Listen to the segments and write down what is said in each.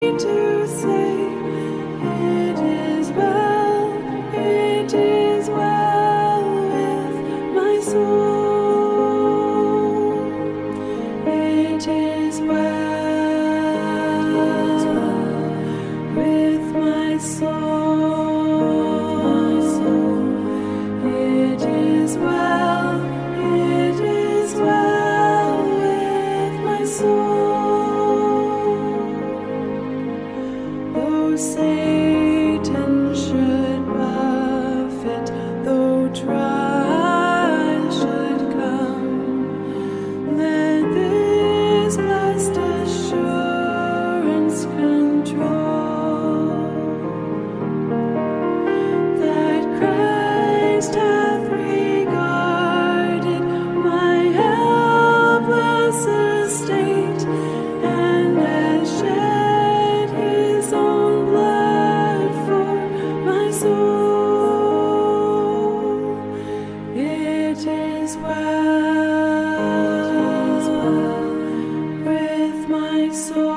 To say, it is well, it is well with my soul. It is well with my soul. It is well, it is well with my soul. Though Satan should buffet, though trial should come, let this blessed assurance control, that Christ hath regarded my helpless estate, and has shed his own blood for my soul. It is well with my soul.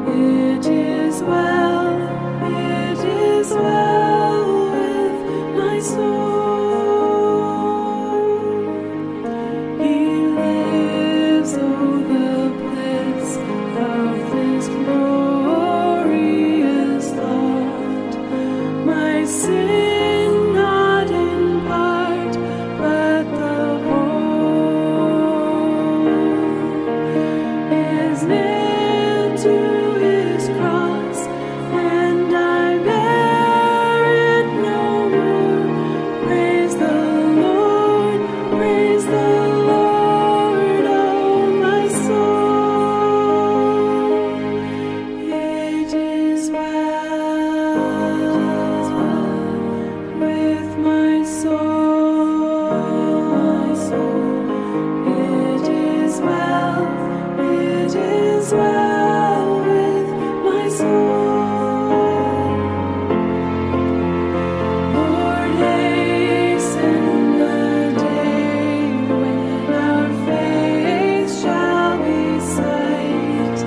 It is well, it is well with my soul. He lives, oh, the bliss of this glorious thought. My sin not in part, but the whole is nailed to his cross, and I bear it no more. Praise the Lord, praise the Lord, oh my soul. It is well with my soul. It is well, it is well with my soul. Lord, hasten the day when our faith shall be sight.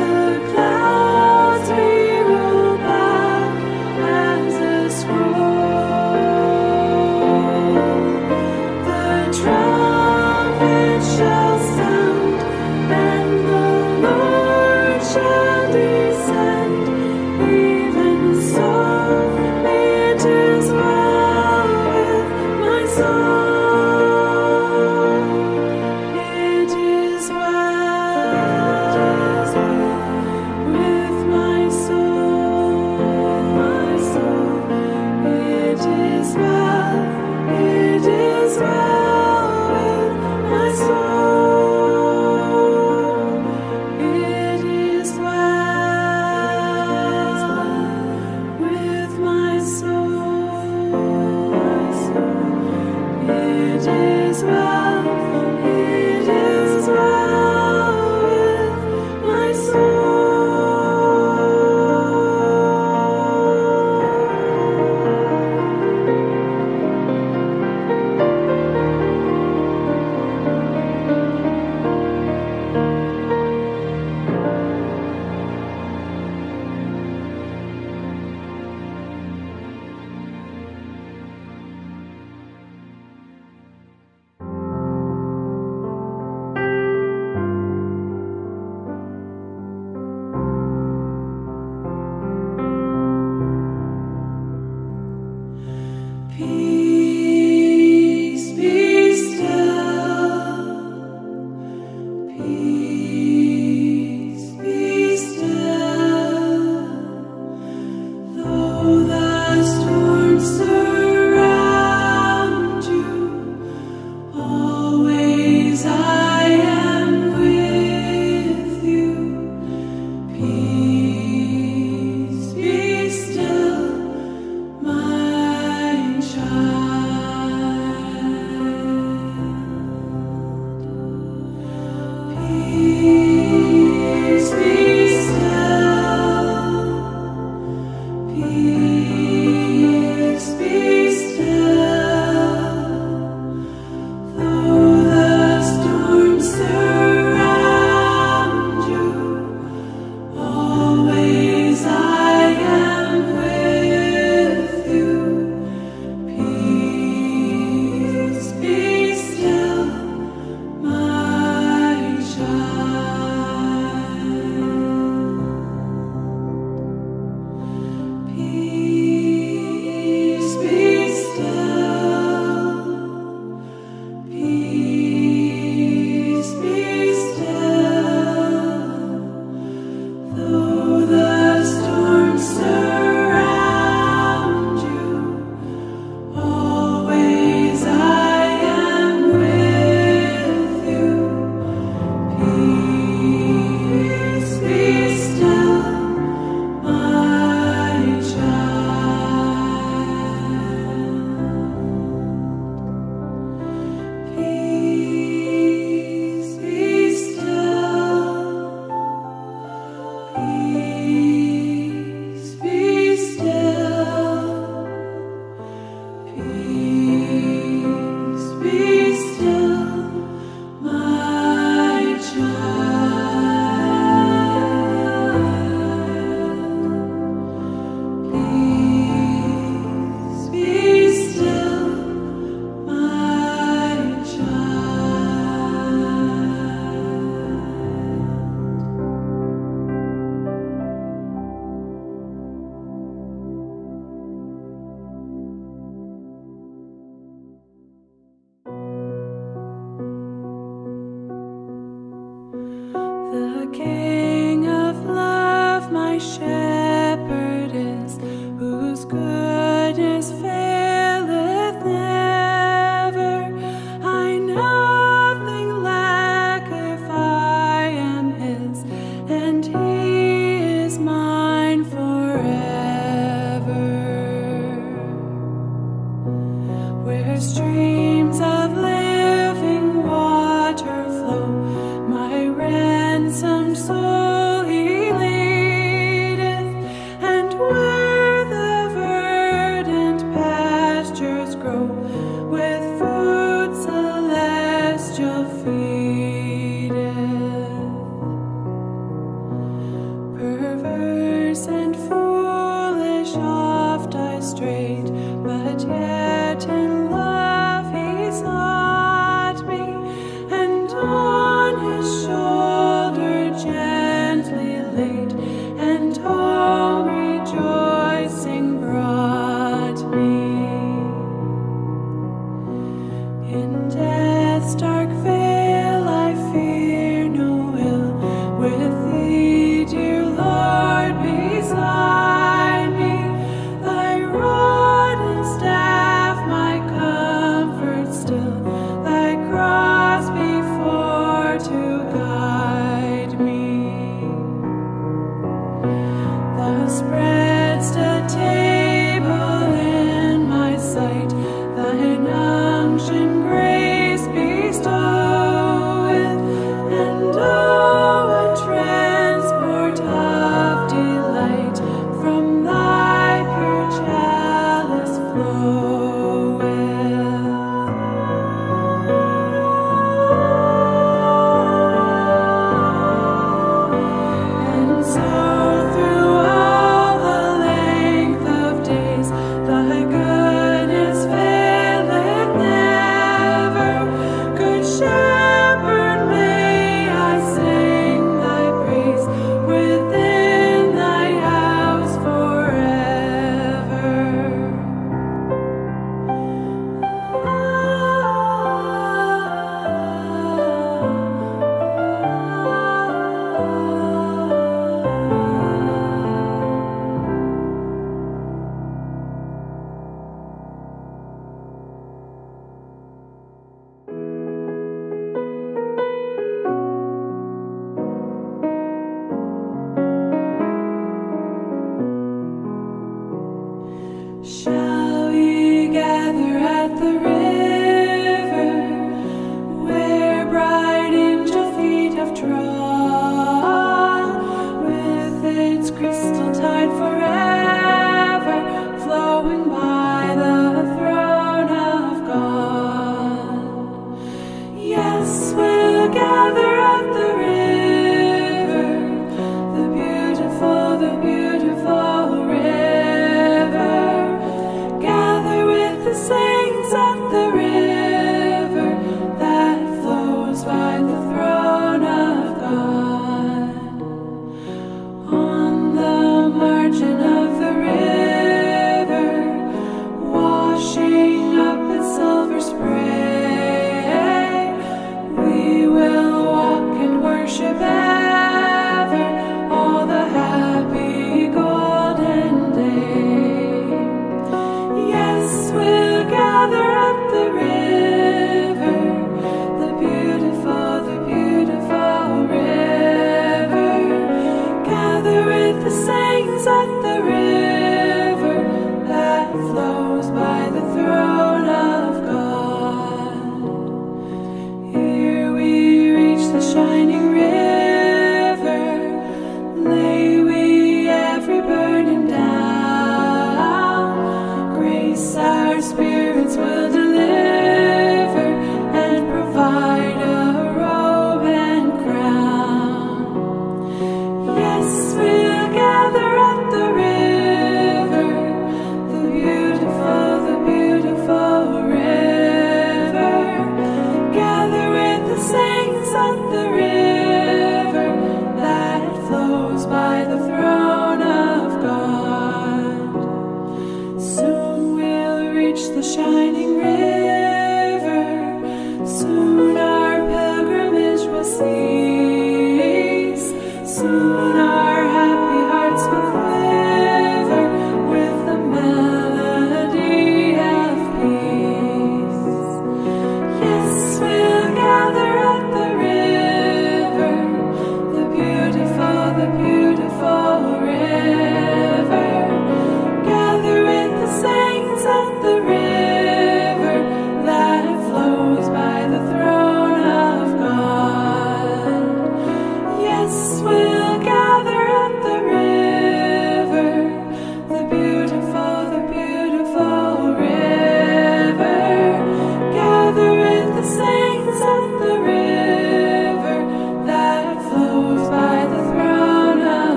The clouds be rolled back as a scroll. The trumpet shall sound, and the Lord my shepherd is, whose goodness faileth never. I nothing lack if I am his, and he is mine forever. Where streams of living water flow, my ransomed soul he leadeth, and where the verdant pastures grow, with food celestial feedeth. Perverse and foolish oft I strayed, but yet in love he sought me, and on his shoulder gently.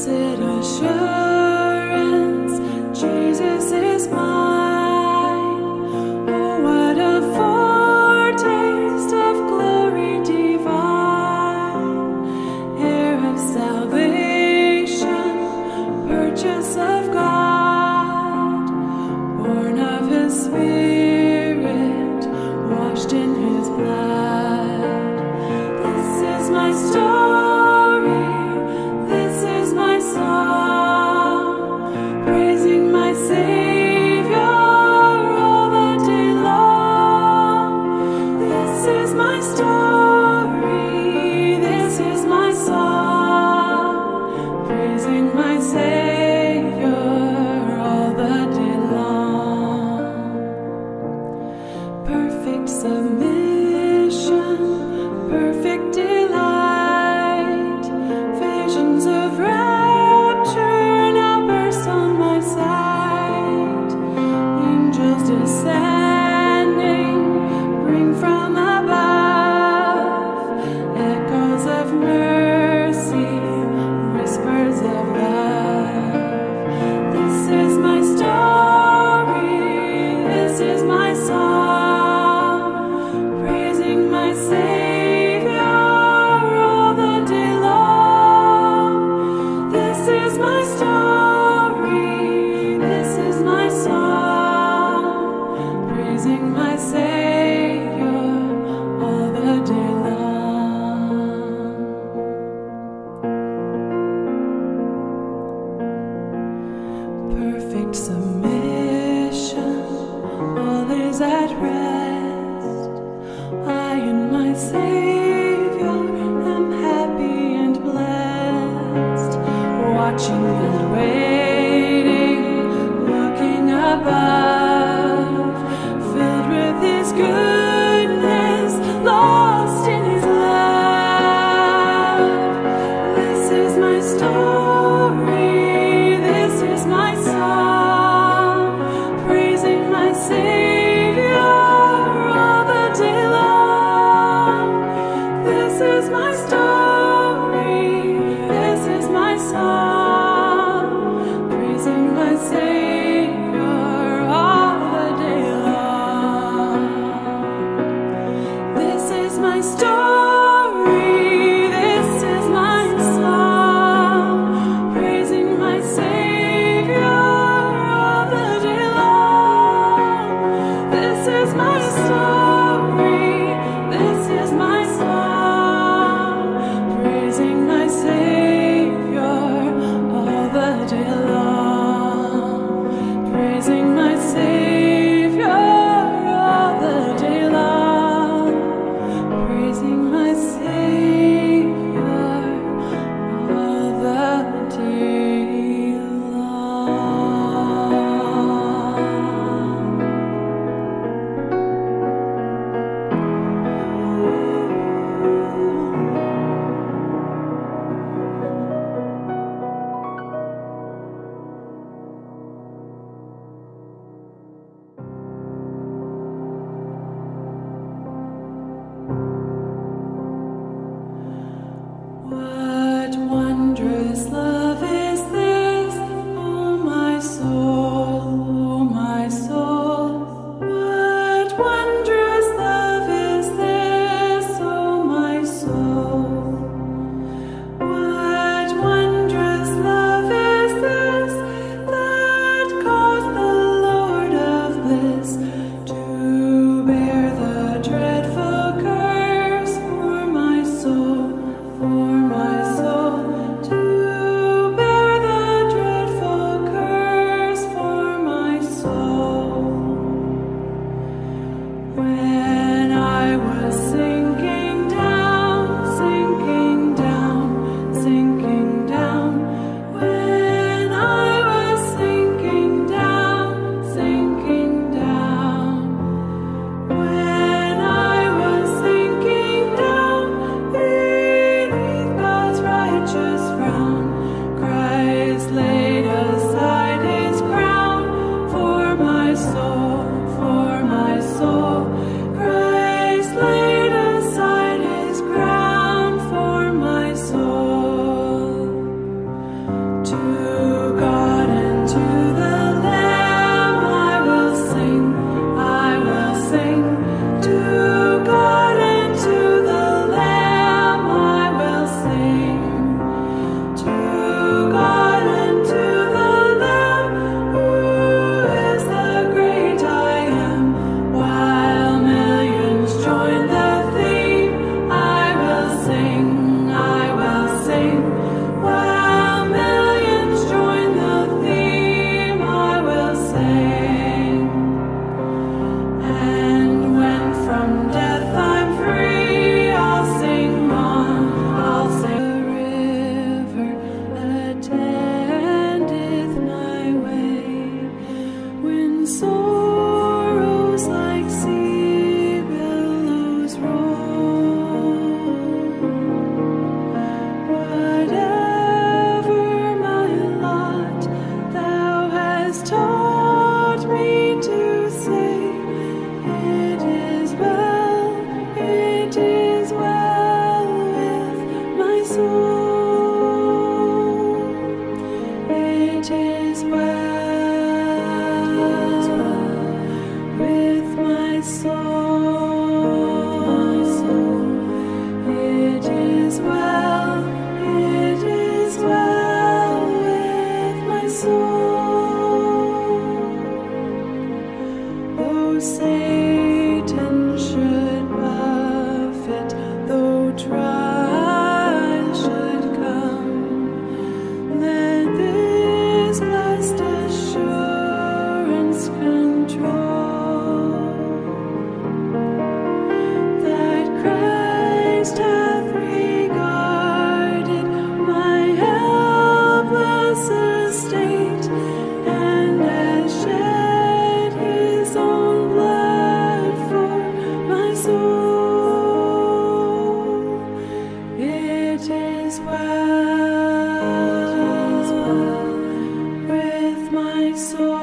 Blessed assurance, Jesus is mine. Oh, what a foretaste of glory divine, heir of salvation, purchase of God, born of His Spirit, washed in His blood. This is my story, this is my song, praising my Savior all the day long. This is my story, this is my song, praising my Savior all the day long. Perfect submission, perfect delight, visions of rapture now burst on my sight. Angels descending, bring from above echoes of mercy, whispers of love. This is my story, this is my song, praising my Savior all the day long. This is my story, this is my song, praising my Savior all the day long. Perfect submission, all is at rest. I and my Savior am happy and blessed, watching and waiting, looking above, filled with His goodness, lost in His love. This is my story, this is my song, praising my Savior all the day long. This is my story, this is my song, praising my Savior all the day long. This is my story, this is my song, praising my Savior all the day long. This is my story, this is my song, praising my Savior all the day long. Praising my Savior all the day long. Praising my Savior all the day long. What wondrous love is this, O my soul, O my soul? What wondrous love is this, O my soul? What wondrous love is this that caused the Lord of bliss to bear the dreadful curse for my soul, for my soul, to It is well with my soul.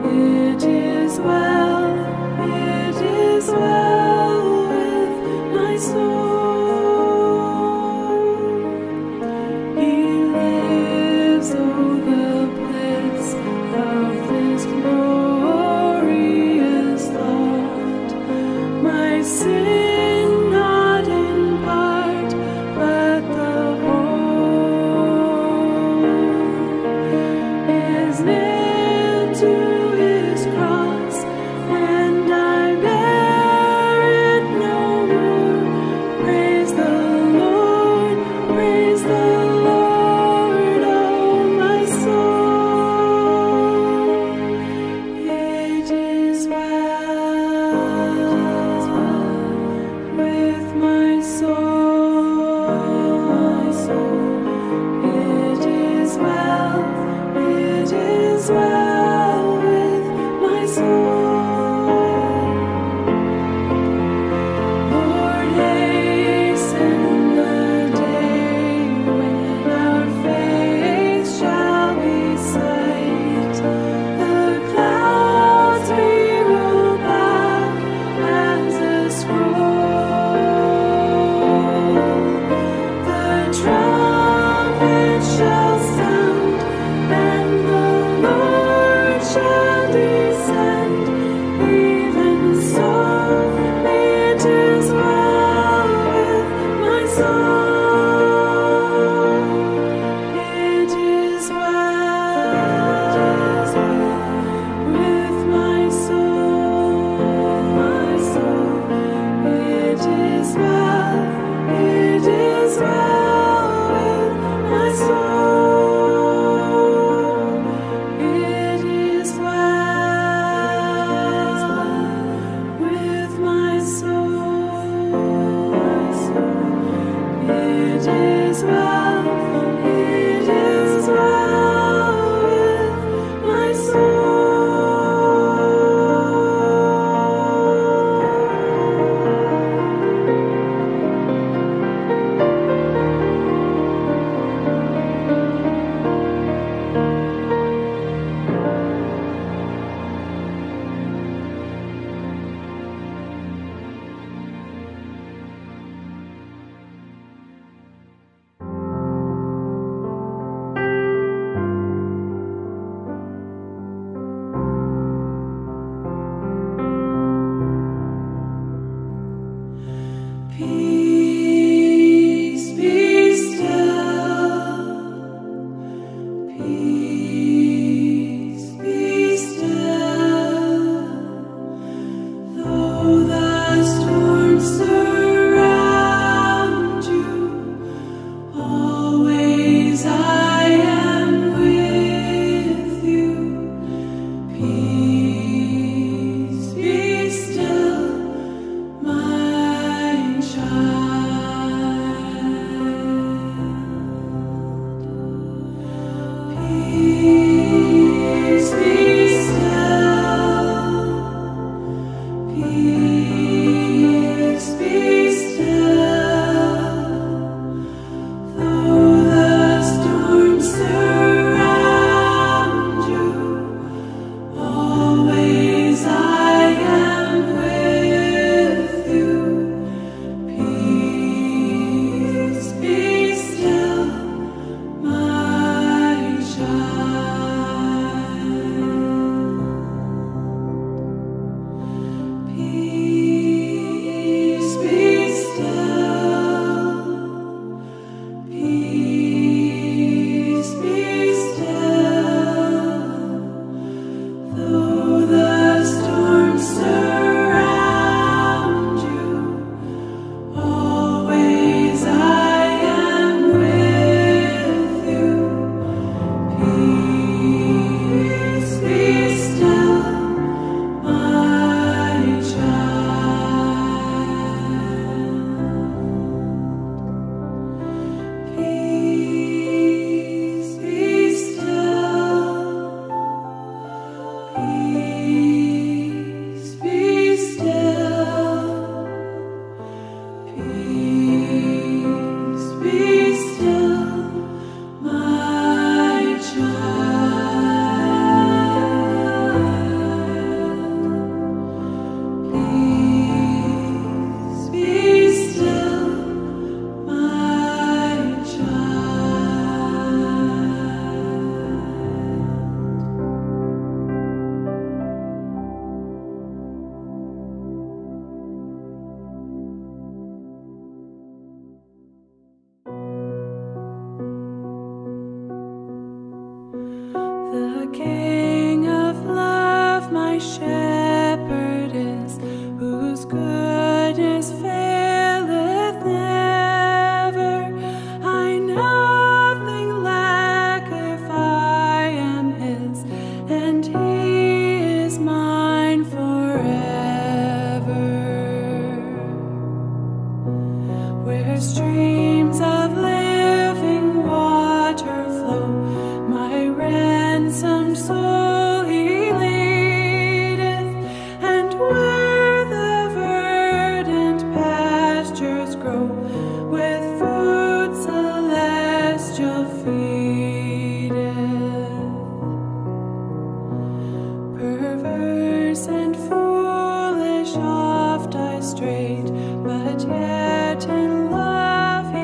It is well, it is well with my soul. He lives, oh, the bliss of this glorious thought. My sin not in part, but the whole is nailed to his cross, and I bear it no more. Praise the Lord, praise the Lord, oh my soul. It is well with my soul. It is well, it is well with my soul. Lord, hasten the day when our faith shall be sight. The clouds be rolled back as a scroll. The trumpet shall sound, and the Lord shall descend. Even so, it is well with my soul. It is well with my soul. It is well, it is well with my soul. It is well with my soul. It is well, it is well with my soul. Peace be still. Peace be still. Though the storms surround you, always I am with you. Peace be still, my child. Where streams of living water flow, my ransomed soul he leadeth, and where the verdant pastures grow, with food celestial feedeth. Perverse and foolish oft I strayed, but yet in love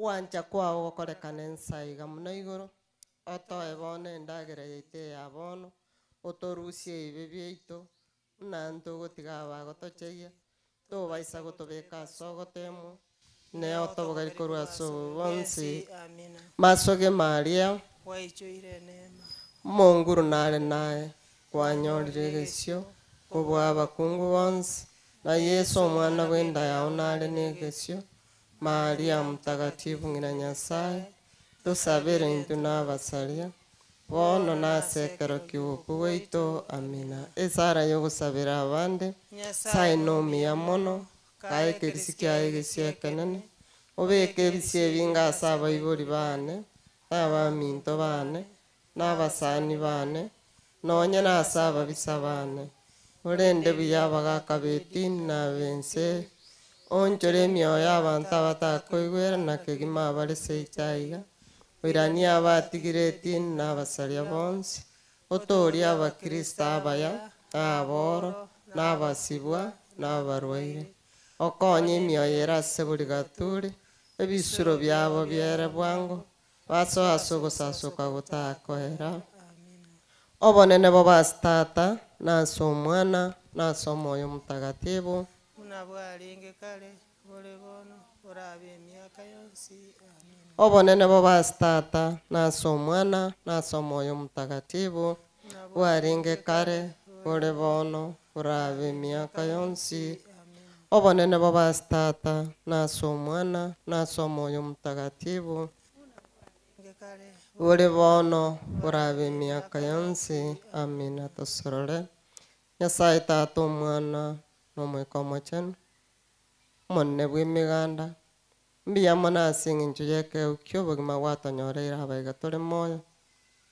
Ogwancha kwao gokorekana ensa iga muna igoro, otoe bono endagera yaito eya bono, otorusie ebibe biaito, buna ntogotiga abagotochegia, tobaisa gotobeka ase ogotemwa, ne otobogari korwa ase obobe bonsi. Amina. Masoge Maria, Gwaichoire neema. Omonguru nare naye, kwanyorire egesio, kobua abakungu bonsi, na Yeso omwana bw'enda yao nare na egesio, Maria mtakatifu ng'ina Nyasaye, tosabere intwe na abasaria, bono nase ekero kia obokwa bwaito. Amina. Esara ya ogosabera abande, Nyasaye nomiya mono, kae ekerisi kiaye egesio ekenene, obeke ebisio ebinge ase abaibori bane, na abaminto bane, na abasani bane, nonye nase ababisa bane. Orende buya abagaka b'etini na abense, onchore emioyo y'abanto abatakoigwera na kegima abare seito aiga, oiranie abatigire etini na abasaria bonsi, otorie abakristo abaya, na aboro, na abasibwa, na abarwaire. Okonye emioyo ere ase buri gaturi, ebisuro biabo biere bwango, basoe ase ogosasoka gotakoera. Obonene bobe ase Tata, na ase Omwana, na ase Omoyo Mtakatifu. Buna bwarenge kare, bore bono, borabe emiaka yonsi. Amina. Obonene bobe ase Tata, na ase Omwana, na ase Omoyo Mtakatifu. Bwarenge kare, bore bono, borabe emiaka yonsi. Obonene bobe ase Tata, na ase Omwana, na ase Omoyo Mtakatifu. Bore bono, borabe emiaka yonsi. Amina. Tosorore. Nyasaye Tata, Omwana, na Omoika Omochenu, Omonene bw'emeganda, mbuya mono ase eng'encho y'ekegeu kia obogima gwatonyoreire abaiga tore moyo,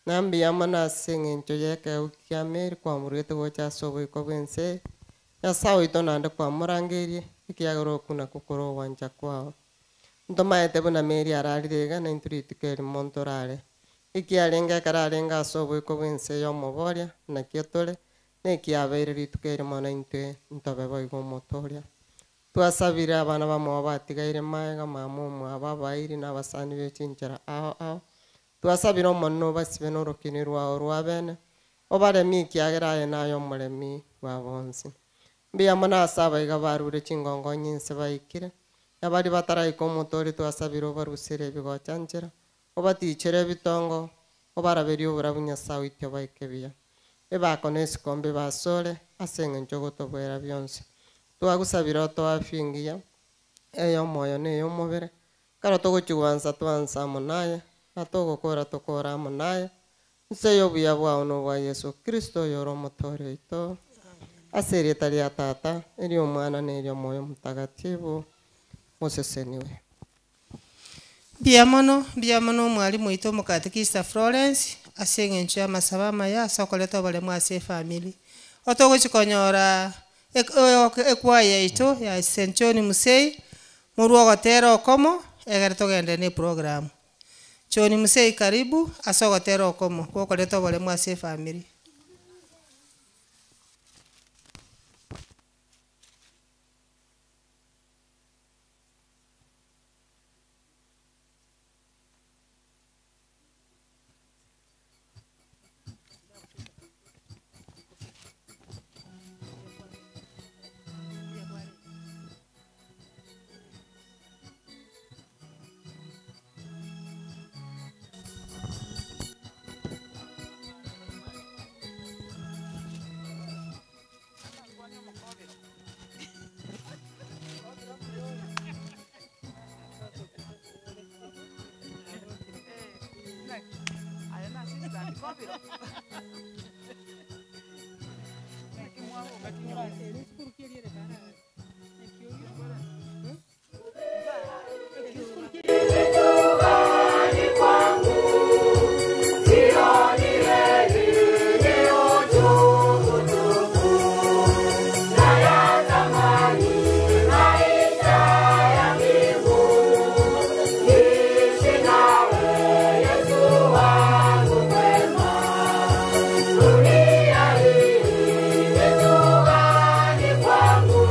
na mbuya mono ase eng'encho y'ekegeu kia Mary kwamorwete gocha ase oboiko bw'ense, Nyasaye oito naende kwamorangeirie, ekiagera okwo nakwo kore ogwancha kwao. Ntomaete buna Mary ararire iga, na intwe rituko erimo ntorare. Ekiarenge ekero arenge ase oboiko bw'ense y'omoboria, nakio tore, na ekiabeire rituko erimo na intwe ntobe boigo omotoria. Twasabire abana bamwabo batigaire maega, mama omwabo, abairi na abasani b'echinchera ao ao. Twasabire omonene obasibe na orokini rwao rwa bene, obaremie ekiagera aye naye omoremi bwa bonsi. Mbuya mono ase abaiga barure chingongo nyinse baikire, abari bataraika omotori twasabire obarusere ebigocha nchera, obatichere ebitongo, obaraberie oborabu Nyasaye oitio baike buya. Ebako na esikombe basore, ase eng'encho ogotobwera bionsi. Twagusabire otoe afya engiya, ey'omoyo na ey'omobere, ekero togochigwansa twansa amo naye, na togokora tokore amo naye, nse y'obuya bwao na obwa Yeso Kristo oyore omotori oito. Ase erieta ria Tata, eria Omwana na eria Omoyo Mtakatifu, moseseniwe. Mbuya mono, mbuya mono omwalimu oito omokatekista Florence, ase eng'encho y'amasabo amaya ase okoreta oboremo ase efamiri. Otogochi konyora ekwaya yaito ya St John Musei, morwe ogotera okomo, egere togende na eprogram. John Musei karibu ase ogotera okomo, gokoreta oboremo ase efamiri. Dunia hii ni nyumbani kwangu.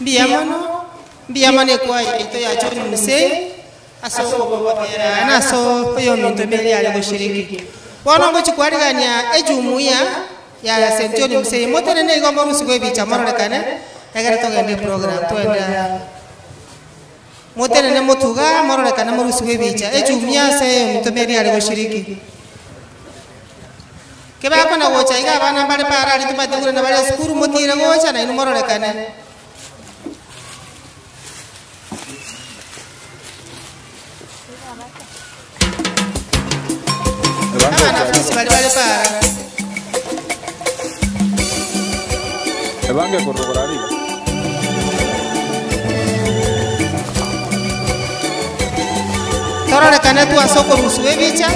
Mbiamono, mbiamono ekwaya ito ya John Musei aso okobotera na aso oyo minto meri ale goshiriki. Bono ngochikwarigania ejumuiya ya St. John Musei motenene igo morusigwe ebicha mororekane egere togende program twende motenene motuga mororekane morusigwe ebicha ejumuiya ase oyo minto meri ale goshiriki. Kebako na gocha iga abana mbare parari tumategure na bare sukuru motire gocha na inu mororekane. Abanafunzi bali bale para. Ebange korogora riba. Tororekane twasoko rusuwe bicha.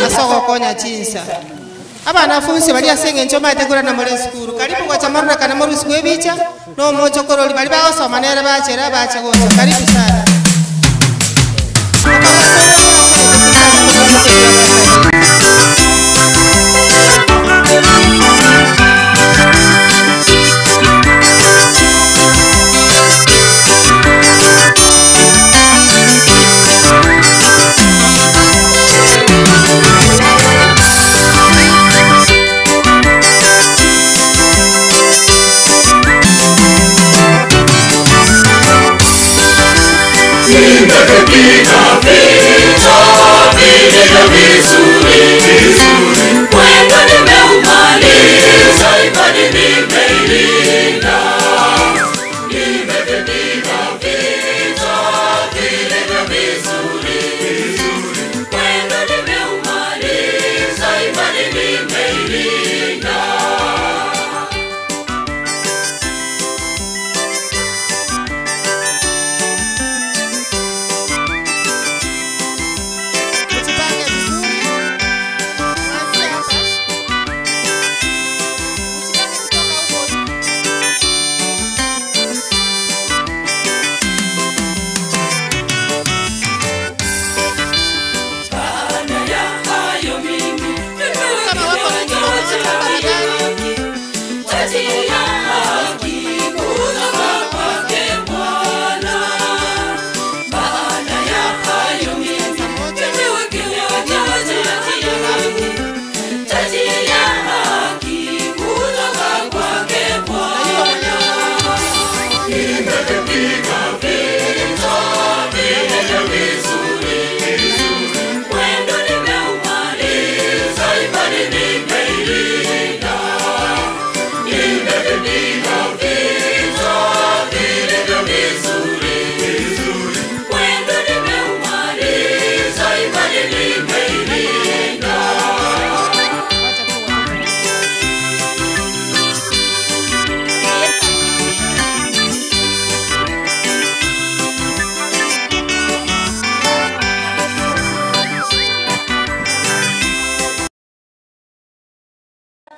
Asogokonya chinsa abanafunzi bali asenge ncho mategura na muri sukuru karibu kwa chamarura kana muri sukuru bicha no mocho koroli bali bagosoma nere bachera bacha gocha karibu sana.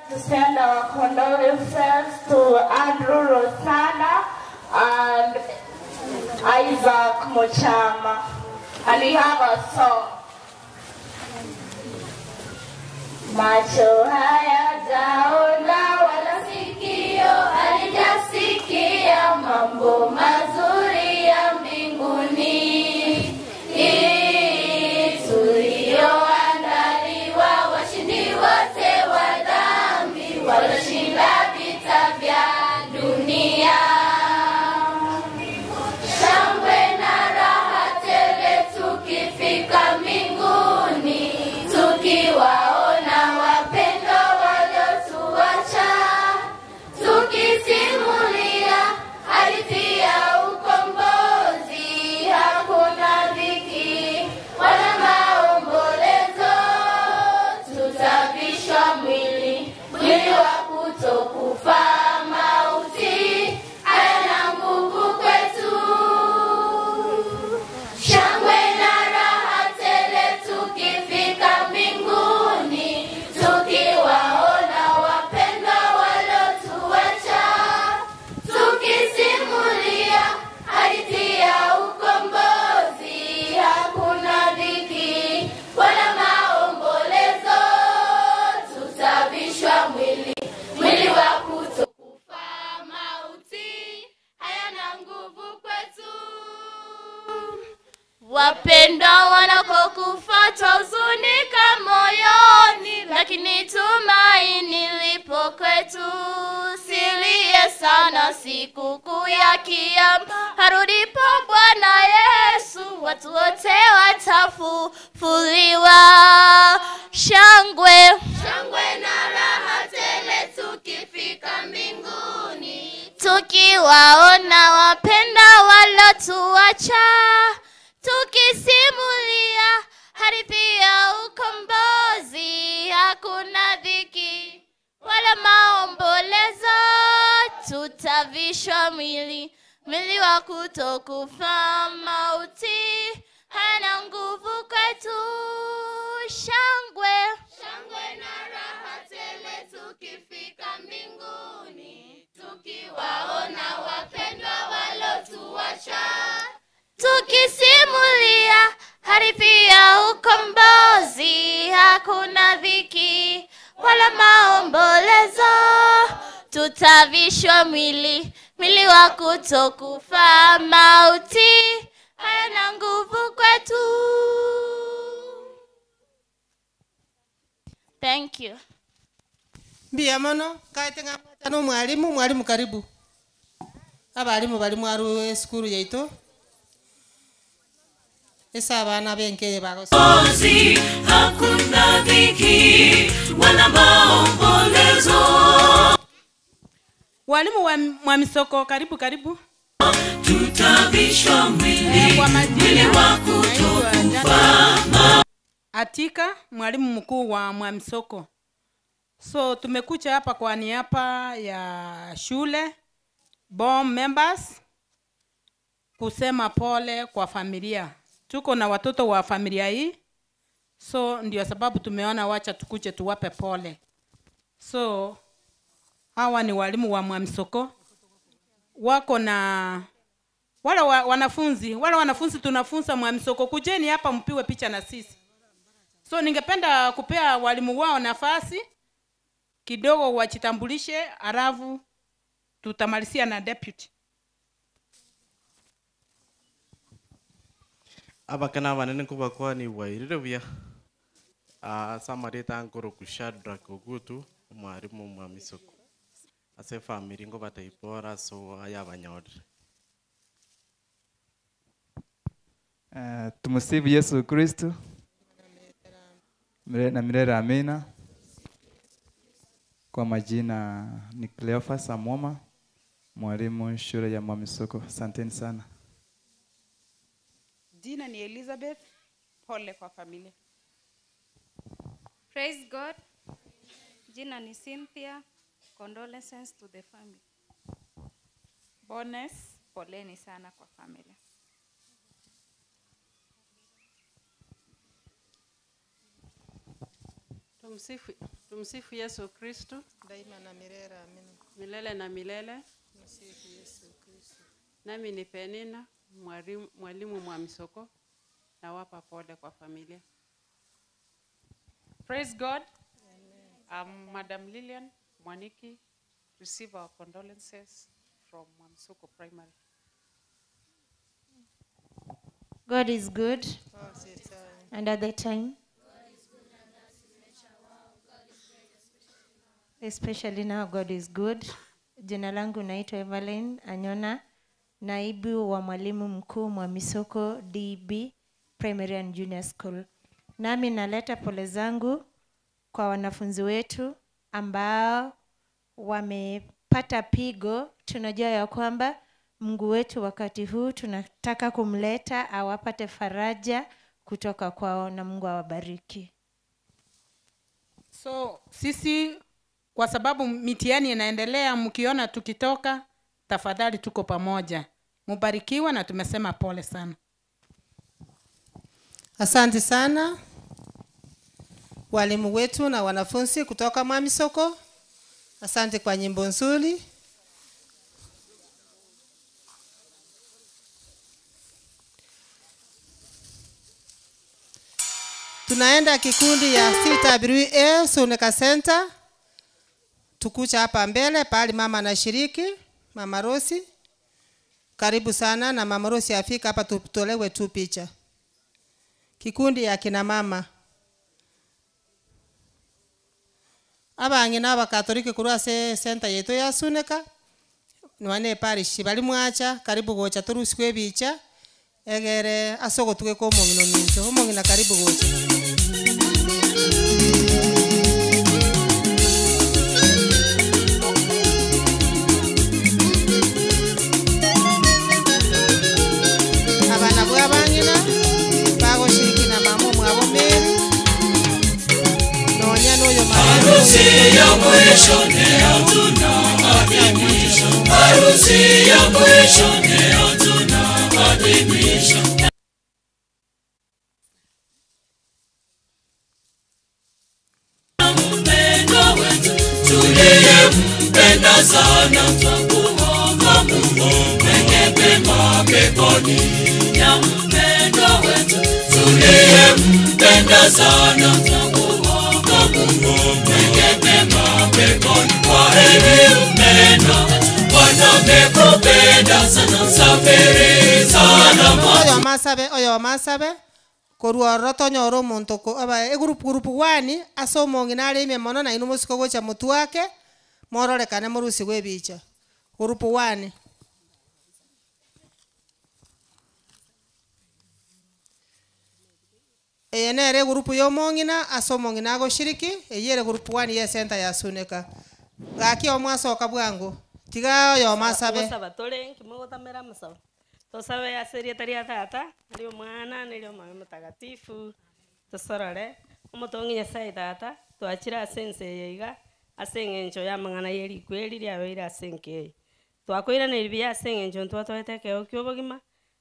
To send our condolences to Andrew Rosana and Isaac Mochama. And we have a song. Macho hayajaona wala sikio halijasikia mambo mazuri ya mbinguni. Tulioandaliwa washindi wote wa dhambi walioshinda vita vya dunia. Shangwe na raha tele tukifika mbinguni, tukiwaona wapendwa waliotuacha, tukisimulia hadithi ya Wapendwa wanapokufa twahuzunika moyoni, lakini tumaini lipo kwetu. Silie sana sikukuu ya Kiama, arudipo Bwana Yesu, watu wote watafufuliwa. Shangwe, Shangwe na raha tele tukifika mbinguni, tukiwaona wapenda walotuacha, tukisimulia hadithi ya ukombozi. Hakuna dhiki wala maombolezo, tutavishwa mwili mwili wa kutokufa. Mauti hayana nguvu kwetu. Shangwe, shangwe na raha tele tukifika mbinguni, tukiwaona wapendwa walotuacha, tukisimulia hadithi ya ukombozi. Hakuna dhiki wala maombolezo, tutavishwa mwili mwili wa kutokufa. Mauti hayana nguvu kwetu. Thank you. Mbia mono kaete ng'amata no mwalimu mwalimu karibu abalimu bali mwaru esukuru yaito ese abana benkeye bagos Ozi, hakuna dhiki wala maombolezo. Walimu wa Mwamisoko, karibu karibu. Tutavishwa mwili, Kwa majina, mwili wa naitwa kutokufa. Atika, mwalimu mkuu wa Mwamisoko. So tumekuja hapa kwa niaba ya shule bomb members kusema pole kwa familia. Tuko na watoto wa familia hii, so ndio sababu tumeona wacha tukuje tuwape pole. So hawa ni walimu wa Mwamisoko wako na wale wa, wanafunzi wale wanafunzi tunafunza Mwamisoko, kujeni hapa mpiwe picha na sisi. So ningependa kupea walimu wao nafasi kidogo wajitambulishe, halafu tutamalizia na deputy. Abakana abanene nkobakwani bwairire buya ase amareta nkoroku Shadrack Ogutu omwarimu Mwamisoko ase efamiri nkobatebi pore ase aya abanyorire. Tumusifu Yesu Kristo milele na milele, amina. Kwa majina ni Cleophas Amwoma, mwalimu shule ya Mwamisoko. Asanteni sana. Jina ni Elizabeth. Pole kwa familia. Praise God. Jina ni Cynthia. Condolences to the family. Bonus, poleni sana kwa familia. Tumsifu, tumsifu Yesu Kristo daima na milele amina. milele na milele. Tumsifu Yesu Kristo. Nami ni Penina mwalimu, mwalimu Mwamisoko, nawapa pole kwa familia. Praise God. Madam Lillian Mwaniki, receive our condolences from Mwamsoko Primary. God is good. And at the time, especially now, God is good. Jina langu naitwa Evelyn Anyona, naibu wa mwalimu mkuu Mwamisoko DB Primary and Junior School. Nami naleta pole zangu kwa wanafunzi wetu ambao wamepata pigo. Tunajua ya kwamba Mungu wetu wakati huu tunataka kumleta awapate faraja kutoka kwao, na Mungu awabariki. So sisi kwa sababu mitihani inaendelea, mkiona tukitoka, tafadhali tuko pamoja. Mubarikiwa na tumesema pole sana. Asante sana walimu wetu na wanafunzi kutoka Mwamisoko. Asante kwa nyimbo nzuri. Tunaenda kikundi ya CWA Suneka Center. Tukucha hapa mbele pahali mama anashiriki, Mama Rosi. Karibu sana na Mama Rosi afika hapa tutolewe tu picha. Kikundi ya kina mama. Abang'ina abakatoliki korwa ase esenta yaito ya Suneka, nonya na eparish baria mwacha, karibu gocha torusiwe ebicha, egere ase ogotugeka omong'ina ominto. Omong'ina karibu gocha. Aba nabwo abang'ina bagoshiriki na mama omwabo Mary, nonya na oyo mama Harusi ya mwisho leo tunaadhimisha, harusi ya mwisho leo tunaadhimisha. Mpendwa wetu tuliyempenda sana, twakuomba Mungu mweke pema peponi. Ya mpendwa wetu tuliyempenda sana, twakuomba Mungu mweke pema peponi. Kwa heri mpendwa wetu, Bwana amekupenda sana, safiri salama. Oyomo asabe, oyomo asabe, korwa ororo tonyore omonto ko aba egroup group one ase omong'ina are ime mono nainwe mosike gocha motwe ake, mororekane morusigwe ebicha. Group one. Eye nere egroup ya omong'ina ase omong'ina agoshiriki, eywo ere group one ya esenta ya Suneka. Gaki omwasoka bwango, tiga oyomo asabe. Gosaba tore nki mogotamera amasabo? Tosabe ase erieta ria Tata, na ria Omwana, na eria Omoyo Motagatifu, tosorore, Omotongi Nyasaye Tata, twachire ase ense eye iga, ase eng'encho ya amang'ana ya erikwa eri riabeire ase enka eye. Twakoiraneria buya ase eng'encho ntwatwarete ekeegwa kia obogima,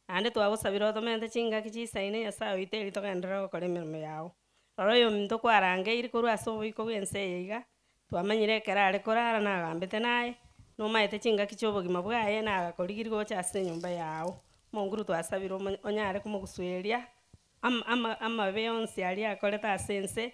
naende twagosabire otomente chingaki chisaine Nyasaye oito eri togenderere gokora emeremo yago. Rora oyominto kwarangeiri korwa ase oboiko bwa ense eye iga, twamanyire ekero are korara nagambete naye, nomaete chingaki chia obogima bwaye, nagakorigirie gocha ase enyomba yago. Omonguru twasabire omonye onyare komogusueria ama ama amabe yonsi aria akorete ase ense,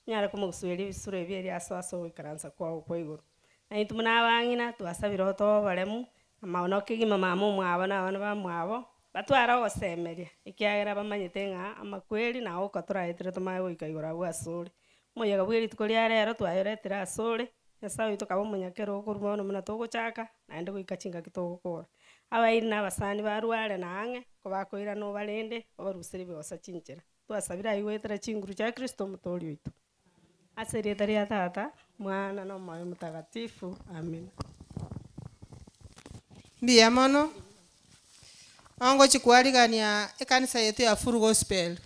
onyare komogusueria ebisuro ebi erio asoe ase ogoikaransa kwago kwa igoro. Na intwe buna abang'ina, twasabire otoe oboremu, amaono kegima mama omwabo na abana bamwabo, batware ogosemeria, ekiagera bamanyete ng'a amakweri nagoka toraetire tomanye goika igoro abwo asore. Omoyega bwa erituko ria rero twayoretire asore, Nyasaye oito kaba omonyakero okorwa bono buna togochaka, naende goika chingaki togokora. Abairi na abasani barware na ang'e, kobakoirana obarende, obarusere ebigosa chinchera. Twasabire aywo goetera chinguru chia Kristo omotoori oito. Ase erieta ria Tata, Mwana, na Omoyo Motagatifu. Amina. Mbuya mono, ongochi kwarigania ekanisa yaito ya Full Gospel,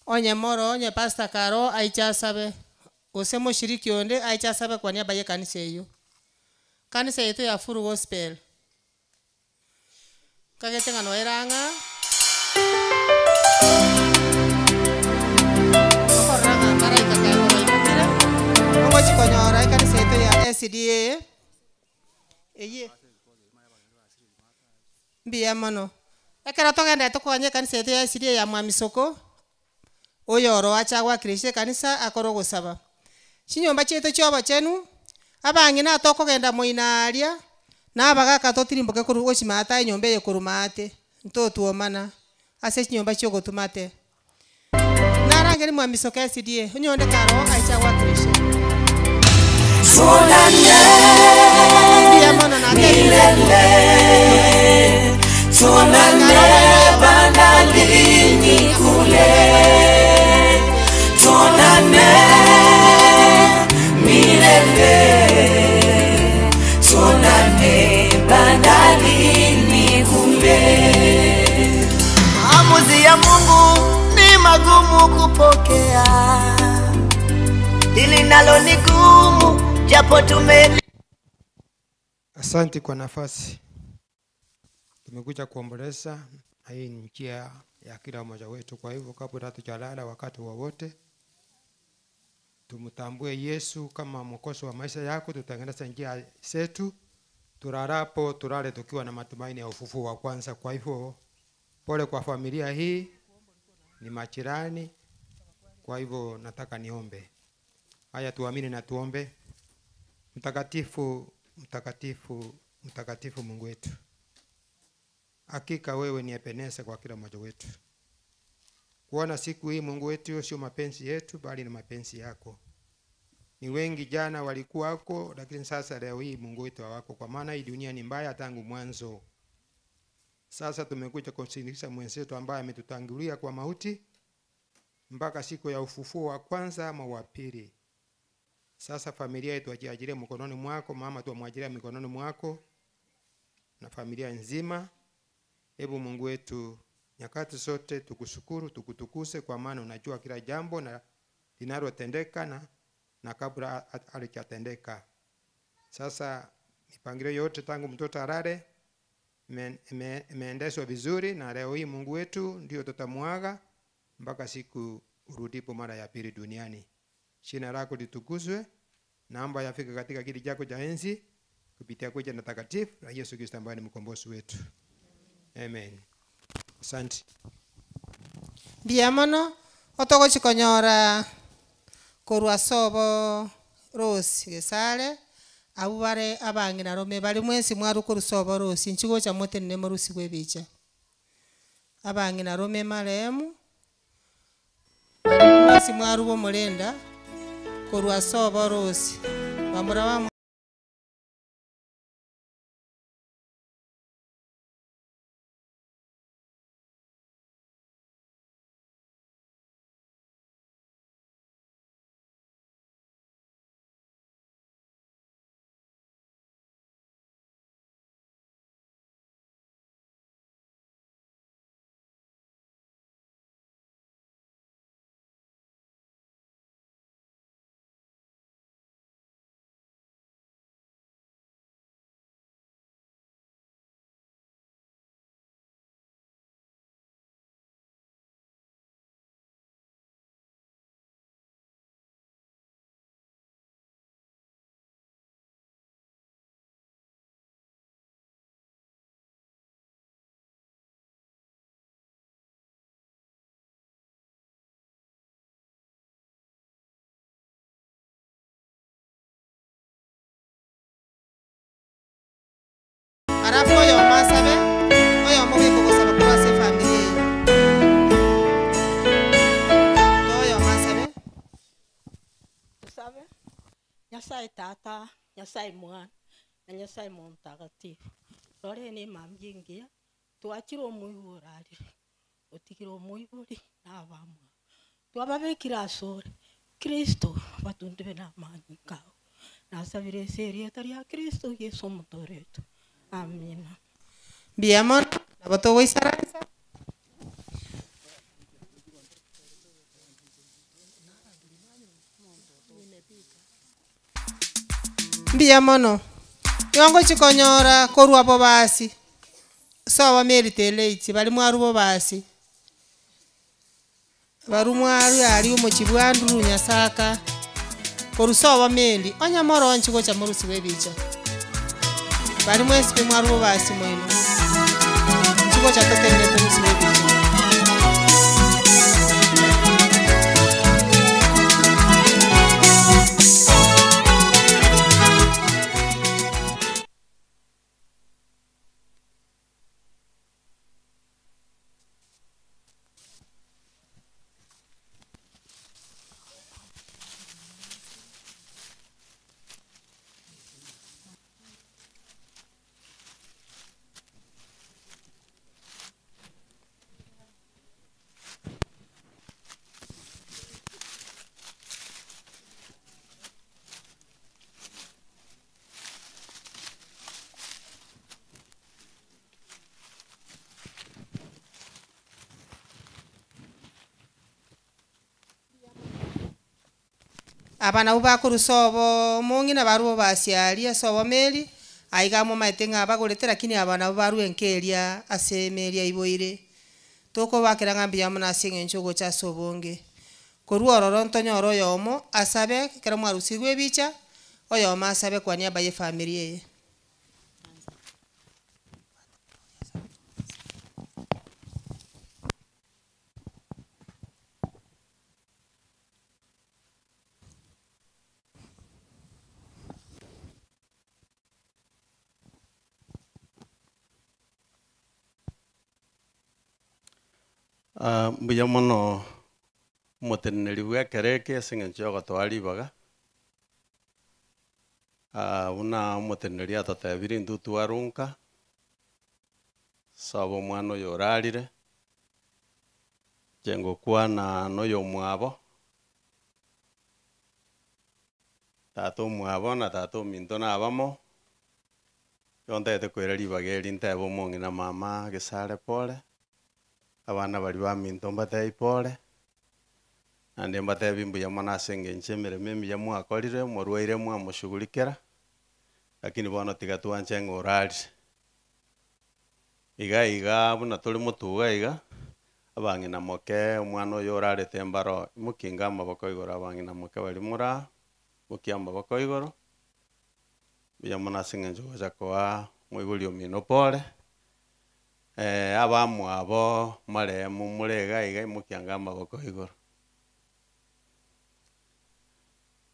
onye moro, onye pastor karo aiche asabe, gose moshiriki onde aiche asabe kwa niaba ya ekanisa eywo. Kanisa yaito ya Full Gospel, nkagete ng'a noere ang'a okorora ng'a amaraika kaye baimokire, ogochi konyora ekanisa yaito ya SDA, eyie mbuya mono. Ekero togenderete koganya ekanisa yaito ya SDA ya Mwamisoko, oyo oro ache agoakirisha ekanisa akore ogosaba. Chinyomba chiaito chia obochenu, abang'ina tokogenda moino aria, na abagaka totirimboke korwa gochia maate enyomba eye korwa maate, ntotwomana ase chinyomba chia ogotuma ate. Narangeria Mwamisoka SDA, onye onde kare oo aiche agoakirishe. Mbuya mono natebire. Milele tuonane bandarini kule, tuonane milele, tuonane bandarini kule. Maamuzi ya Mungu ni magumu kupokea, hili nalo ni gumu, japo tume Asante kwa nafasi. Tumekuja kuomboleza na hii ni njia ya kila mmoja wetu. Kwa hivyo kabla hatujalala wakati wowote, tumtambue Yesu kama mwokozi wa maisha yako, tutengeneze njia zetu, tulalapo tulale tukiwa na matumaini ya ufufuo wa kwanza. Kwa hivyo pole kwa familia hii, ni majirani. Kwa hivyo nataka niombe. Haya, tuamini na tuombe. Mtakatifu, mtakatifu, mtakatifu Mungu wetu, hakika wewe ni Ebeneza kwa kila mmoja wetu. Kuona siku hii Mungu wetu sio mapenzi yetu, bali ni mapenzi yako. Ni wengi jana walikuwako, lakini sasa leo hii Mungu wetu hawako, kwa maana hii dunia ni mbaya tangu mwanzo. Sasa tumekuja kumsindikiza mwenzetu ambaye ametutangulia kwa mauti mpaka siku ya ufufuo wa kwanza ama wa pili. Sasa familia yetu ajiajirie mkononi mwako, mama tuamwajiria mikononi mwako na familia nzima. Hebu Mungu wetu, nyakati zote tukushukuru, tukutukuse, kwa maana unajua kila jambo na linalotendeka na kabla halijatendeka. Sasa mipangilio yote tangu mtoto alale imeendeshwa vizuri, na leo hii Mungu wetu ndio tutamuaga mpaka siku urudipo mara ya pili duniani. Jina lako litukuzwe, naomba yafike katika kiti chako cha enzi kupitia kwa jina takatifu la Yesu Kristo ambaye ni mkombozi wetu. Amen. Asante. Mbuya mono otogochikonyora korwa sobo Rose Gesare abu bare abang'ina rome bari mwensi mwaru korwa sobo Rose nchigocha motenene morusigwe ebicha abang'ina rome marehemu bari mwensi mwaru bomorenda korwa sobo Rose bamura bamwe Alafu oyo masabe oyo mugiko gusaba kurwa se familia eyo toyo masabe Tusabe Nyasaye tata Nyasaye mwana na Nyasaye mtakatifu rore ni mamjingia twachire omuiborarire otigire omuibori na abamwa twababekire asore Kristo batundube na amani kao nasabire serieta ria Kristo Yesu omutoretu. Amina. Mbuya mono nabo togoisaransa mbuya mono yongo chikonyora korwa bobasi sobo Mary Teleitsi bari mwaru bobasi baru mwaru ari omochibwanduru Nyasaka koru sobo Mary onya moronchi gocha morusiwe ebicha bari mwesipe mwaru bobasi moino chigocha totende torusiwe ebicha. Aba nabo bakorusa obo mong'ina barwo basiaria ase obomeri aiga momaete ng'a bagorete lakini aba nabo barwe enkeria ase emeri aiboire tokobakera ng'a mbuya mono ase eng'encho ogocha ase obonge korwa ororo ntonyore oyomo asabe ekero mwarusirwe ebicha oyomo asabe kwa niaba ya efamiri eye. Ah, mbuya mono omoteneneri bwa ekero eke ase eng'encho ya ogotoa ribaga. Ah, buna omoteneneri atotebirie intwe twarunka, sobo omwana oyo orarire, inche ngokwana na oyo omwabo, tata omwabo na tata ominto na abamo, igo ntagete koira ribaga eri ntebe omong'ina mama gesare pore, abana baria baminto mbatebi pore, naende mbatebi mbuya mono ase eng'encho emeremo emiya mwakorire, omorwaire mwamoshughulikera, lakini bono tiga twanche ng'a orarire. Iga iga buna tore motuga iga, abang'ina moke omwana oyo orarete mbaro, imokinga amaboko igoro abang'ina moke baria more aa, imokia amaboko igoro, mbuya mono ase eng'encho gocha koa moibori omino pore, abamwabo marehemu more iga iga imokianga amaboko igoro.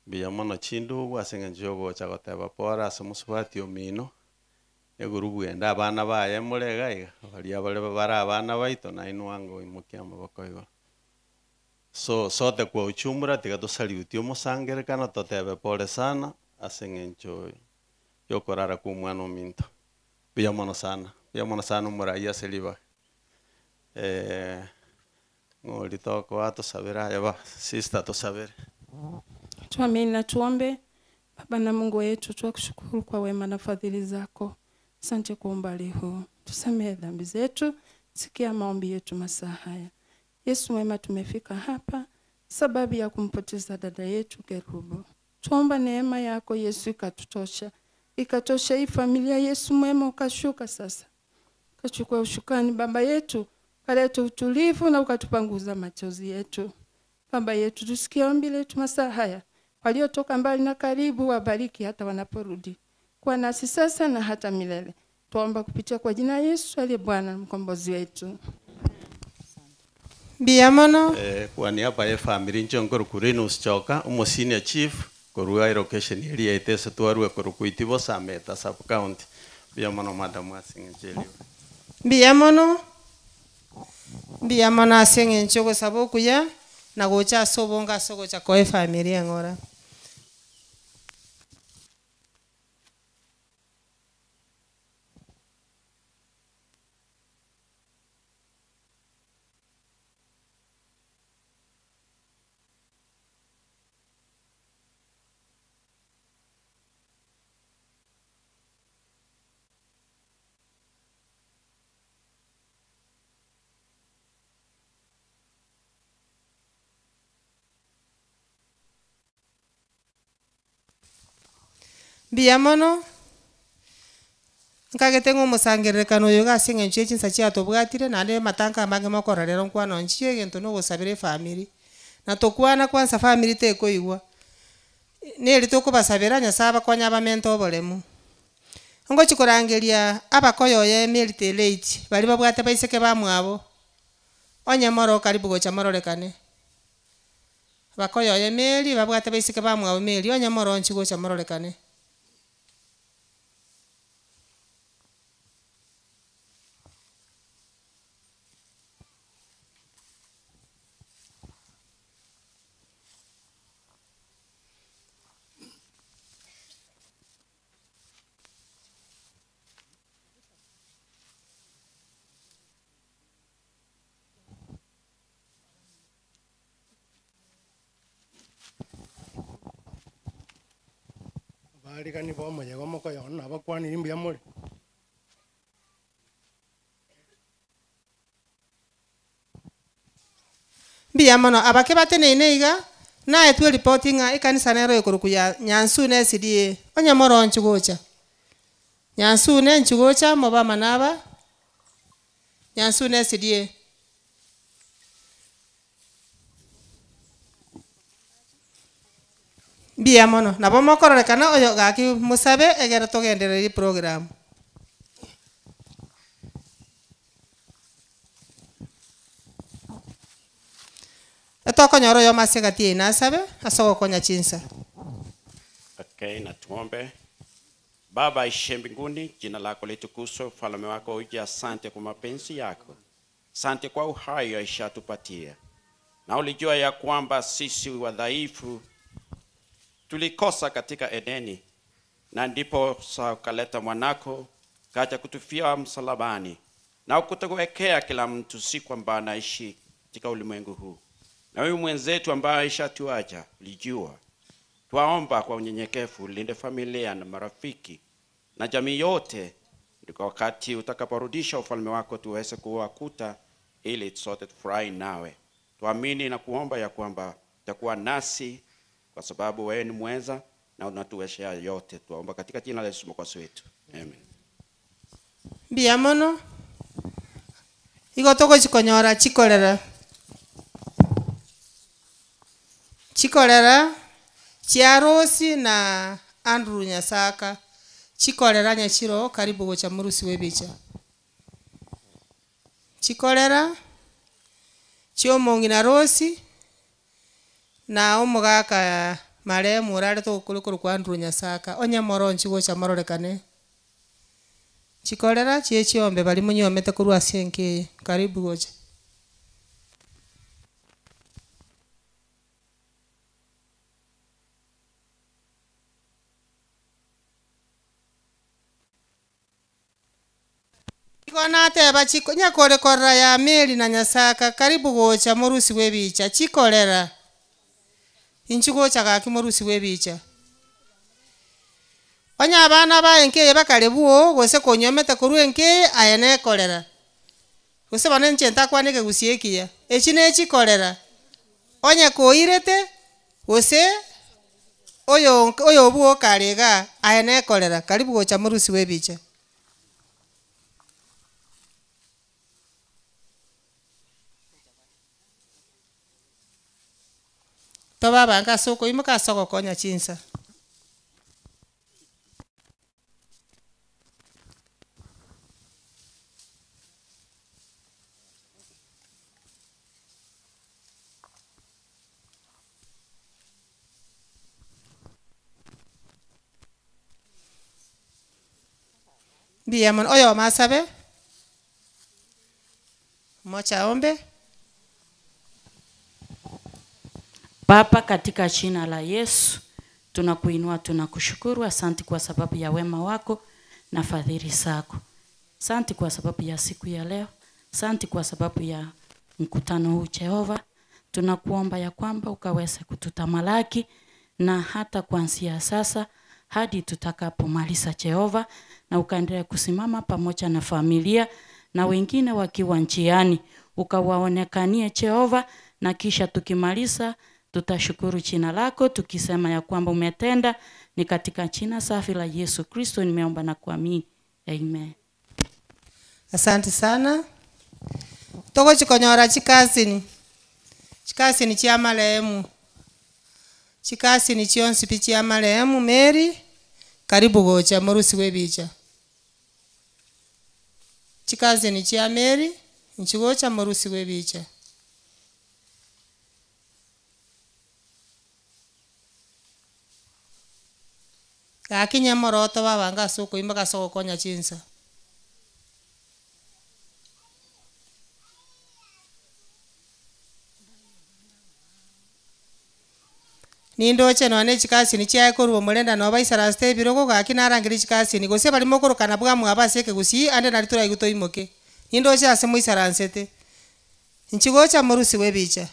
Mbuya mono chindugu ase eng'encho ya ogocha goteba pore ase mosubati omino, egurubu ende abana baye more iga iga, baria bare bare abana baito nainwe ango imokia amaboko igoro. So sote kwa ujumla tiga tosariutie omosangerekano totebe pole sana ase eng'encho ya okorara kwa omwana ominto. Mbuya mono sana, mbuya mono sana omorai ase ribaga. Ng'ori tokoa tosabere aye ba sister tosabere. Tuamini na tuombe. Baba na Mungu wetu, twakushukuru kwa wema na fadhili zako. Asante kwa umbali huu, tusamehe dhambi zetu, sikia maombi yetu masaa haya. Yesu mwema, tumefika hapa sababu ya kumpoteza dada yetu Kerubo. Tuomba neema yako Yesu ikatutosha, ikatosha hii familia. Yesu mwema, ukashuka sasa, ukachukua ushukani baba yetu, ukaleta utulivu na ukatupanguza machozi yetu. Baba yetu, tusikie ombi letu masaa haya. Waliotoka mbali na karibu, wabariki hata wanaporudi. Kuwa nasi sasa na hata milele. Tuomba kupitia kwa jina Yesu aliye Bwana mkombozi wetu. Mbuya mono. Kwa niaba ya efamiri inche nkorokwa Linus Choka, omo senior chief korwa elocation eria yaito ase twarue korokwa Itibo Sameta sub county. Mbuya mono madam ase eng'encho eria. Mbuya mono, mbuya mono ase eng'encho ogosaba okuya na gocha ase obonge ase ogocha koa efamiri eng'ora. Mbuya mono, nkagete ng'a omosangererekano oyo iga ase eng'encho ya chinsa chiatobwatire naende amatango amange mokorora rero nkwana onchie egento na ogosabera efamiri. Na tokwana kwanza famiri tekoigwa, neri tokobasabera nyasaye abakonye abamente oboremu. Ngochi korangeria abakoyoye Mary Teleit, baria babwate baiseke bamwabo, onye moro karibu gocha mororekane. Bakoyoye Mary, babwate baiseke bamwabo Mary, onye moro inchi gocha mororekane. Abaarigani b'omoyega omokoyone nabakwanire mbuya more. Mbuya mono abake bateneine iga, naetwe eripoti ng'a ekanisa nero ekorokwa ya Nyansune SDA, onye moronchi gocha. Nyansune inchi gocha mobe amana aba, Nyansune SDA. Mbuya mono, nabo mokororekana oyo gaki mosabe egere togendererie eprogram. Etokonyora oyomo ase egati yaino asabe ase ogokonya chinsa. Okay, na tuombe. Baba aishiye mbinguni, jina lako litukuzwe, ufalme wako uje. Asante kwa mapenzi yako. Sante kwa uhai aishatupatia, na ulijua ya kwamba sisi wadhaifu tulikosa katika Edeni, na ndipo sa ukaleta mwanako kaja kutufia msalabani na ukutuwekea kila mtu siku ambayo anaishi katika ulimwengu huu. Na huyu mwenzetu ambaye aishatuacha ulijua. Twaomba kwa unyenyekevu ulinde familia na marafiki na jamii yote, ndiko wakati utakaporudisha ufalme wako tuweze kuwakuta, ili sote tufurahi nawe. Tuamini na kuomba ya kwamba utakuwa nasi, kwa sababu wewe ni mweza na unatuwezesha yote. Tuomba katika jina la Yesu Mwokozi wetu, amen. Mbuya mono, igo togochikonyora chikorera. Chikorera chia Rose na Andrew Nyasaka, chikorera nyachiro karibu gocha morusi bwa ebicha. Chikorera chia omong'ina Rose na omogaka marehemu orarete ogokora korokwa Andrew Nyasaka, onye moronchi gocha mororekane. Chikorera chia echiombe baria monyomete korwa ase enka eye, karibu gocha. Igo nateba chiko nyakore korora ya Mary na Nyasaka karibu gocha morusi bwa ebicha chikorera inchu gocha gaki morusi bwa ebicha. Onye abana ba enka eye bakare buo gose konyomete korwa enka eye aye nekorera. Gose bono inche ntakwane ekegusia ekiya, echi na echikorera onye koirete gose oyo oyo bwo okare igaa aye nekorera karibu gocha morusi bwa ebicha. Tobe abange ase okoimoka ase ogokonya chinsa. Mbuya mono, oyomo asabe, mocha aombe. Baba, katika jina la Yesu tunakuinua, tunakushukuru. Asante kwa sababu ya wema wako na fadhili zako. Asante kwa sababu ya siku ya leo. Asante kwa sababu ya mkutano huu Jehova. Tunakuomba ya kwamba ukaweze kututamalaki na hata kuanzia sasa hadi tutakapomaliza Jehova, na ukaendelea kusimama pamoja na familia na wengine wakiwa njiani, ukawaonekanie Jehova, na kisha tukimaliza tutashukuru jina lako tukisema ya kwamba umetenda. Ni katika jina safi la Yesu Kristo nimeomba na kuamini, amen. Asante sana. Togochikonyora chikasini, chikasini chia marehemu, chikasini chionsi pi chia marehemu Mary, karibu gocha morusi bwa ebicha. Chikasini chia Mary nchigocha morusi bwa ebicha. Gaki moroto babanga ase okoimoka ase ogokonya chinsa. Nindoche nonye chikasini chiaye korwa omorenda noba baisaransete ebirogo gaki narangeri chikasini gose bari mokorokana bwa mwabo ase ekegusii ande nari toraigwe toimoke. Nindoche ase moisaransete, nchigocha morusi bwa ebicha.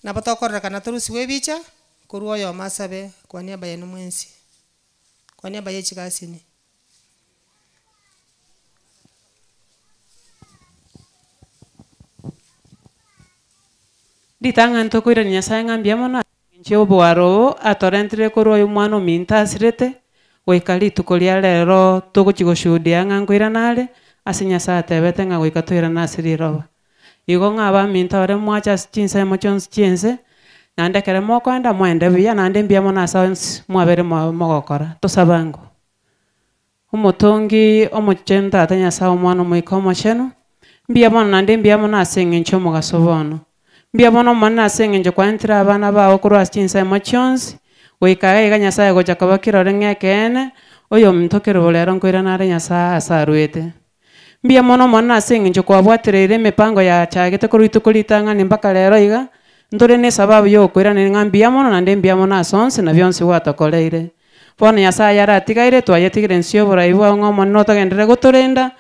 Nabo tokorerekana torusi bwa ebicha korwa oyomo asabe kwa niaba yenu mwensi, kwa niaba ya echikasini. Ritang'ani tokoirania Nyasaye ng'a mbuya mono inche obwaro obo atorentire korwa oyo omwana ominto asirete goika rituko ria rero togochi goshuhudia ng'a nkoirana are ase Nyasaye atebete ng'a goika toirane ase riroba. Igo ng'a abaminto bare mwacha ase chinsemo chionsi chia ense, naende ekere mokoenda moende buya, naende mbuya mono ase onsi mwabere mogokora. Tosabe ango. Omotongi omochenu Tata Nyasaye Omwana Omoika Omochenu, mbuya mono naende mbuya mono ase eng'encho ya omogaso bono. Mbuya mono Omonene ase eng'encho kwaentire abana bao korwa ase chinsemo chionsi, goika iga iga Nyasaye gocha koba kirore ng'a ekeene, oyominto kerobo rero nkoirana are Nyasaye ase arwete. Mbuya mono Omonene ase eng'encho kwabwatereire emipango yachagete korwa rituko ritang'ani mpaka rero iga, ntore na esababu ya okoiraneria ng'a mbuya mono naende mbuya mono ase onsi na bionsi gwatokoreire. Bono Nyasaye aratigaire, twayetigire inse y'oborai bwao ng'a Omonene otogenderere gotorenda,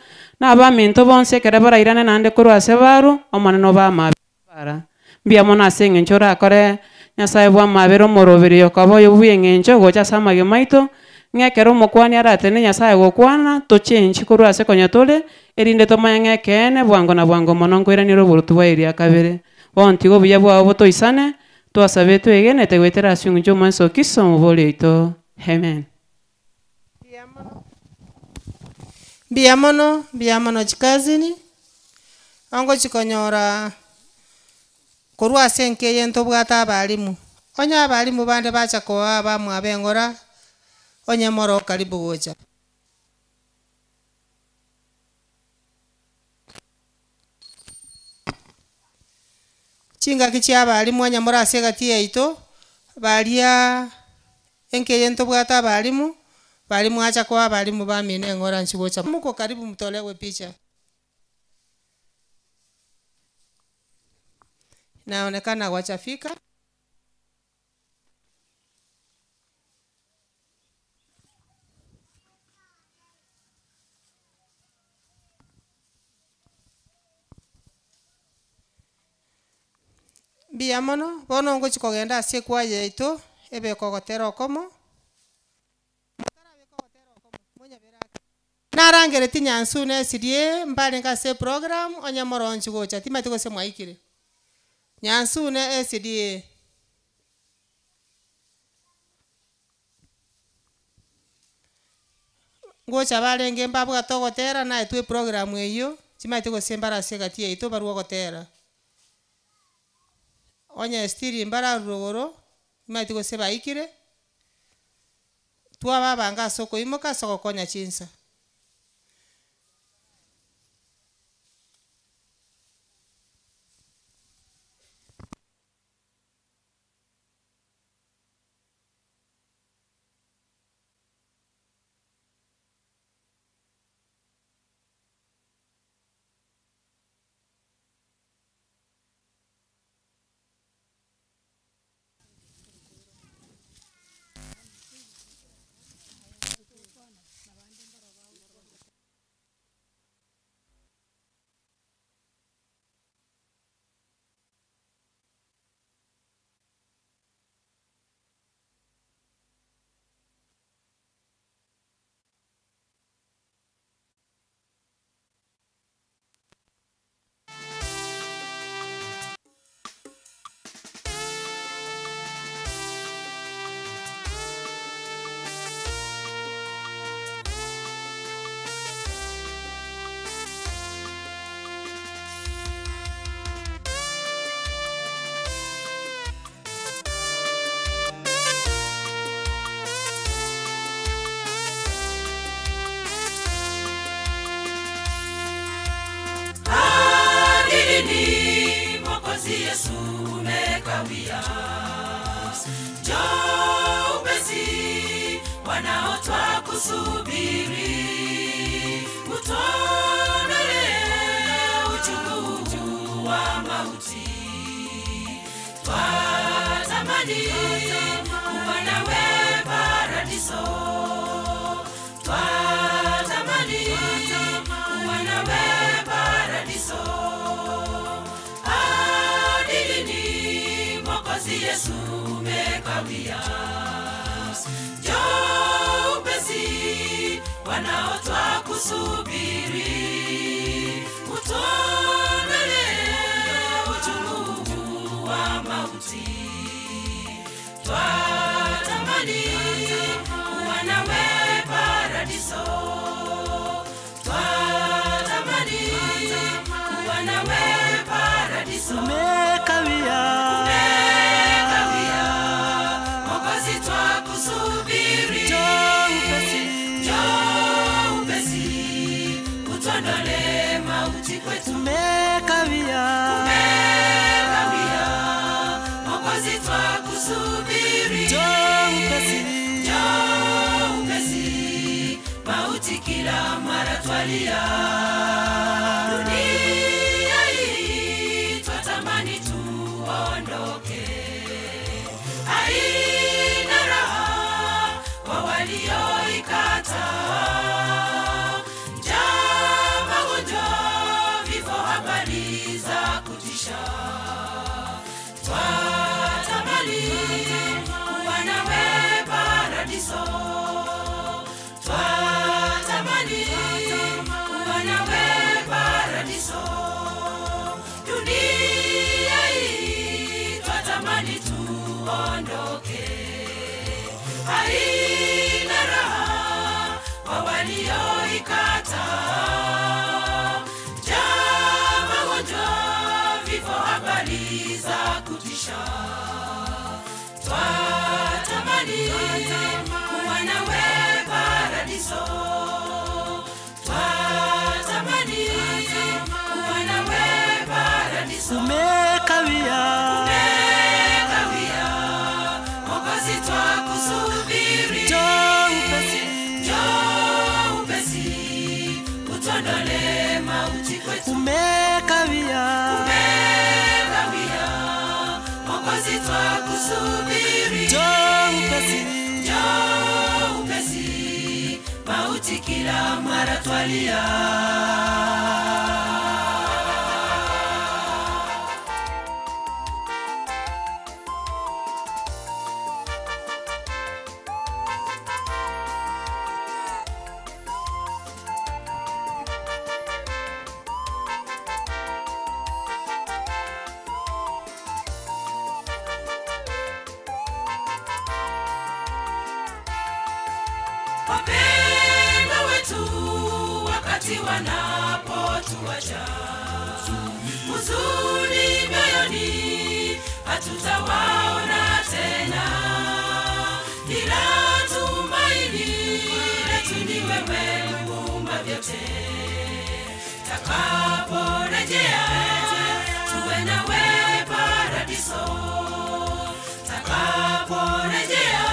na abaminto bonsi ekero barairane naende korwa ase barwo, Omonene obae amaabera bara. Mbuya mono ase eng'encho orakore Nyasaye bw'amaabera omoroberio okoba oyo bw'eng'encho gocha ase amagima aito, ng'a ekero omokuani aratene Nyasaye gokwana, tochenchi korwa ase konya tore, erinde tomanye ng'a ekeene bwango na bwango mono nkoiranire oboruoti bwa eria kabere. Bono tiga obuya bwao botoisane, twasabe twegenete goetera ase eng'encho y'Omonene Yeso Kristo omobori oito. Amen. Mbuya mono, mbuya mono chikazini, ongochi konyora korwa ase enka eye ntobwate abalimu, onye abalimu bande bacha koa abamwabo eng'ora, onye more karibu gocha. Chingaki chia abalimu onye more ase egati yaito, baria enka eye ntobwate abalimu, baria mwacha koa abalimu bamino eng'ora nchi gocha moko karibu mtolewe picha. Inaonekana wachafika. Mbuya mono, bono ngochi kogenda ase ekwaya yaito, ebe ekogotera okomo. Narangeretie nyansu na SDA mbarenge ase eprogram, onye moronchi gocha, timanyeti gose mwaikire. Nyansu na SDA. Ngocha barenge mbabwate ogotera, naetwe eprogram eywo, timanyeti gose mbare ase egati yaito barwe ogotera. Onye still mbare arwo rogoro, timanyeti gose baikire, twababanga ase okoimoka ase ogokonya chinsa. Hadi lini Mwokozi Yesu umekawia? Njoo upesi, wanaotwakusubiri, utuondolee uchungu wa mauti. Twatamani kuwa nawe paradiso, twatamani kuwa nawe paradiso. Hadi lini Mwokozi Yesu umekawia? Njoo upesi, wanaotwakusubiri, utuondolee uchungu wa mauti. Twatamani kuwa nawe paradiso, twatamani kuwa nawe paradiso. Mwokozi twakusubiri. Njoo upesi. Njoo upesi, mauti kila mara twalia. Dunia hii twatamani tuondoke, haina raha kwa walioikataa. Njaa, magonjwa, vifo, habari za kutisha. Twatamani kuwa nawe paradiso, twatamani kuwa nawe paradiso. Dunia hii twatamani tuondoke, haina raha kwa walioikataa. Njaa, magonjwa, vifo, habari za kutisha. Twatamani kuwa nawe paradiso, twatamani kuwa nawe paradiso. Umekawia. Umekawia, Mwokozi twakusubiri. Njoo upesi. Njoo upesi, utuondolee mauti kwetu. Umekawia. Umekawia, Mwokozi twakusubiri. Njoo upesi. Njoo upesi, mauti kila mara twalia. Wapendwa wetu wakati wanapotuacha, huzuni mioyoni hatutawaona tena, ila tumaini letu ni wewe muumba vyote. Takaporejea tuwe nawe paradiso, takaporejea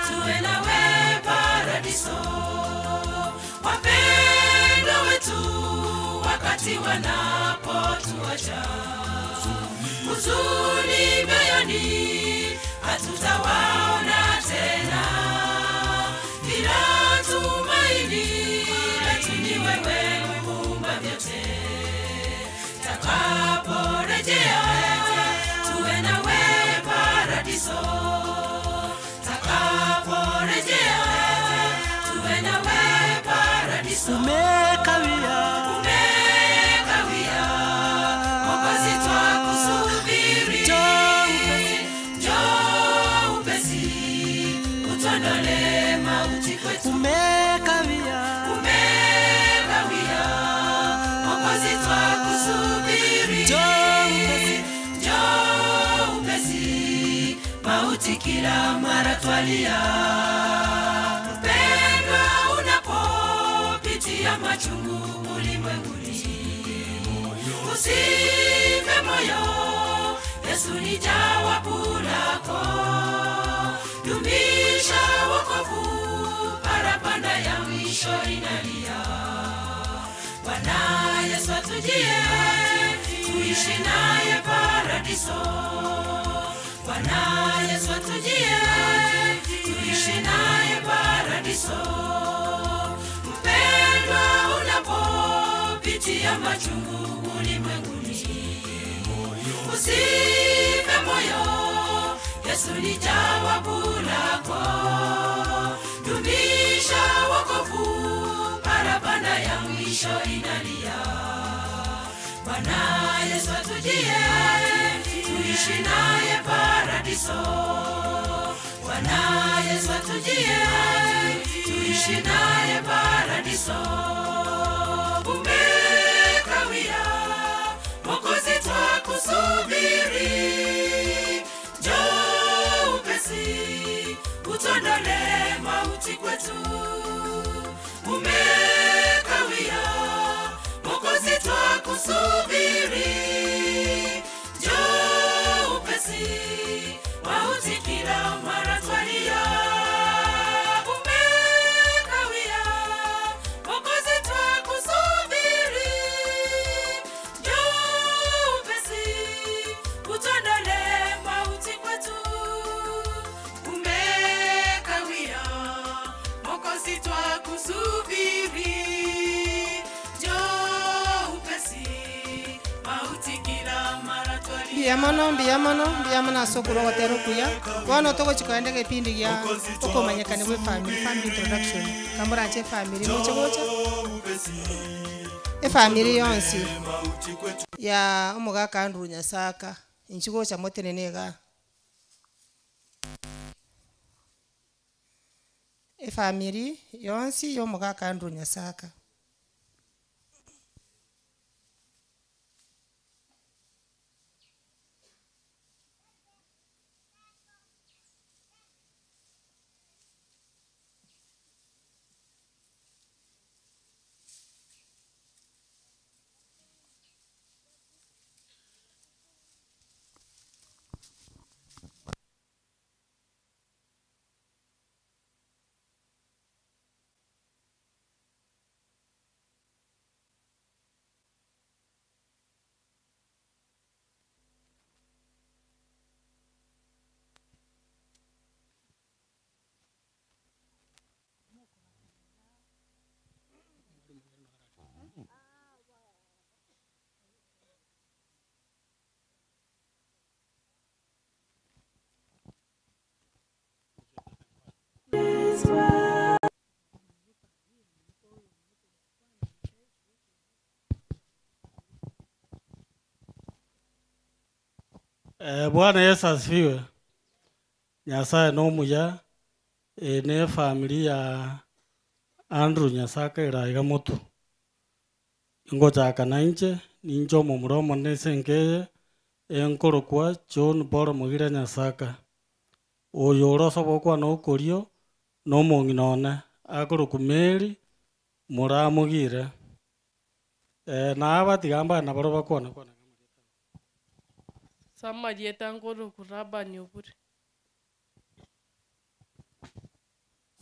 tuwe nawe paradiso. Wapendwa wetu wakati wanapotuacha, huzuni mioyoni hatutawaona tena, ila tumaini letu ni wewe muumba vyote. Takaporejea tuwe nawe paradiso, takaporejea tuwe nawe paradiso. Umekawia. Umekawia, Mwokozi twakusubiri. Njoo upesi. Njoo upesi, utuondolee mauti kwetu. Umekawia. Umekawia, Mwokozi twakusubiri. Njoo upesi. Njoo upesi, mauti kila mara twalia. Mpendwa, unapopitia machungu ulimwenguni, usife moyo, Yesu ni jawabu lako. Dumisha wokovu, parapanda ya mwisho inalia. Bwana Yesu atujie, tuishi naye paradiso. Bwana Yesu atujie, tuishi naye paradiso. Mpendwa, unapopitia machungu ulimwenguni, usife moyo, Yesu ni jawabu lako. Dumisha wokovu, parapanda ya mwisho inalia. Bwana Yesu atujie, tuishi naye paradiso. Bwana Yesu atujie, tuishi naye paradiso. Umekawia, Mwokozi twakusubiri. Njoo upesi, utuondolee mauti kwetu. Umekawia, Mwokozi twakusubiri. Njoo upesi, Mbuya mono, mbuya mono, mbuya mono ase okorwa ogotera okuya. Bono togochi kogenda egepindi gia okomanyekania bwa efamiri, family introduction. Ka moranche efamiri moche gocha, efamiri yonsi ya omogaka Andrew Nyasaka, inchuo gocha motenene igaa. Efamiri yonsi ya omogaka Andrew Nyasaka. Bwana Yesu asifiwe. Nyasaye nomuya, eye ne efamiri ya Andrew Nyasaka ere aiga motwe. Ngochaka na inche, ninche omomura omonene ase enka eye, enkorokwa John Paul Mogire Nyasaka. Oyo ore ase obokwana okorio, na omong'ina one, akorokwa Mary, moramogire. Na aba tiga mbane nabaro bakwana kwana. Samarieta nkorokwa Laban Obure.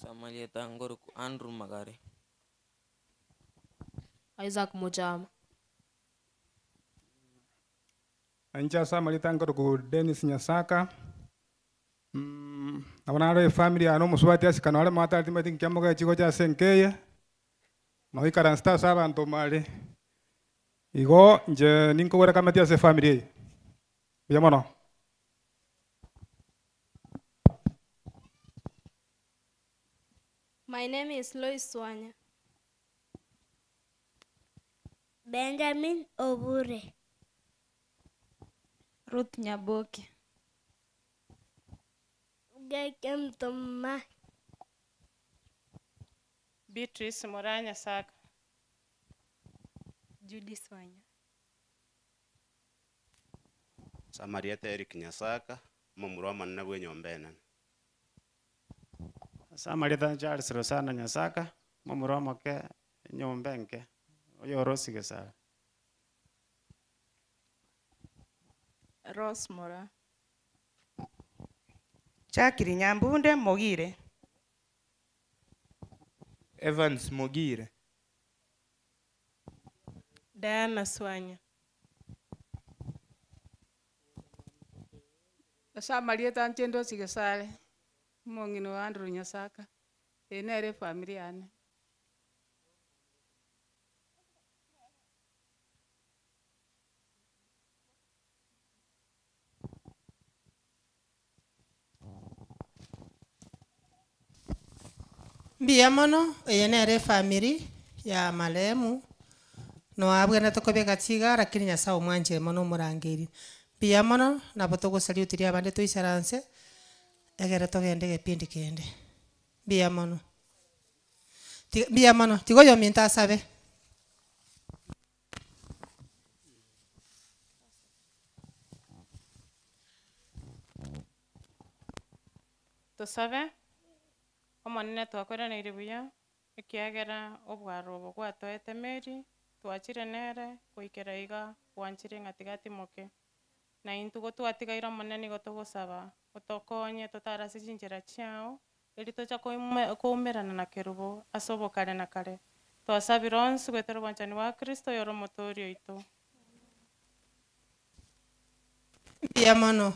Samarieta nkorokwa Andrew Magare. Isaac Muchama. Inche ase amarieta nkorokwa Dennis Nyasaka, nabo naro efamiri yane omosubati asika nore mwatari timanyeti nki amogechi gocha ase enka eye, noikaransete ase abanto mare. Igo inche ninkogwera kamati ase efamiri eye. Mbuya mono. My name is Lois Wanya. Benjamin Obure. Ruth Nyaboke. Geke Mtoma. Beatrice Muranya Saka. Judith Wanya. Samarieta Eric Nyasaka, omomura omonene bwa enyomba enene. Samarieta Charles Rosana Nyasaka, omomura omoke enyomba enke, oyo orosi gesare. Rose Mora. Jacqueline Nyambunde Mogire. Evans Mogire. Diana Swanya. Ase amarieta inche ndochi Gesare, omong'ina wa Andrew Nyasaka, eye nere efamiri yane. Mbuya mono, eye nere efamiri ya marehemu, noabwenerete kobeka chiga lakini nyasaye omwanchire mono omorangerie. Mbuya mono, nabo togosaluteria abande toisaranse, egere togende egepindi kende. Mbuya mono. Ti mbuya mono, tiga oyominto asabe. Tosabe, Omonene twakoraneirie buya, ekiagera obwaro obo gwatoete Mary, twachire nere, goikera iga gwanchire ng'a tiga atimoke. Na intwe gotwatigaire Omonene nigo togosaba, otokonye totare ase chinchera chiao, eri tocha koime koumerana na kerubo ase obokare na kare. Twasabire onsi goetera obwanchani bwa Kristo oyore omotoori oito. Mbuya mono.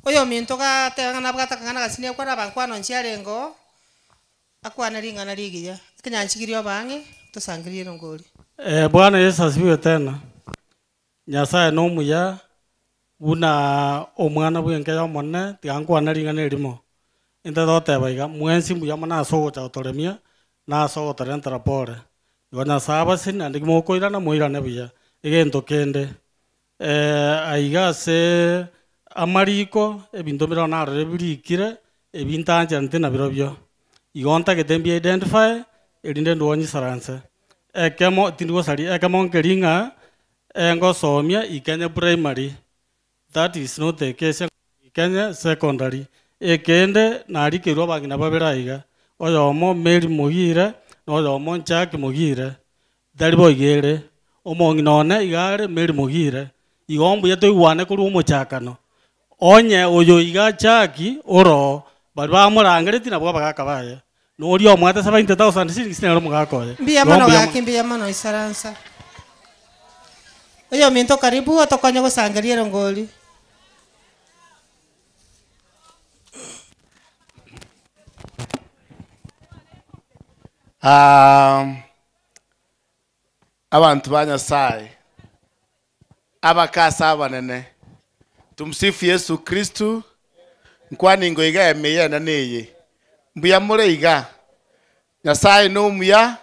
Oyo ominto gateba ng'a nabwate akang'ana agasini akwane abankwano inche arenge oo, akwane ring'ana rigiya. Ekenyanchigirie obe ang'e, tosangererie erongo oria. Eh, Bwana Yesu asifiwe tena. Nyasaye nomuya, buna omwana bw'enka y'Omonene, tiga nkwane ring'ana erimo. Intwe togoteba iga, mwensi mbuya mono ase ogocha gotoremia, na ase ogotorentera pore. Igo Nyasaye abaseni naende ki mokoirana moirane buya. Egento kende, aiga ase amariko, ebinto mbire narorire birikire, ebi ntanchereti nabirobio. Igo ntagete mbi identify, erinde ndwo nyisaranse. Ekemo tindi gosaria, ekemo nkeri ng'a, engosomia Ikenye primary, that is not the case Ikenye secondary. Ekende, narikeirwe abang'ina babere aiga, oyomo Mary Mogire, na oyomo Jack Mogire, tari boigo ere, omong'ina one iga are Mary Mogire, igo mbuya toigwane korwa omochakano, onye oyo iga Jack oroo, baria bamorangeretie nabwo abagaka baye, na oria omoete 70,000 shillings nere omogaka oye. Mbuya Igo mono mbuya gaki mbuya mono isaransa. Oyominto karibu otokonye gosangeria erongo oria. Abanto ba Nyasaye, abakasa abanene, tumsifu Yesu Kristo, nkwane ingo iga emiya enene eye. Mbuya more iga? Nyasaye nomuya,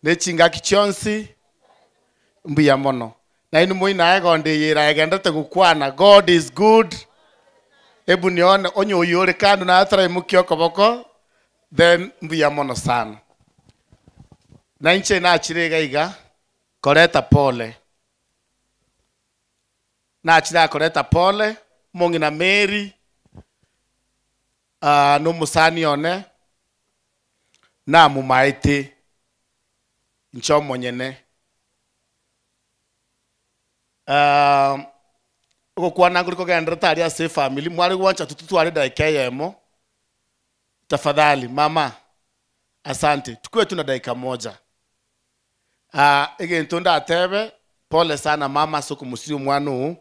ne chingaki chionsi, mbuya mono. Nainwe moino egonda eye eragenderete gokwana, God is good, ebu nione onye oyio ore kando naye ataraimokia okoboko, then mbuya mono sana. Na inche nachire iga iga koreta pole, nachire akoreta pole, omong'ina Mary, na omosani one, namomaete inche omonyene. Ogokwana nkori kogenderete aria ase efamiri, mware gwancha totware edakika eyemo, tafadhali mama, asante, tukue tu na dakika moja. Egento ndatebe, pole sana mama ase okomosiria omwana oo,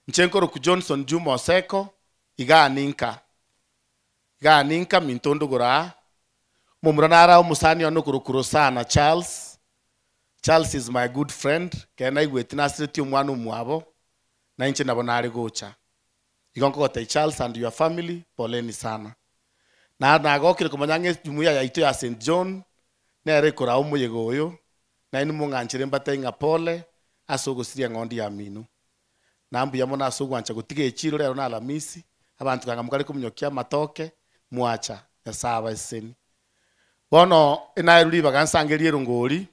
inche nkoroku Johnson Juma Oseko, igaa ninka, igaa ninka minto ndogoro aa, omomura nare aa omosani one okorokwa Rosana Charles, Charles is my good friend, ekero naigwete nasiretie omwana omwabo, na inche nabo nare gocha. Igo nkogotebia Charles and your family, poleni sana. Na nagokire komanya ng'a ejumuiya yaito ya St. John nere ekoraa omoyega oyo, nainwe mong'anchere mbatebie ng'a pole ase ogosiria eng'ondi yamino. Na mbuya mono ase ogwancha gotiga echiro rero na Alamisi, abanto kanga mokare kominyokia amatoke, mwacha, Nyasae abasesenie. Bono enaerwe ribaga nsangerie erongori,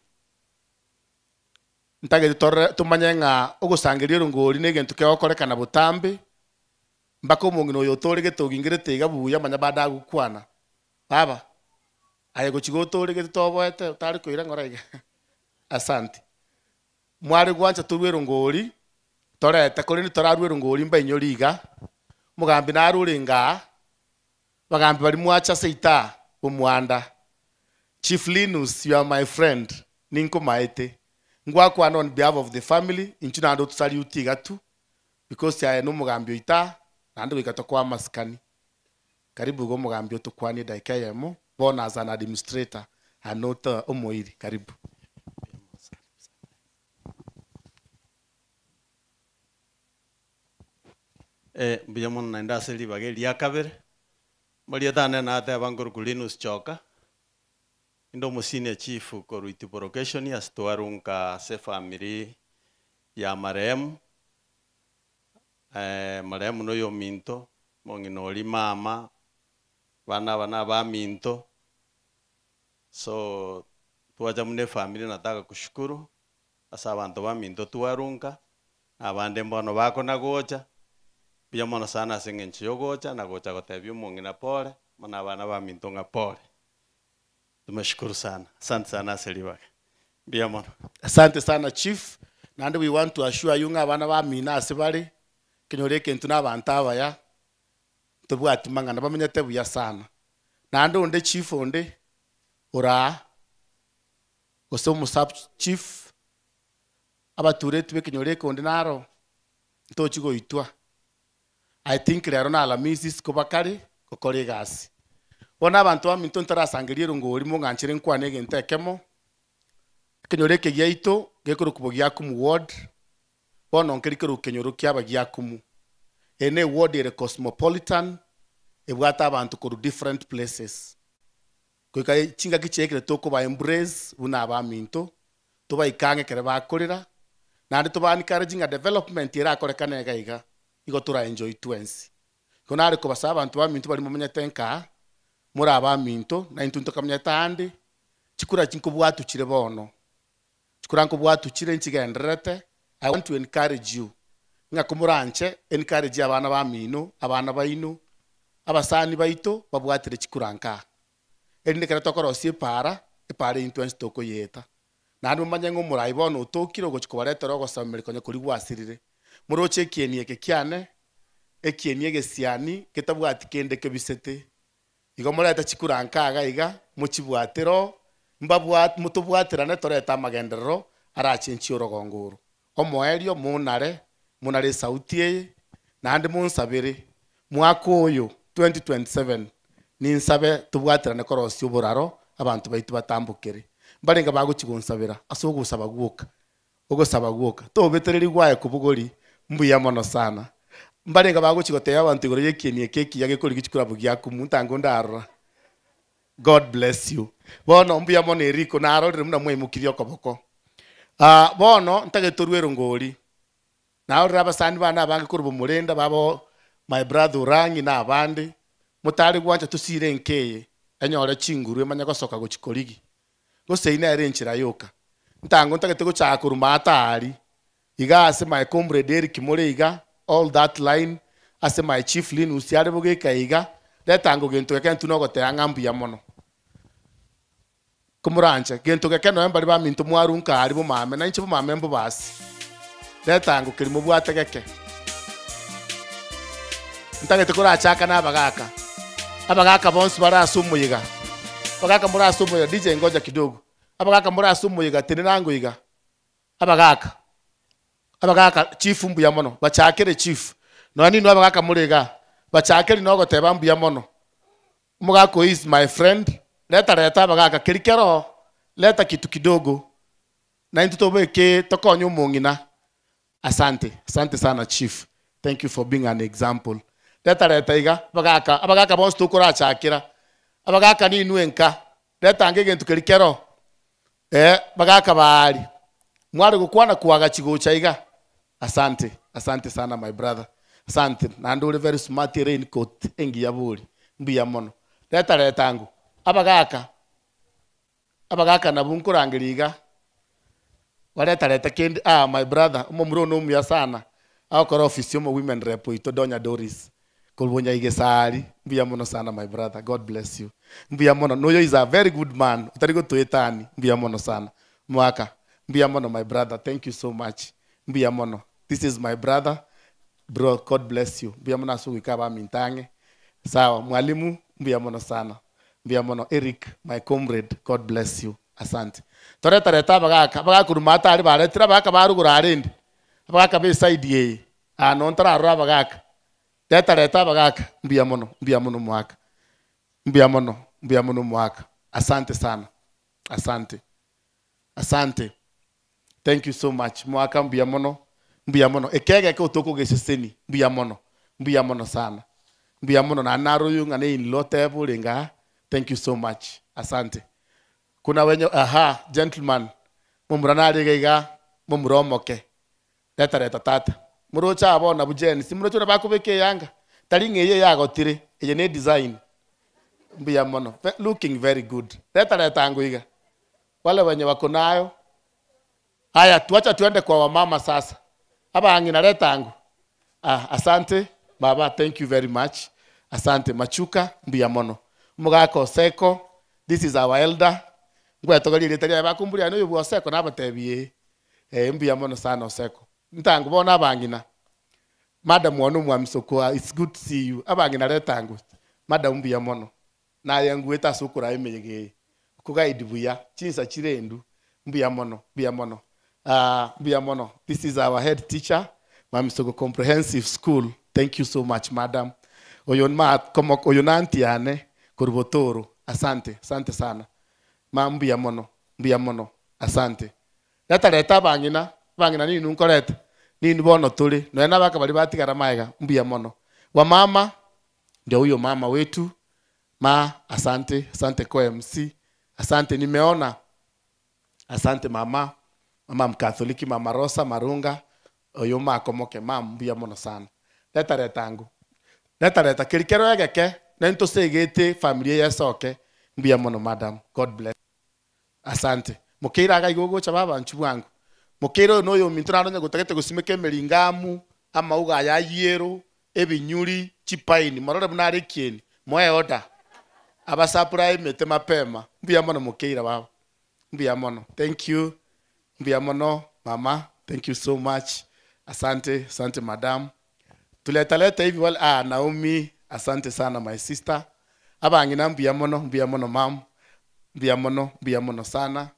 ntagete torore tomanye ng'a ogosangeria erongori na egento kegokorekana botambe, mpaka omong'ina oyo otoregete ogingerete iga buya manya bado agokwana, baba, aye gochia gotoregete toboete otare koira ng'ora iga asante. Mware gwancha torwe erongori, torete korende torarwe erongori mbainyore iga, omogambi nare orenge aa, abagambi baria mwacha ase itaa, omwanda. Chief Linus, you are my friend, ninkomaete. Ngwakwana on behalf of the family, inchuo naende otosalutie iga tu, because aye na omogambi oito aa, naende goika tokoe amasikani. Karibu iga omogambi otokwanie edakika eyemo, bono as an administrator and not omoiri, karibu. Mbuya mono naende ase ribaga eri ria kabere, Marieta ane nateba nkorokwa Linus Choka, inde omosenior chief korwa Itibo location ase twarunka ase efamiri ya marehemu, marehemu na oyominto, omong'ina oria mama, abana aba na abaminto, so twacha buna efamiri nataka kushukuru, ase abanto baminto twarunka, na abande mbono bakona gocha, mbuya mono sana ase eng'encho ya ogocha na gocha gotebia omong'ina pore, amo na abana baminto ng'a pore. Tumeshukuru sana, asante sana ase ribaga, mbuya mono. Asante sana chief, naende we want to assure you ng'a abana bamino ase bare, ekenyoro eke intwe na abanto abaya, ntobwati mang'ana, bamenyete buya sana. Naende onde chief onde, ore aa, gose omosub chief, abaturetwe ba ekenyoro eke onde naro, ntochi goitwa. I think rero na Alhamisi isiko bakare gokora egasi. Bono abanto baminto ntarasangeria erongori mong'anchere nkwane egento ekemo, ekenyoro eke giaito gekorokwa Bogiakumu ward, bono nkeri korokwa kenyoro kia Abagiakumu. Eye ne eward ere cosmopolitan, ebwate abanto korwa different places. Goika chingaki chiaikire tokoba embrace buna abaminto, tobaike ang'e ekero bakorera, naende toba encourage ng'a development erakorekane iga iga, igo tora enjoy twensi. Igo nare kobasaba abanto baminto baria momenyete nkaa, more abaminto, na intwe ntokamenyete ande, chikura chinkobwatwa chire bono, chikura nkobwatwa chire nchigendererete, I want to encourage you, ng'a komoranche encourage abana bamino, abana baino, abasani baito, babwatire chikura nkaa. Erinde ekero tokorosia epaara, epaara eyio intwe ensi tokoyeeta. Naende momanye ng'a omorai bono otokire ogochia kobaretera ogosameria konya koria gwasirire. Moroche ekieni eke kiane, ekieni egesiani getabwati kende kebisete. Igo morete chikura nka iga iga, mochibwatire oo, mbabwa motobwaterane torete amagenderero arachenchie orogongo oro. Omoerio monare, monare esauti eye, naende monsabere, mwaka oyo 2027 ninsabe tobwaterane korosia oboraro abanto baito batambokere. Mbarenge bagochia gonsabera ase ogosaba gwoka, ogosaba gwoka. Tobetererigwe aye kobogori, mbuya mono sana. Mbarenge bagochia gotebia abanto igoro y'ekieni eke ekiya gekorigia chikurabu giakumu, ntango ndarora. God bless you. Bono mbuya mono Eriko, narorire buna mwaimokirie okoboko. Ah, bono ntagete torue erongori. Narorire abasani bane abange korwa Bomorenda, babo my brother Orangi na abande, motare gwancha tosire enka eye, enyore chinguru emanye gosoka gochia korigi. Gose eyio nere enchera yoka. Ntango ntagete gochaka korwa maata aria, iga ase my comrade Eric more iga, all that line, ase my chief Linus are bogeka iga, retango gento geke intwe nogoteba ng'a mbuya mono. Komoranche, gento geke nonya mbari baminto mwarunka aria bomame, na inche bomame mbobasi. Retango keri mobwate geke. Ntagete korachaka na abagaka. Abagaka bonsi bare ase omoyega. Abagaka more ase omoyega, DJ ngoja kidogo. Abagaka more ase omoyega, tenena ango iga. Abagaka, abagaka, chief mbuya mono, bachakere chief. Nonya ninwe abagaka more igaa, bachakeri nogoteba mbuya mono. Omogaka oyo is my friend, leta leta abagaka keri kero, leta kitu kidogo, naintwe tobeke tokonye omong'ina. Asante, asante sana chief, thank you for being an example. Leta leta iga, abagaka, abagaka bonsi tokorachakera, abagaka ninwe nka, leta ange egento keri kero, eh, bagaka baari, mware gokwana kwagachi gocha iga, asante, asante sana my brother, asante, naende ore very smart erain coat engiya bori, mbuya mono. Leta leta ango, abagaka, Abagaka nabwo nkorangeria iga, baretarete kende, ah my brother, omomura one omuya sana, agokora office y'omo women rep oito Donya Doris, korwa Bonyaigesaari, mbuya mono sana my brother, God bless you. Mbuya mono, noyo is a very good man, otari gotoetani, mbuya mono sana. Omogaka, mbuya mono my brother, thank you so much, mbuya mono. This is my brother, bro God bless you, mbuya mono ase ogoika abaminto ang'e. Sawa, mwalimu, mbuya mono sana. Mbuya mono Eric my comrade God bless you asante. Toretarete abagaka, abagaka korwa maate aria baretire abagaka ba rogoro arende, abagaka ba eside eye, aa noo ntararora abagaka. Reta reta abagaka, mbuya mono, mbuya mono omogaka, mbuya mono, mbuya mono omogaka, asante sana, asante, asante. Thank you so much mwaka mbuya mono mbuya mono ekegeke otokogeseseni mbuya mono mbuya mono sana mbuya mono naende naro oyo ng'a ne in law teba orenge aa thank you so much asante kuna wenye aha gentleman momura nare iga iga momura omoke reta reta tata moroche aba bono nabwo Gen Z moroche buna bakobeka eyanga tari ng'a eye yagotire eye ne design mbuya mono looking very good reta reta ango iga Wale wenye wako nayo. Haya, tuacha tuende kwa wamama sasa. Abang'ina reta ango. Ah, asante baba, thank you very much. Asante Machuka, mbuya mono. Omogaka Oseko, this is our elder. Ngwetogeria erieta riaye bakomboria aye noyo bwa Oseko nabatebie ee. Eh, mbuya mono sana Oseko. Ntango bono abang'ina. Madam one omwamisoko, it's good to see you. Abang'ina reta ango. Madam mbuya mono. Naye ngwete ase okoraa emeyega eye, okogaidi buya, chinsa chire endu, mbuya mono, mbuya mono, aah mbuya mono, this is our head teacher, Mamisoko Comprehensive School. Thank you so much madam. Oyo ma komo oyo na aunty yane korwa Botoro. Asante, asante sana. Ma mbuya mono, mbuya mono. Asante. Reta reta abang'ina, abang'ina ninwe nkoreta, ninwe bono tore, nonya na abaka baria batigara magega, mbuya mono. Wamama, ndio huyo mama wetu, ma asante, asante kwa MC, asante nimeona. Asante mama, mama mkatholiki, mama Rosa Marunga, oyo makomoke, ma mbuya mono sana. Reta reta angu. Reta reta keri kero egeke, nento segete familia yesoke, mbuya mono madam. God bless. Asante. Mokeira iga igo ogocha baba nchu bwango. Mokeira oyo noyo ominto naro onye gotagete gosimeka emeringamu, amauga aya ayiero, ebinyuri, chipaini, morore buna are ekieni, moe order. Abasapura emete mapema. Mbuya mono Mokeira baba. Mbuya mono. Thank you. Mbuya mono mama. Thank you so much. Asante, asante madam. Tuletaleta hivi wale, ah, Naomi, asante sana my sister. Abang'ina mbuya mono, mbuya mono mam. Mbuya mono, mbuya mono sana.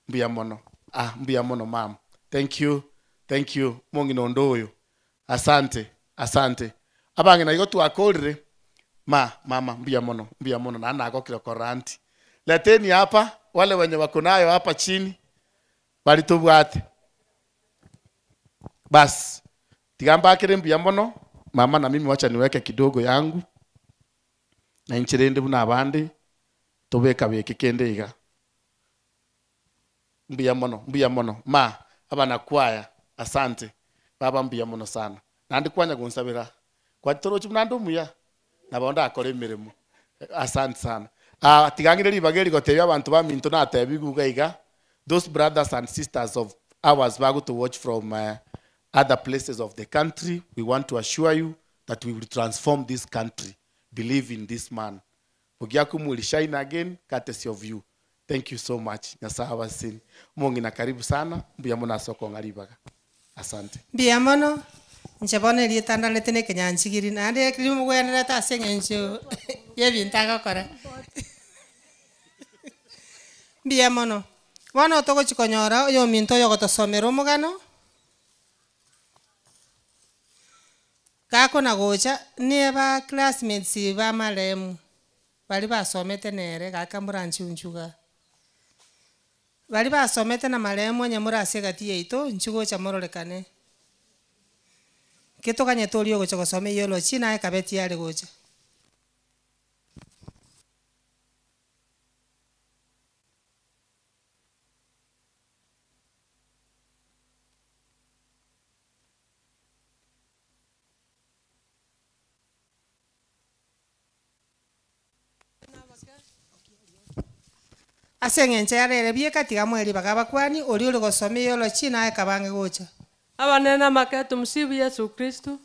Mbuya mono. Ah, mbuya mono mam. Thank you. Thank you. Mong'ina onde oyo. Asante, asante. Abang'ina igo twakorire. Ma, mama, mbuya mono, mbuya mono. Na nagokire korora aunty. Leteni hapa wale wenye wako nayo hapa chini. Bari tobwate. Bas. Tiga mbakere mbuya mono. Mama na mimi wacha niweke kidogo yangu. Na inchirende buna abande. Tobeka beke kende iga. Mbuya mono, mbuya mono. Ma, abana kwaya, asante. Baba mbuya mono sana. Nandi kwanya gunsabira. Kwa torochi mnando muya. Na bonda akore emirimo. Asante sana. Ah, tigangire ribageri gotebia abantu ba minto na tebi guga iga. Those brothers and sisters of ours bago to watch from other places of the country, we want to assure you that we will transform this country. Believe in this man. Ogiakumu will shine again, courtesy of you. Thank you so much. Nyasaye abasini. Mungu na karibu sana. Mbuya mona soko ngaribaga. Asante. Mbuya mono. Nche bono erieta ndalete na ekenyanchigiri, naende ekero mogwenerete ase eng'encho y'ebinto agokora. Mbuya mono. Bono togochi konyora oyo ominto oyo ogotosomera omogano. Gakona gocha, niba classmates ba marehemu, bari basomete nere, gaka moranchunchuga. Bari basomete na marehemu onye morase egati yaito, inchu gocha mororekane. Ketoganyete oria ogocha gosoma eyology, naye kabeti yare gocha. Ase eng'encho yarere bieka tiga mweri bagabakwani, oria ore gosoma eyology naye kabange gocha. Abanene amake tumsifu Yesu Kristo.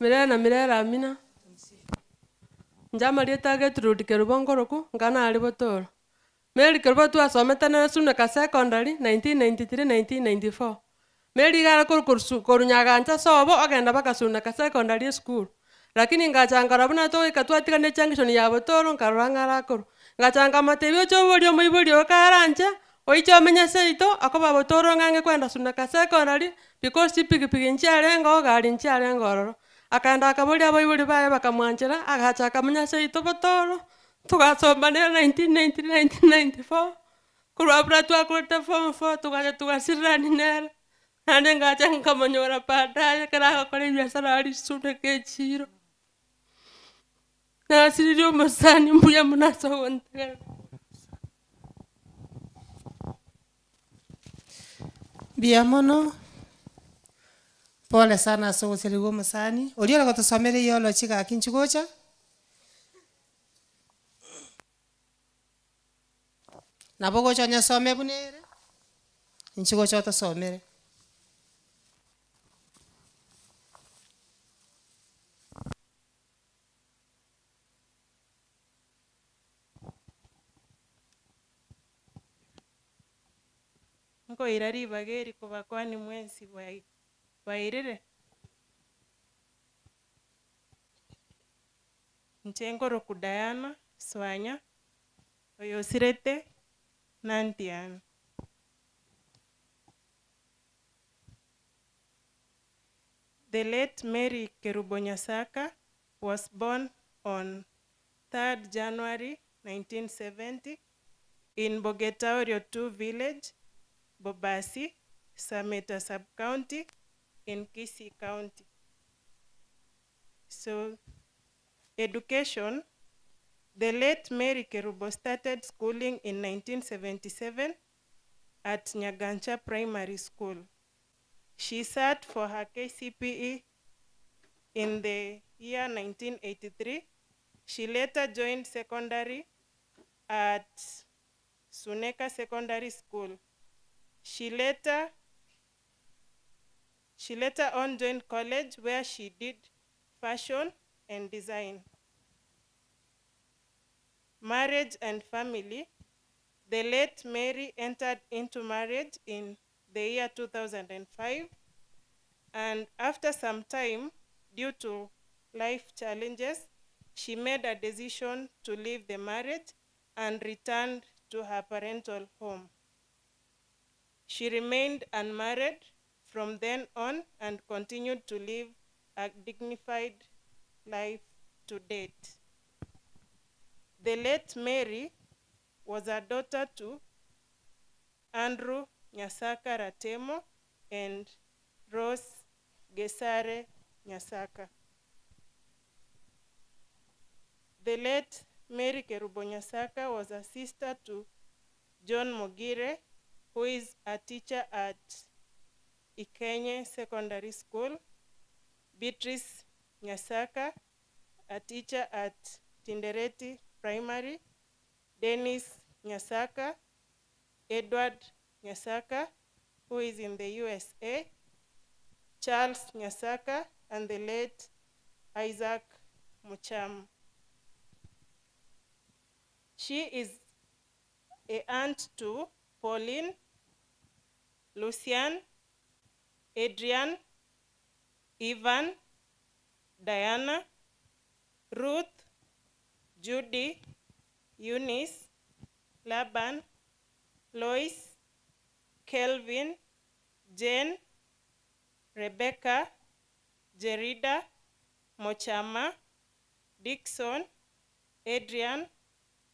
Milele na milele amina. Njama rieta Gertrude Kerubo Ngoroku, ngana ari Botoro. Mary Kerubo twasomete na Suneka Secondary 1993-1994. Mary igara koru koru koru Nyagancha sobo ogenda baka Suneka Secondary School. Lakini ngachangara buna togoika twatigane junction ya Botoro nkarora ng'ara koru. Ngachanga matebi ocho oborio moiborio okaranche, oiche omenye seito, akoba Botoro ng'ang'e kwenda Suneka Secondary because chipikipiki nchiarenge gari nchiarenge ororo. Akaenda akaboria abaibori baye bakamwanchera, agacha akamenya seito Botoro, tugasoma nere 1993-1994. Korwa buna twakorete form four tugacha tugasirani nere. Naende ngacha nkamonyora baadaye ekero agokora ebiasara aria Suneka echiro. Nasiririe omosani mbuya mono ase ogontegerera. Mbuya mono, pole sana ase ogoseriwa omosani, oria ore gotosomera eyology gaki inchi gocha. Nabo ogocha onyesome buna ere, inchi gocha otosomere. Nkoira ribaga eri kobakwani mwensi bwairire. Inche nkoroku Diana Swanya, oyo osirete na aunty yane. The late Mary Kerubo Nyasaka was born on 3rd January 1970 in Bogetaurio 2 village, Bobasi, Sameta sub-county in Kisii County. So, education. The late Mary Kerubo started schooling in 1977 at Nyagancha Primary School. She sat for her KCPE in the year 1983. She later joined secondary at Suneka Secondary School. She later she later on joined college where she did fashion and design. Marriage and family. The late Mary entered into marriage in the year 2005, and after some time, due to life challenges, she made a decision to leave the marriage and returned to her parental home. She remained unmarried from then on and continued to live a dignified life to date. The late Mary was a daughter to Andrew Nyasaka Ratemo and Rose Gesare Nyasaka. The late Mary Kerubo Nyasaka was a sister to John Mogire, who is a teacher at Ikenye Secondary School, Beatrice Nyasaka, a teacher at Tindereti Primary, Dennis Nyasaka, Edward Nyasaka, who is in the USA, Charles Nyasaka, and the late Isaac Mucham. She is a aunt to Pauline, Lucian, Adrian, Ivan, Diana, Ruth, Judy, Eunice, Laban, Lois, Kelvin, Jane, Rebecca, Jerida, Mochama, Dixon, Adrian,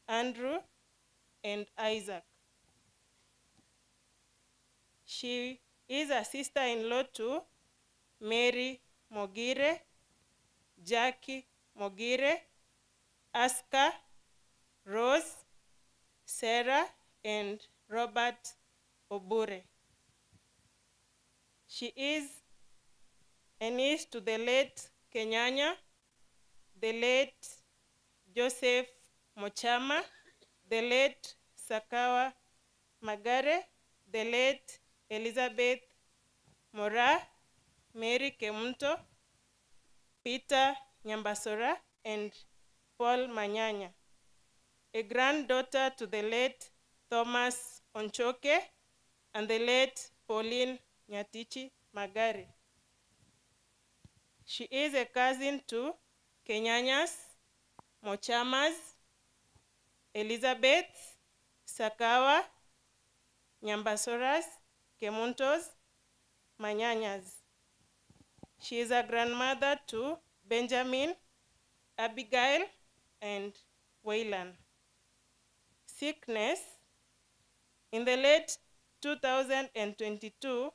Andrew, and Isaac. She is a sister-in-law to Mary Mogire, Jackie Mogire, Aska, Rose, Sarah, and Robert Obure. She is a niece to the late Kenyanya, the late Joseph Mochama, the late Sakawa Magare, the late Elizabeth Mora, Mary Kemunto, Peter Nyambasora, and Paul Manyanya. A granddaughter to the late Thomas Onchoke and the late Pauline Nyatichi Magare. She is a cousin to Kenyanyas, Mochamas, Elizabeth, Sakawa, Nyambasoras, Kemuntos, Manyanyas. She is a grandmother to Benjamin, Abigail, and Waylan. Sickness. In the late 2022,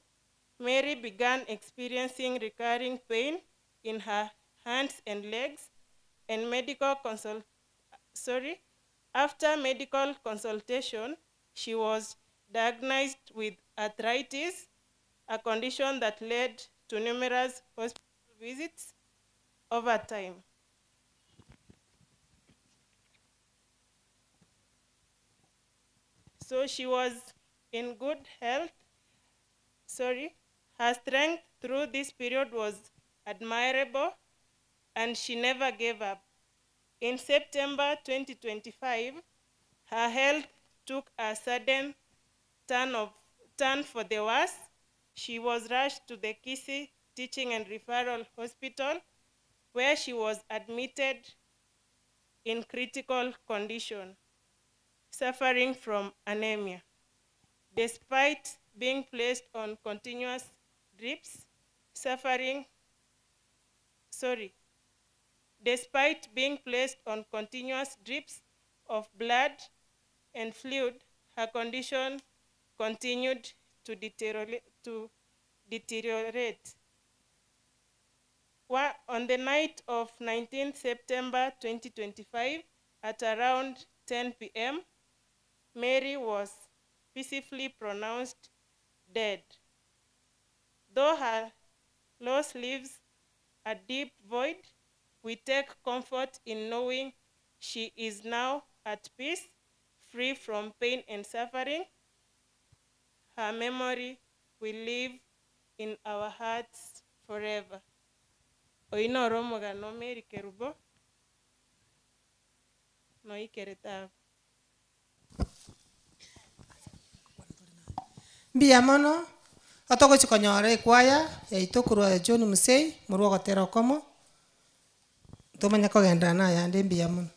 Mary began experiencing recurring pain in her hands and legs, and medical consult sorry, after medical consultation, she was diagnosed with arthritis, a condition that led to numerous hospital visits over time. So she was in good health. Sorry, her strength through this period was admirable, and she never gave up. In September 2025, her health took a sudden turn, of, turn for the worse. She was rushed to the Kisii Teaching and Referral Hospital, where she was admitted in critical condition, suffering from anemia. Despite being placed on continuous drips, suffering sorry, despite being placed on continuous drips of blood and fluid, her condition continued to deteriorate. To deteriorate. On the night of 19 September 2025, at around 10 p.m., Mary was peacefully pronounced dead. Though her loss leaves a deep void, we take comfort in knowing she is now at peace, free from pain and suffering. Her memory will live in our hearts forever. Oino oro omogano Mary Kerubo, noikerete abo. Mbuya mono, otogochi konyora ekwaya yaito korwa John Musei, morwa ogotera okomo, tomanye kogenderera na ayande mbuya mono.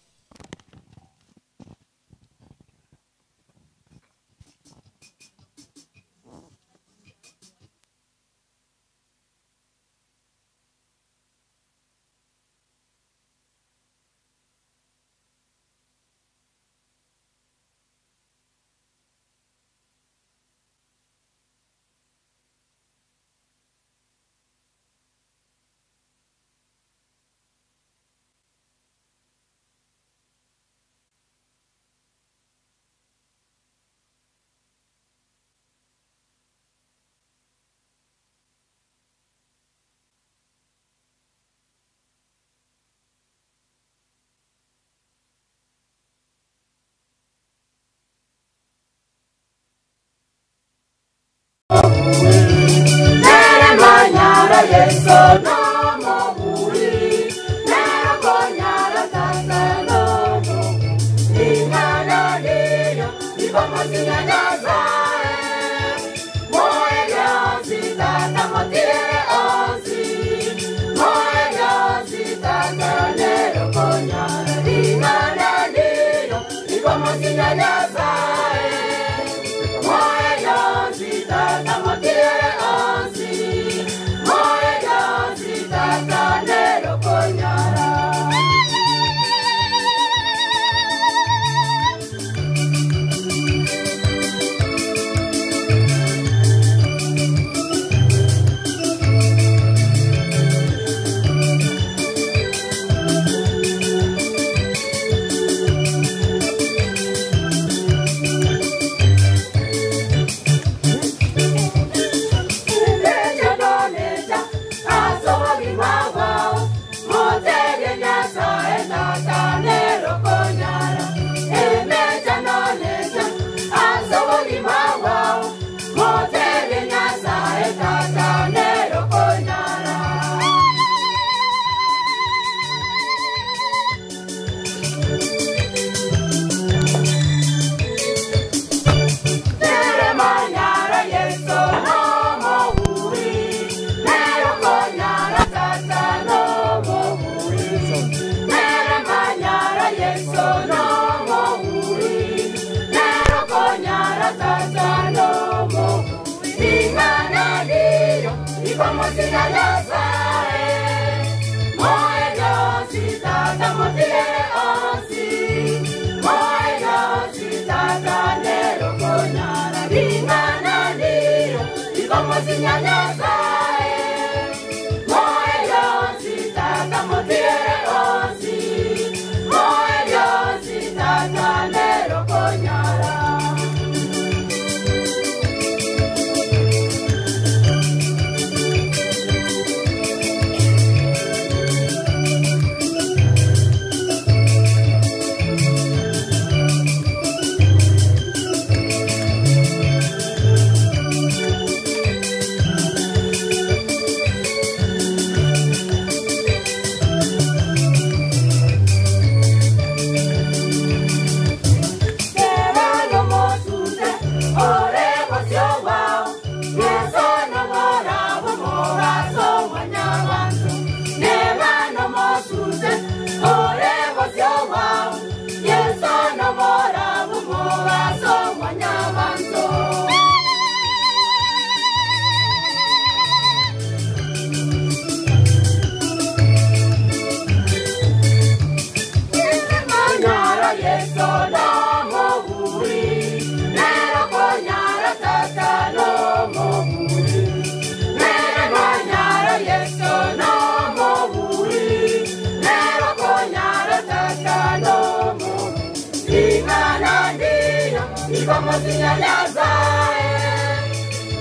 ikomosinyanyasae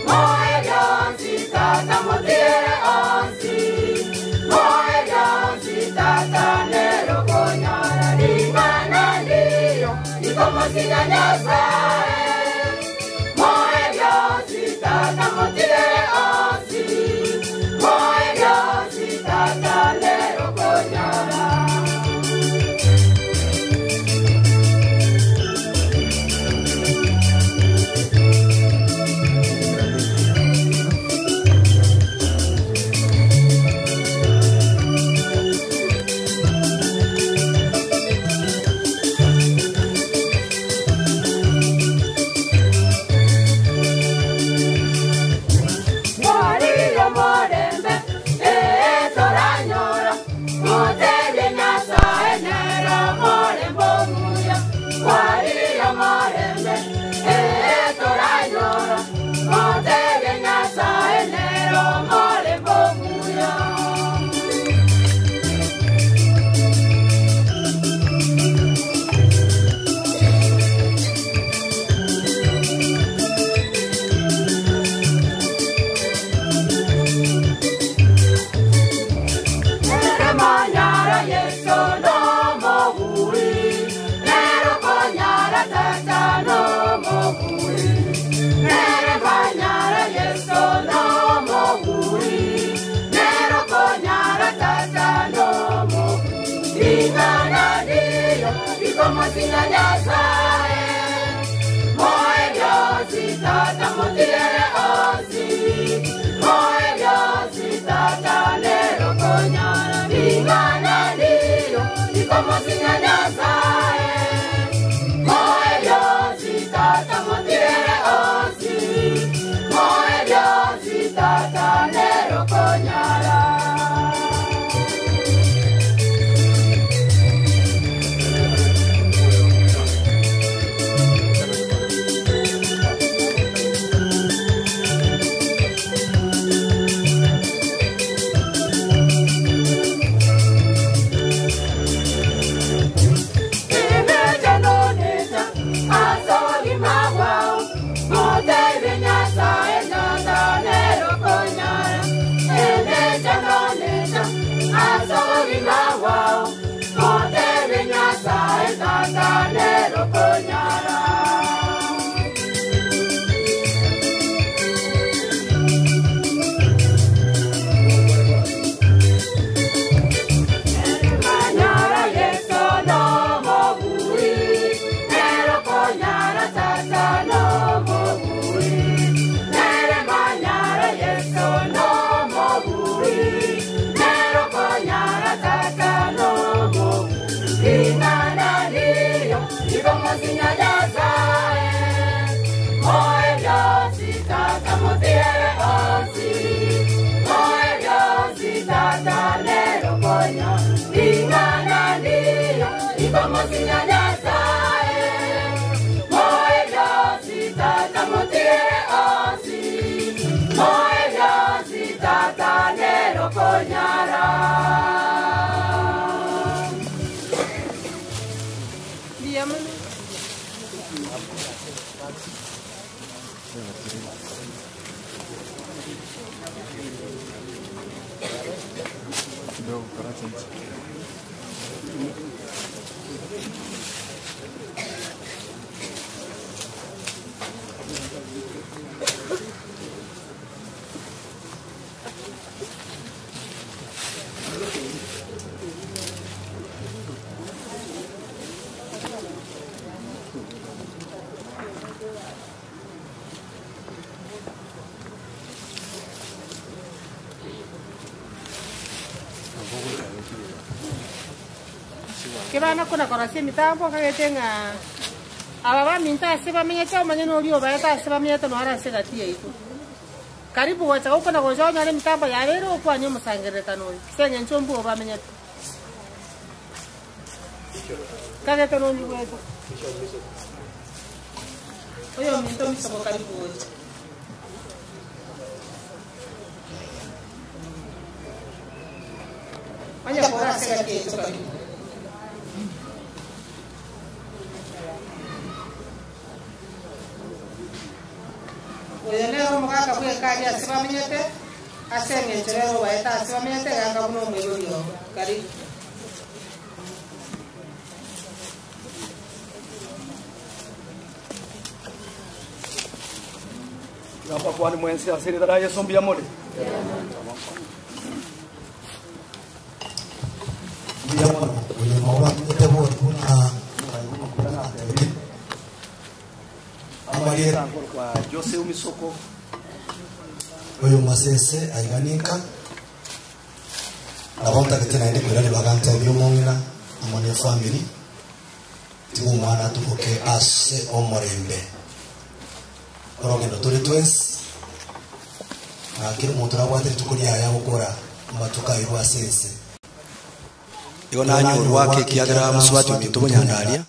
moebyonsi tata motiere onsi moebyonsi tata nerokonyara ring'ana ndiyo ikomosinyanyasae moebyonsi tata motiere onsi moebyonsi tata nerokonyara. Moriyo morembe, ee toranyora, motebie Nyasaye nero morembe omuya. Mwariyo morembe, ee toranyora, motebie Nyasaye nero morembe omuya. Nere manyara Yesu no mogui, nero konyara tata no mogui. Nere manyara Yesu no mogui, nero konyara tata no mogui. Ring'ana ndiyo ikomosinga Nyasaye, moebyosi tata motiere onsi, moebyosi tata nero konyara. Ring'ana ndiyo ikomosinga Nyasaye, moebyosi tata motiere onsi, moebyosi tata nero konyara. Konyara. Manyara Yesu no mogui, nero konyara tata no mogui. Nere manyara Yesu no mogui, nero konyara tata no mogui. Ring'ana ndiyo ikomosinga Nyasaye, moebyosi tata motiere onsi, moebyosi tata nero konya. Ring'ana ndiyo ikomosinga Nyasaye, moebyosi tata motiere onsi, moebyosi tata nero konyara. Ndiyamono. Kidogo karate. Kebana kona korosia emitambo kagete ng'a aba baminto ase bamenyete omanye noria obaete ase bamenyete noara ase gati yaito karibu gocha gokona gocha onyore emitambo yabeire okwanya omosangererekano oyo ase eng'encho mbwo bamenyete kagete nonyigwete oyo ominto omisobo karibu gocha. Onye kora ase gati yaito karibu. Oyo nere omogaka bw'Hekalu ase bamenyete, ase engencho nere obaete ase bamenyete eganga buna omoibori obo. Karibu. Nabakwani mwensi ase erieta ria Yeso mbuya more? Mbuya mono. Oyo nao bamenyete bori buna Amarieta nkorokwa Jose Omisoko. Oyo masese aiga ninka nabo ntagete naende koira ribaga ntebie omong'ina amo ne efamiri tiga omwana atuboke ase omorembe. Orogendo tore twensi na kera omonto nabwate rituko riaye agokora amatuko airwe ase ense. Igo nanyorwa ake ekiagera mosubati ominto bonyandaria,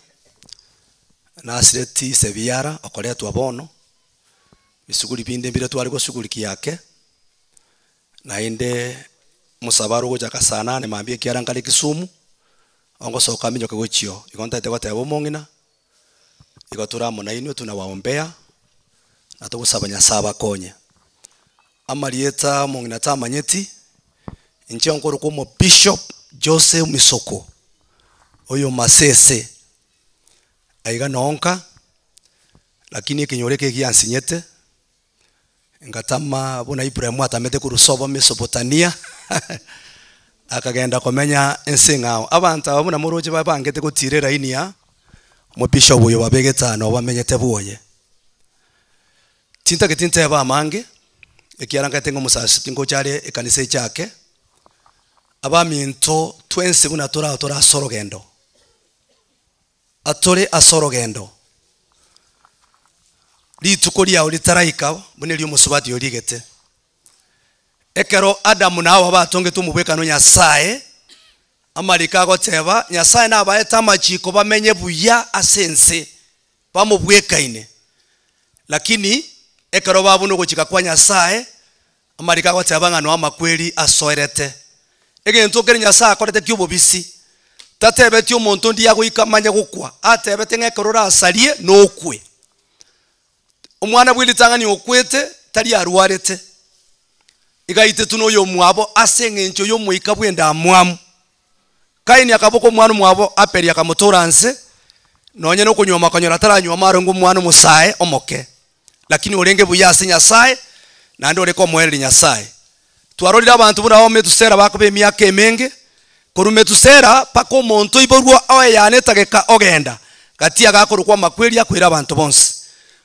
nasireti ise biara okoretwa bono, bisuguri binde mbire tware gosugurikia ake, naende omosabaro ogochaka saa nane mambia ekiara nkare Kisumu, ongosoka minyoke gochia oo. Igo ntagete goteba omong'ina, igo tore amo nainwe tunawaombea, na togosaba Nyasaye abakonye. Amarieta omong'ina tamanyeti, inche nkorokwa omobishop Jose Misoko, oyo Masese, aiga nonka, lakini ekenyoro eke giansinyete, ngatama buna Ibrahim atamete korwa sobo Mesopotamia, akagenda komenya ense eng'ao. Abanto aba buna moroche babangete gotira eraini ya omobishop oyo babegete aa nabo bamenyete bwoye. Tintageti ntebe amange, ekiagera nkaete ng'a omosasi tingocha are ekanisa echake, abaminto twensi buna tore aa tore ase orogendo, atore ase orogendo, rituko riao ritaraika buna eria omosubati oyo origete. Ekero Adamu na Hawa batongetwe omobwekano o Nyasaye, amariko agoteba, Nyasaye nabaete amachiko bamenye buya ase ense, bamobwekaine. Lakini ekero babuna ogochika kwa Nyasaye, amariko agoteba ng'a noa amakweri asoerete. Egento kere Nyasaye akorete ki'obobisi, tatebetie omonto ndiya goika amanye gokwa, atebete ng'a ekero orasarie nokwe. Omwana bwe ritang'ani okwete tari arwarete, iga aitetwe noyomwabo ase eng'encho y'omoika bw'endamwamu. Kaini akaboka omwana omwabo Abeli akamotoora nse, nonye nokonyuoma akanyora ataranyuoma arenge omwana omosae omoke, lakini orenge buya ase Nyasae, naende ore komoereria Nyasae. Twarorire abanto buna aba Metusela bakoba emiaka emenge, korwa Metusela mpaka omonto oiborwa oeyana etageka ogenda, gati agakorokwa amakweri akoira abanto bonsi.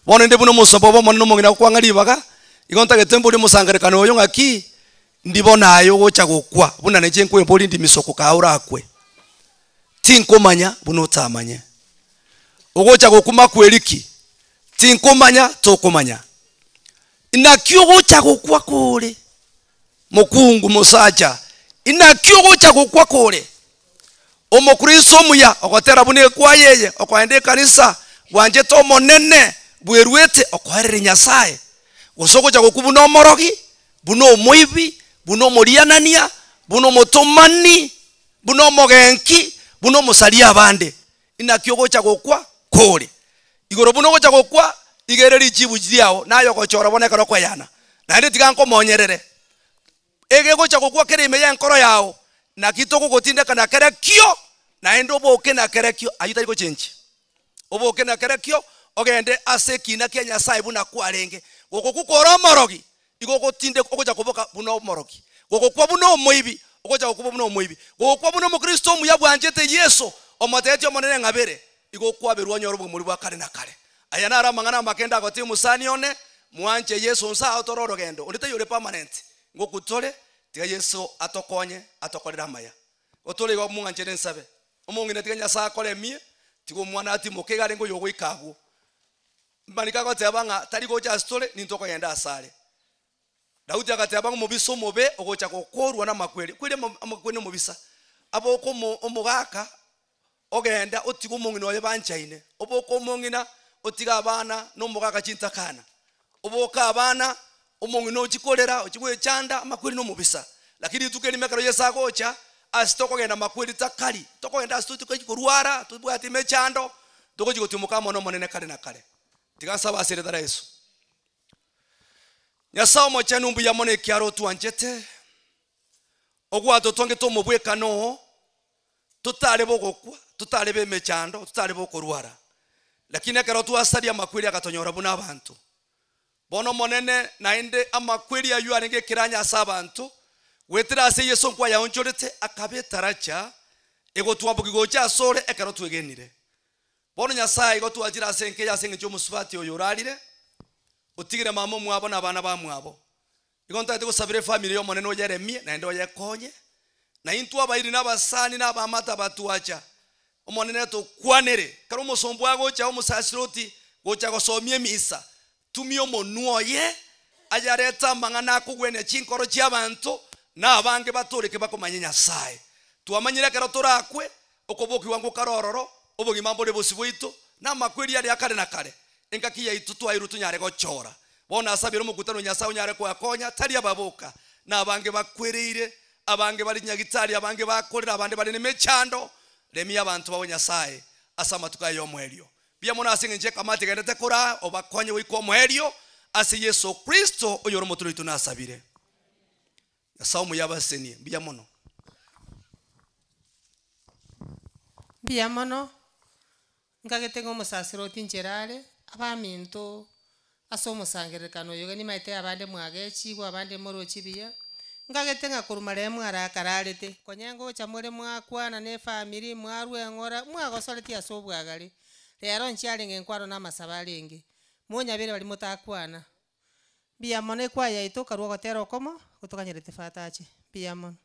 Bono inde buna omosomba obo omonene omong'ina agokwang'a ribaga, igo ntagete mborie omosangererekano oyo ng'aki, Ndi bono aye ogocha gokwa, buna ninche nkweboria ndi misoko kaa orakwe. Tinkomanya buna otamanye. Ogocha gokwa makweri ki? Tinkomanya tokomanya. Naki ogocha gokwa kore? Mokungu mosacha, inaki ogocha gokwa kore? Omokristo omuya ogotera buna ekwaya eye, okoenda ekanisa, bwanchete Omonene, bweruete okoereria Nyasae, gose ogocha gokwa buna omorogi, buna omoibi, buna omorianania, buna omotomani, buna omogenki, buna omosaria abande, inaki ogocha gokwa kore? Igoro buna ogocha gokwa, iga ere richibu riao, naye ogochora bono ekero okoeyana, naende tiga nkomonyerere. Egegocha gokwa kere ime y'enkoro yao, naki togogotindeka na kerekio, naende oboke na kerekio, ayio tari gochenchia. Oboke na kerekio, ogende ase ekina kia Nyasae buna kwarenge. Gokokwa kore omorogi, igo ogotindekwa ogocha koboka buna omorogi. Gokokwa buna omoibi, ogocha gokwa buna omoibi. Gokokwa buna omokristo omuya bwanchete Yeso, omotebetie Omonene ng'abere, igo okwaberwa onyore obogima bwa kare na kare. Aya naro amang'ana amake ndagotie omosani one, mwanche Yeso nse ao tore orogendo, onde taiyo ore permanent, ngokwa tore, tiga Yeso atokonye atokorere amaya. Gotore igo mong'anchere nsabe, omong'ina tiga Nyasae akoremie, tiga omwana atimoke iga arenge oyogoika agwo. Mariko agoteba ng'a tari gocha ase tore, nintwe okogenda asare. Daudi agateba ng'a omobisa omobe ogocha gokorwa namakweri, kweri amakweri nomobisa, aboke omogaka ogenda otige omong'ina oye banchaine, oboke omong'ina otige abana na omogaka chintakana, oboke abana omong'ina ochie korera ochie goechanda amakweri nomobisa. Lakini rituko erimo ekero Yeso agocha, ase tokogenda makweri takari, tokogenda ase tochia korwara, tobwati emechando, togochia gotimoka amo na Omonene kare na kare. Tiga nsabe ase erieta ria Yeso. Nyasaye omochenu mbuya mono ekiaro otwanchete ogwatotongete omobwekano totare bogokwa totare bemechando totare bokorwara lakini ekero twasaria amakweri agatonyora buna abanto bono monene naende amakweri aywo arenge ekiranya ase abanto gwetera ase Yeso nkwayaonchorete akaba etaracha egotwamboki gocha asore ekero twegenire bono Nyasaye igo twachire ase enkeyo ase eng'encho omosubati oyo orarire otigire mama omwabo na abana bamwabo igo ntagete gosabera efamiri ya omonene oyeremie naende oyekonye na intwe abairi na abasani na abamata batwacha omonene tokwanere kero omosombo agocha omosasiroti gocha gosomia emisa tumia omonwa oye ayareta amang'ana akogwenia chinkoro chia abanto na abange batoreke bakomanya Nyasaye twamanyire ekero torakwe okobokiwa ngokare ororo obogima mbore bosi bwaito na amakweri aria akare na kare engaki yaitu twairwe tonyare gochora bono asabire omokutano Nyasaye onyare koakonya tari ababoka na abange bakwereire abange bari nyagitari abange bakorera abande bari nemechando remia abantu bawe Nyasaye ase amatuko aye omwerio bia mono ase eng'encho ekamati egendete kora obakonye goika omwerio ase Yeso Kristo oyore omoturi oito nasabire Nyasaye omuya abasenie mbuya mono. Mbuya mono, nkagete ng'a omosasiroti nchera are, abaminto ase omosangererekano oyo iga nimaete abande mwagechigwa abande morochi buya, nkagete ng'a korwa marehemu arakararete, konya ngocha more mwakwana na efamiri mwarwa eng'ora, mwagosoretie ase obwagare, rero nchiarenge nkwaro na amasabo arenge, monyabere baria motakwana. Mbuya mono ekwaya yaito karwa ogotera okomo, gotokanyerete father ache, mbuya mono.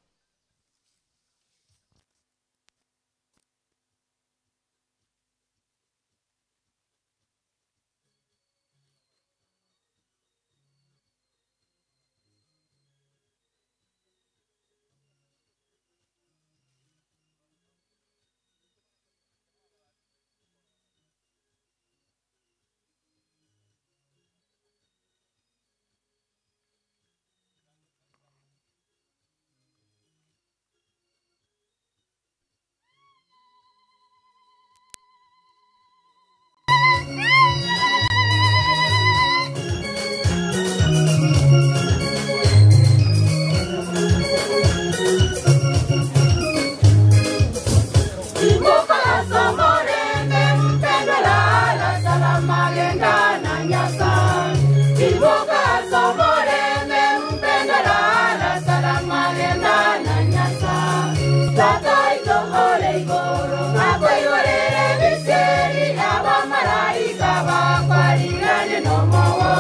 Ibuka somorembe mpendwa lala salama genda na Nyasaye. Ibuka somorembe mpendwa lala salama genda na Nyasaye. Tata ito ore igoro akweyorere biseri abamalaika bakwarirane nomowo.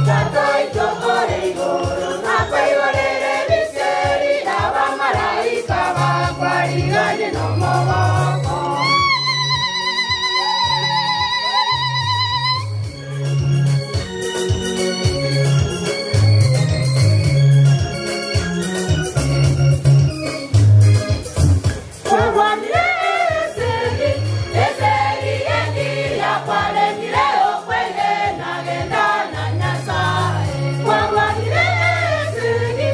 Tata ito ore igoro akweyorere biseri abamalaika bakwarirane nomowo. Kurwanire eseri, eseri yengiya kwaremire okwege nagenda na Nyasaye. Kurwanire eseri,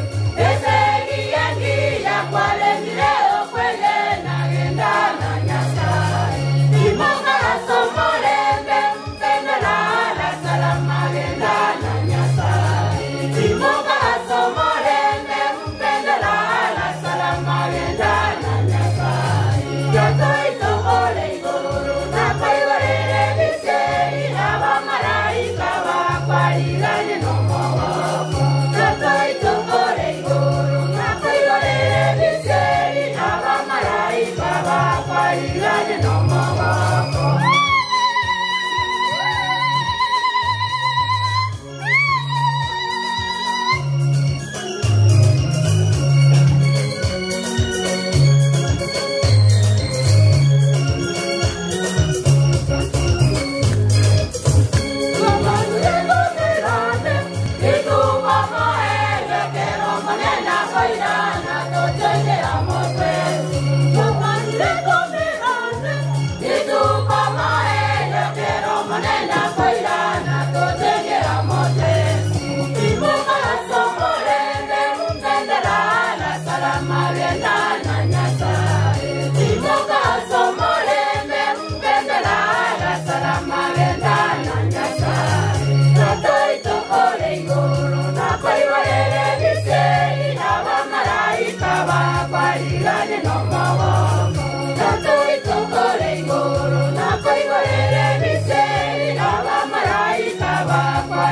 eseri yengiya kwaremire okwege nagenda na Nyasaye. Imoka somorembe mpendwa lala salama genda na Nyasaye. Imoka somorembe mpendwa lala salama genda na Nyasaye. Tata ito ore igoro, nakwaigorere biseri.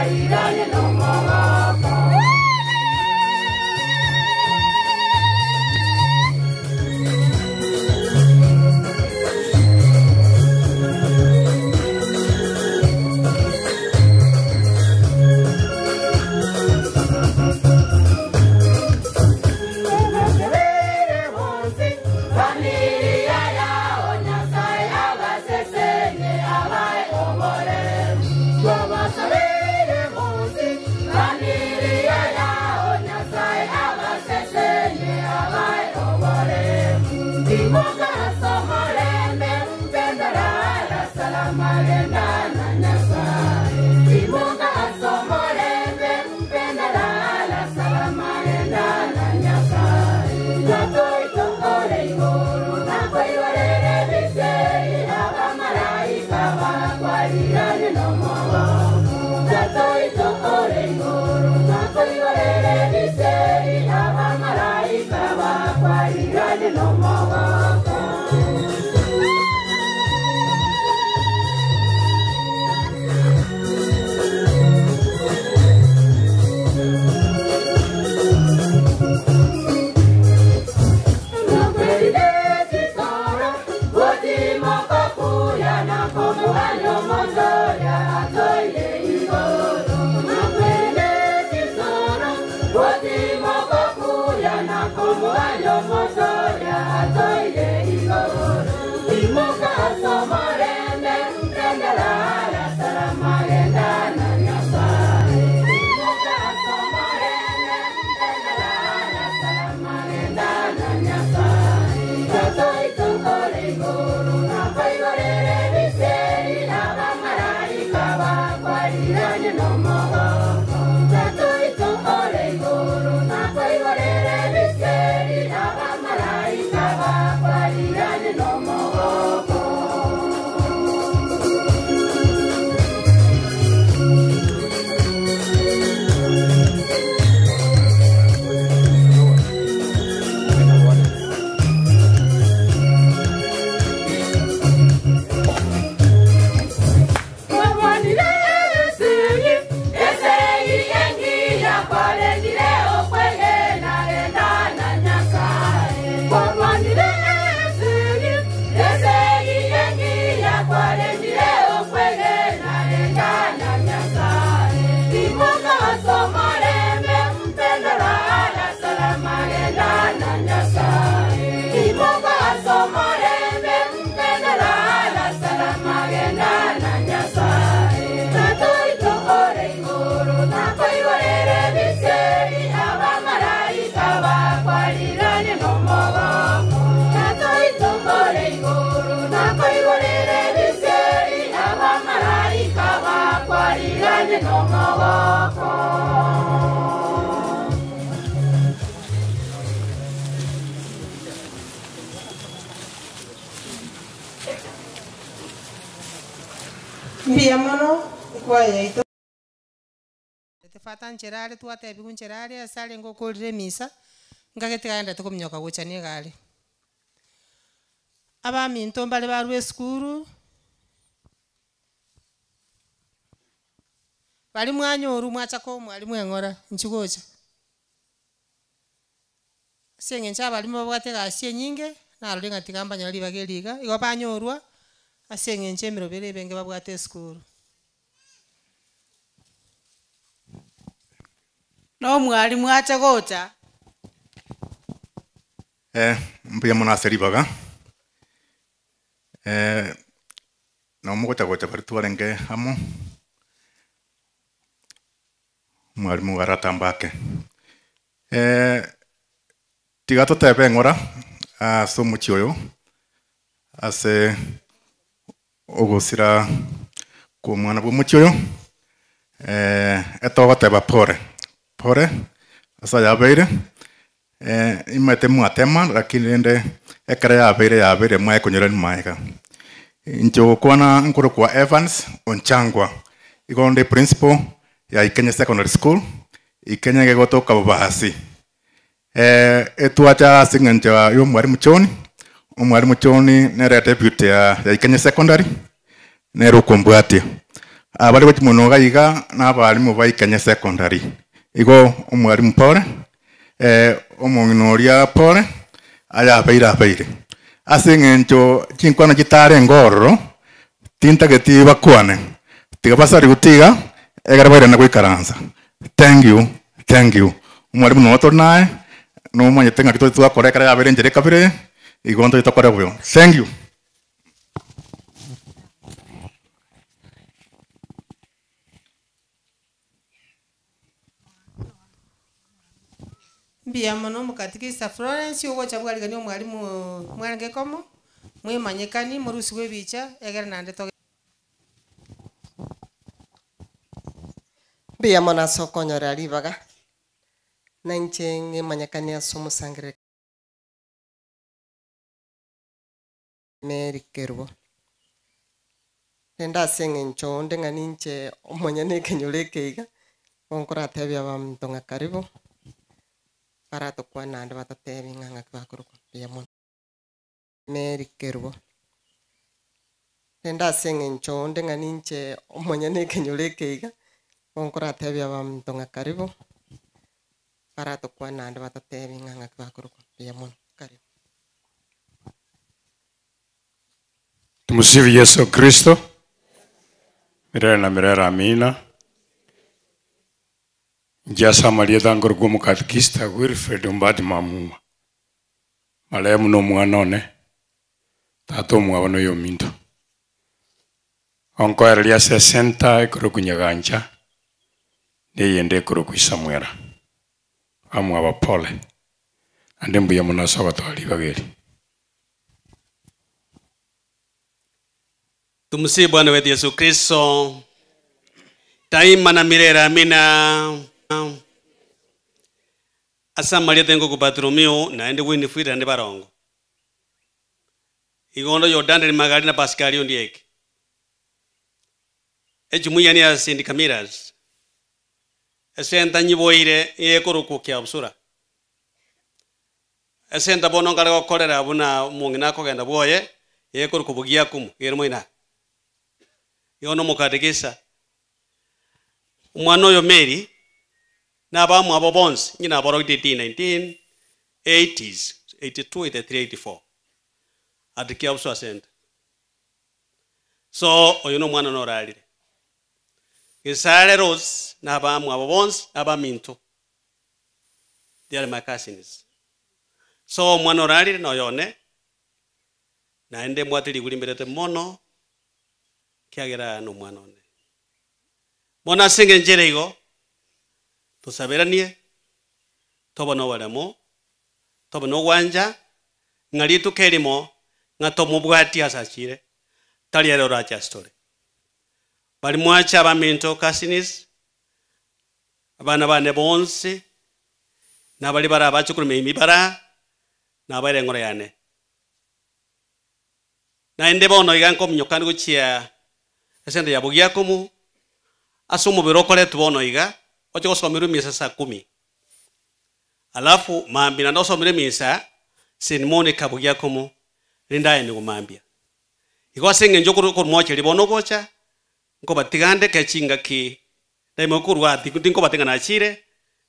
bakwarirane n'omogoko. Familia yao Nyasaye abasesenie abae oboremu. Twabasabire bonsi. Familia yao Nyasaye abasesenie abae oboremu. Timoka somorembe mpendalala salama gendana Nyasaye. Timoka somorembe mpendalala salama gendana Nyasaye. Tatoitokore igoro nakoigorere biseri abamalaika bakwarirane n'omogoko. Tatoitokore igoro nakoigorere biseri abamalaika bakwarirane n'omogoko. Mbuya mono ekwaya yaito tefata nchera are twatebiwa nchera are ase arenge okorire emisa, nkagete kagenderete kominyoka gocha na egari. Abaminto mbare barwa esukuru, bari mwanyorwa mwachaka omwalimu eng'ora inchi gocha. Ase eng'encho abalimu babwate egasi enyinge, narorire ng'a tiga mbanyore ribaga eri iga, igo banyorwa, ase eng'encho emerobere ebenge babwate esukuru. Na omwalimu ache gocha. Eh, mbuya mono ase ribaga. Eh, nomogocha gocha baria twarenge amo, omwalimu aratamba ake. Eh, tiga totebe eng'ora ase omochie oyo, ase ogosira kwa omwana bwa omochie oyo, eh, etogoteba pore, pore, ase ayabeire, eh, imanyete mwatema lakini rende ekero yabeire yabeire mwaekonyorani maega. Inche ogokwana nkorokwa Evans Onchangwa, igo onde principal ya Ikenya Secondary School, Ikenya gegotoka Bobasi. Eh, etwacha ase eng'encho ya omwalimu John, omwalimu John nere deputy ya, ya Ikenya Secondary, nere okombwatia. Abare gochia mono iga iga na abalimu ba Ikenya Secondary. Igo omwalimu pore, omong'ina oria pore, aya abeire abeire. Ase eng'encho chinkwana chitarenge ororo, tintageti bakwane, tiga basalute iga, ekero bairana goikaransa. Thank you, thank you. Omwalimu noo tore naye, nomanyete ng'aki tore twakora ekero yabeire enchera ekabere eye, igo ntoche tokore buya. Thank you. Mbuya mono omokatikista Florence ogocha bwarigania omwalimu mwarenge komo, mwemanyekani morusigwe ebicha egere naende toge. Mbuya mono ase okonyorera ribaga, na inche ng'emanyekani ase omosangerereko. Mary Kerubo. Rende ase eng'encho onde ng'a ninche omonyene ekenyoro eke iga, nigo nkoratebie abanto ng'a karibu, baratokwane naende batotebie ng'a ng'aki bakorokwa mbuya mono. Mary Kerubo. Rende ase eng'encho onde ng'a ninche omonyene ekenyoro eke iga, nigo nkoratebie abanto ng'a karibu, baratokwane naende batotebie ng'a ng'aki bakorokwa mbuya mono, karibu. Tumusifu Yesu Kristo milele na milele amina. Inche ase amarieta nkorokwa omokatekista Wilfred Ombati Mamuma, marehemu na omwana one, tata omwabo na oyominto. Onkoereria ase esenta ekorokwa Nyagancha, na eyende ekorokwa Isamwera. Bamwabo pole, naende mbuya mono ase ogotoa ribaga eri. Tumsifu Bwana wetu Yesu Kristo daima na milele amina. Ase amarieta engoku Bartolomeo naende Winifrida naende barongo. Igondo Yordani Magari na Pascal Ondieki. Ejumuiya ya St. Camillus. Esenta nyiboire ekorokwa Kiabusura. Esenta bono nkare gokorera buna omong'ina akogenda bwoye, ekorokwa Bogiakumu, ere moino aa. Igo nomokatekisa. Omwana oyo Mary, na abamwabo bonsi, inche naborogete 1980s, 82, 83, 84, at Kiabusura Centre. So, oyo nomwana norarire. Gesare Rose, na abamwabo bonsi, na abaminto. They are my cousins. So omwana orarire noyo one, naende mbwate riguri rimberete mono, ekiagera nomwana one. Bono ase engencho ere igo, tosaberanie, tobe noboremo, tobe nogwancha, ng'a rituko erimo ng'a tomobwatie ase achire, tari ere orache ase tore. Baria mwache abaminto cousins, Abana bane bonsi, na baria bare abachukuru meimi bara, nabaire engoro yane. Naende bono iga nkominyoka gochia esente ya Bogiakumu, ase omobere okoretwe bono iga, oche gosomerwa emisa saa kumi. Alafu mambia naende osomerwe emisa St. Monica Bogiakumu, rinde aenigwe mambia. Igo ase eng'encho okorumocheria bono ogocha, Nkobatiga ndeke chingaki ndaimoke korwa aa, tinkobatia ng'a nachire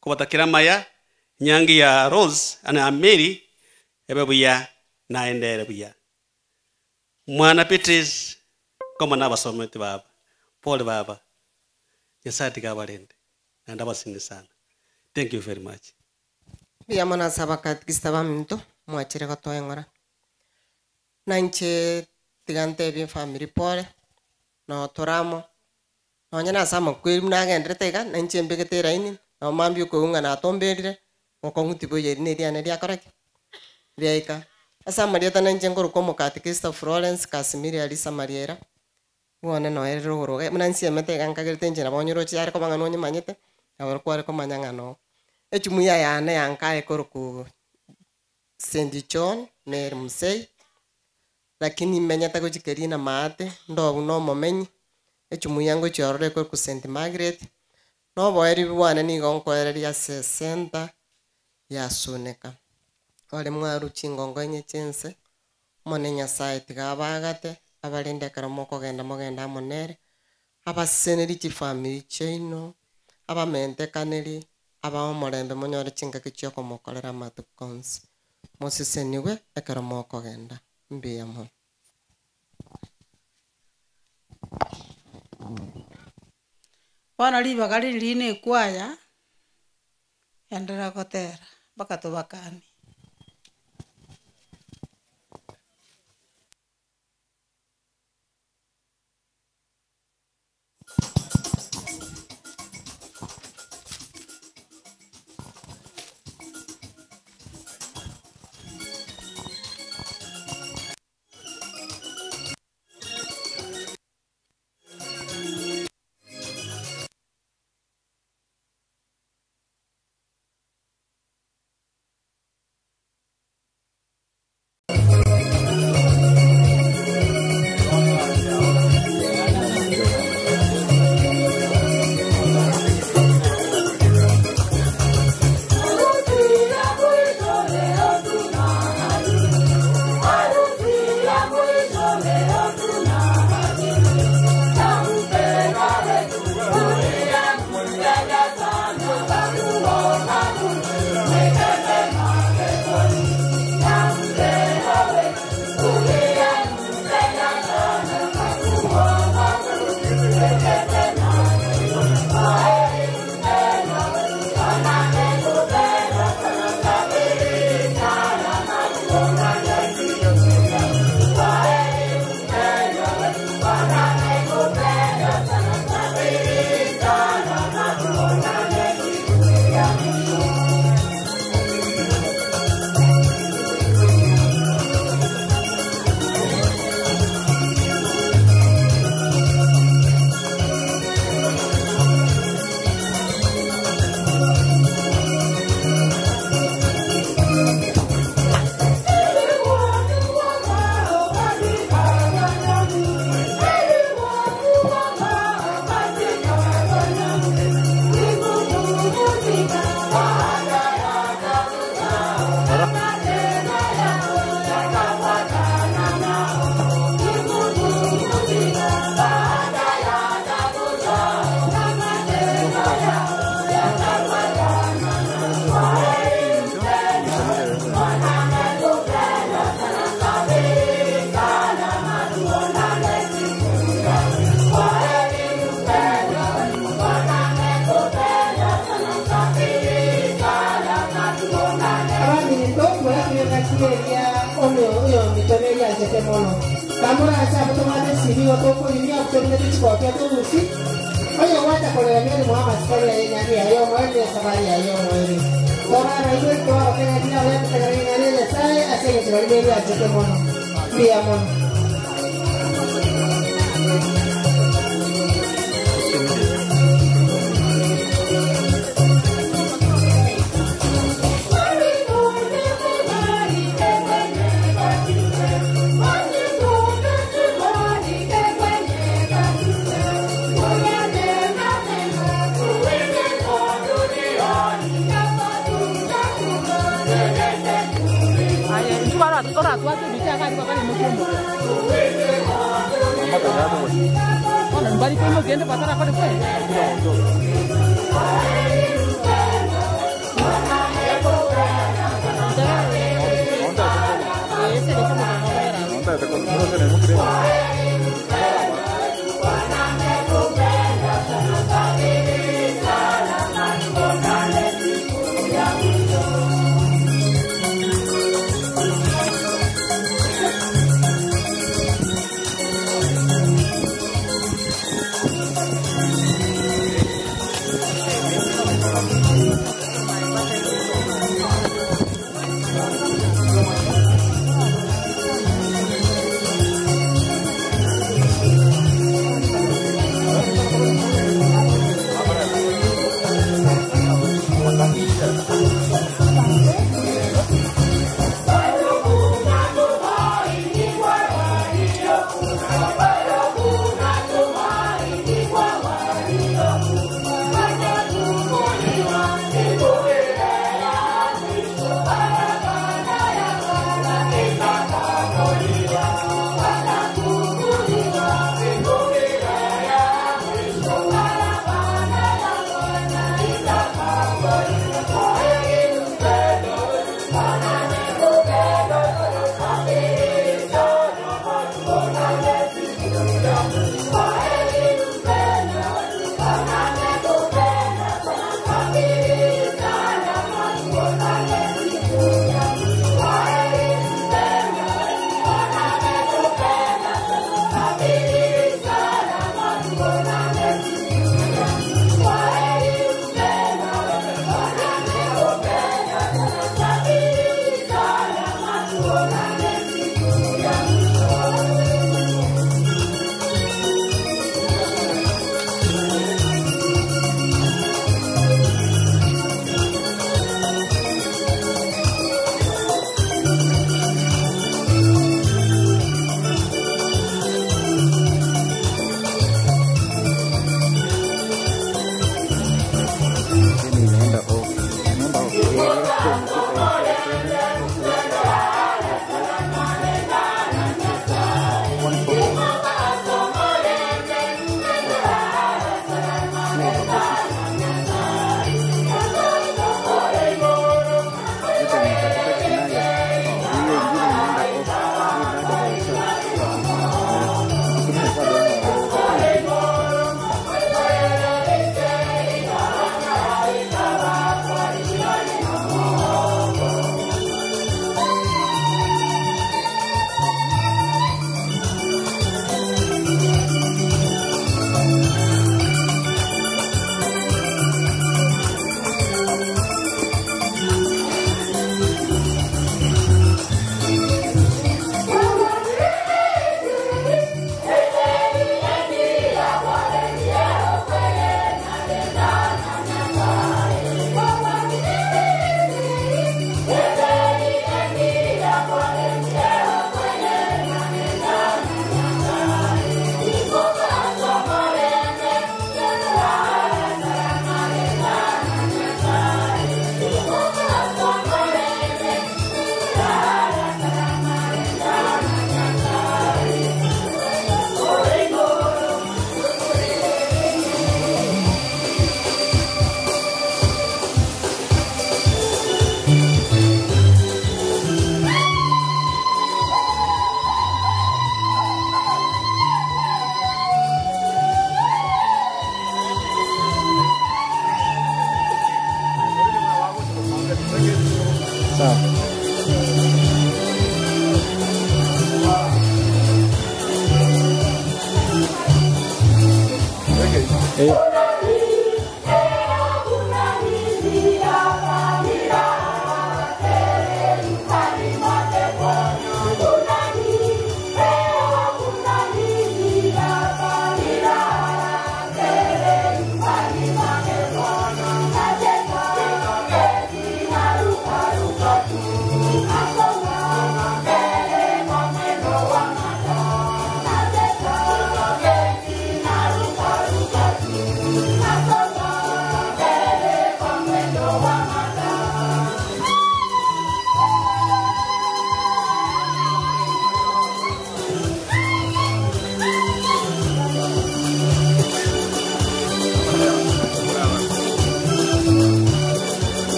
kobatakera amaya, enyangi ya Rose na Mary ebe buya naende ere buya. Mwana Beatrice koma nabasometi baba, pole baba, Nyasaye tiga abarende naende abasesenie sana. Thank you very much. Mbuya mono ase abakatikista baminto mwachire gotoeng'ora. Na inche tiga ntebie efamiri pole, notore amo, nonye nase amakweri buna agenderete iga, na inche mbegete eraini, nabo mambia okoigwa ng'a natomberire, bokong'u tiboiyo eri na eriane riakora ki? Riaika. Ase amarieta nainche nkorokwa omokatekista Florence Casimiri Alisa Mariera, bwane noerire ogoroge, buna nsiemete iga nkagerete inche nabo onyoroche yare koba ng'a nonyemanyete, nabo kware komanya ng'a noo. Echumuiya yane ya nka ekorokwa St John Mary Musei, lakini menyete gochia Kerina maate, ndobu na omomenyi, echumuiya ngochia ororo ekorokwa St Margaret, na oboerio bwane nigo nkoereria ase esenta ya Suneka. Ore mwarwa chingongo inye chi'ense, Omonene Nyasae tiga abaagate, abarende ekero mokogenda mogende amo nere. Abaseneri chifamiri chiaino, abamentekaneri, abae omorembe monyore chingaki chiokomokorera amatuko onsi. Moseseniwe ekero mokogenda. Mbuya mono. Bono ribaga riri rine ekwaya, enderera gotera mpaka tobakanie. Abaminto twetwekakireria oyo mitone rianchete mono bamuracha abo tobwate esibi gotokorimia torimete chikopia togusi oyo gwacha korera mieri mwa amasikari yaye nyangi yaye omoeri esabari yaye omoeri tobana itwe twabakereria oretetegera ing'ana ya Nyasaye ase eng'encho bari berianchete mono mbuya mono. Bye.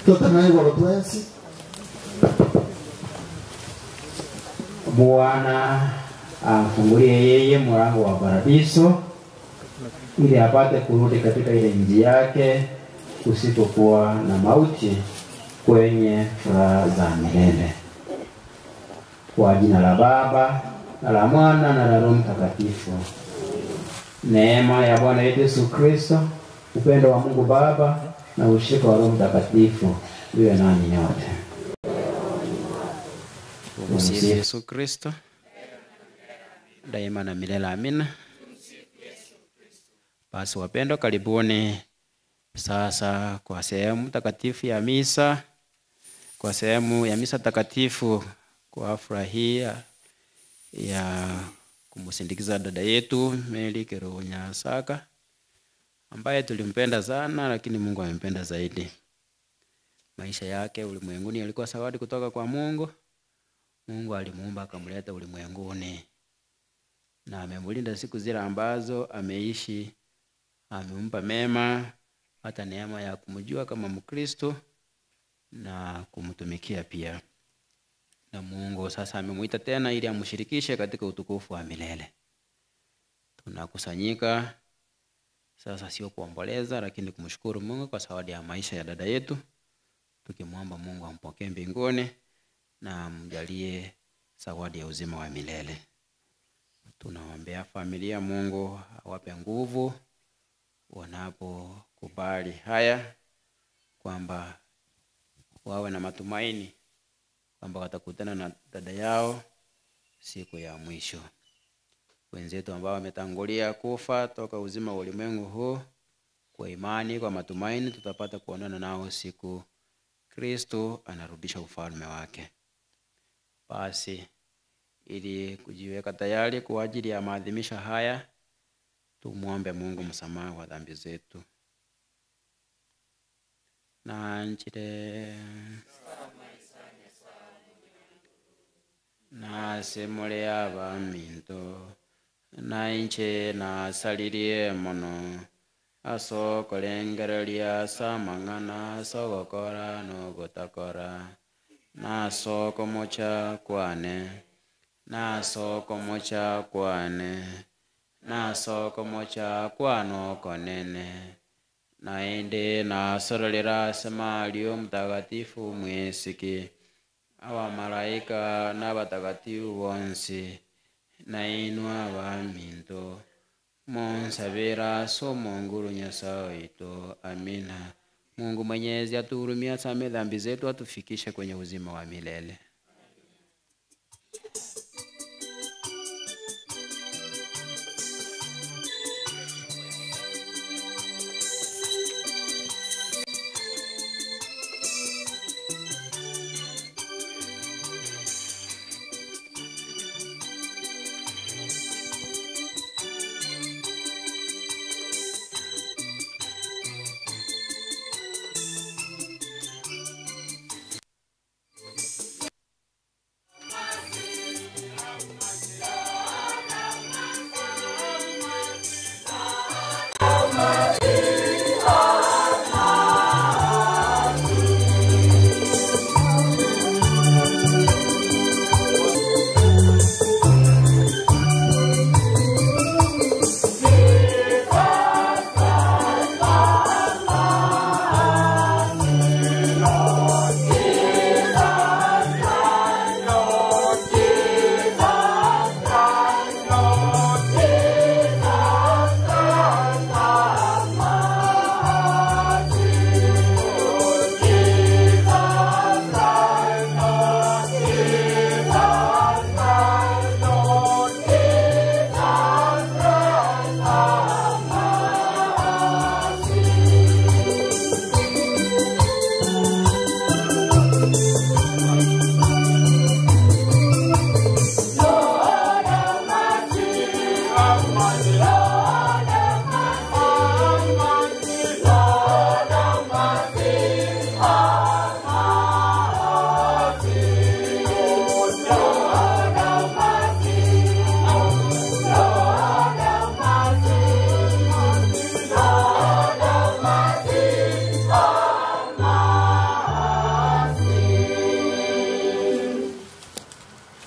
Totana igoro twensi. Bwana amfungulie yeye mlango wa paradiso ili apate kurudi katika ile nchi yake kusipokuwa na mauti kwenye furaha za milele. Kwa jina la Baba na la Mwana na la Roho Mtakatifu. Neema ya Bwana yetu Yesu Kristo, upendo wa Mungu Baba na ushirika wa Roho Mtakatifu iwe nanyi nyote. Tumsifu Yesu Kristo daima na milele, amina. Basi wapendwa, karibuni sasa kwa sehemu takatifu ya misa, kwa sehemu ya misa takatifu kwa hafla hii ya kumsindikiza dada yetu Mary Kerubo Nyasaka ambaye tulimpenda sana, lakini Mungu amempenda zaidi. Maisha yake ulimwenguni yalikuwa zawadi kutoka kwa Mungu. Mungu alimuumba akamleta ulimwenguni na amemlinda siku zile ambazo ameishi, amempa mema, hata neema ya kumjua kama Mkristo na kumtumikia pia. Na Mungu sasa amemuita tena ili amshirikishe katika utukufu wa milele. Tunakusanyika sasa sio kuomboleza, lakini kumshukuru Mungu kwa zawadi ya maisha ya dada yetu, tukimwomba Mungu ampokee mbinguni na amjalie zawadi ya uzima wa milele. Tunaombea familia, Mungu awape nguvu wanapokubali haya, kwamba wawe na matumaini kwamba watakutana na dada yao siku ya mwisho. Wenzetu ambao wametangulia kufa toka uzima wa ulimwengu huu, kwa imani, kwa matumaini, tutapata kuonana nao siku Kristo anarudisha ufalme wake. Basi ili kujiweka tayari kwa ajili ya maadhimisho haya, tumwombe Mungu msamaha wa dhambi zetu. Nanjire nasemule abaminto nainche nasalirie mono asokolengereria samang'ana sogokora nogotakora nasokomocha kwane nasokomocha kwane nasokomocha kwanokonene naende nasorolera semalio mtakatifu mwesiki abamalaika n'abatakatifu bonsi nainwa abaminto monsabira somonguru Nyasaye wetu. Amina. Mungu Mwenyezi atuhurumie, asamehe dhambi zetu, atufikishe kwenye uzima wa milele.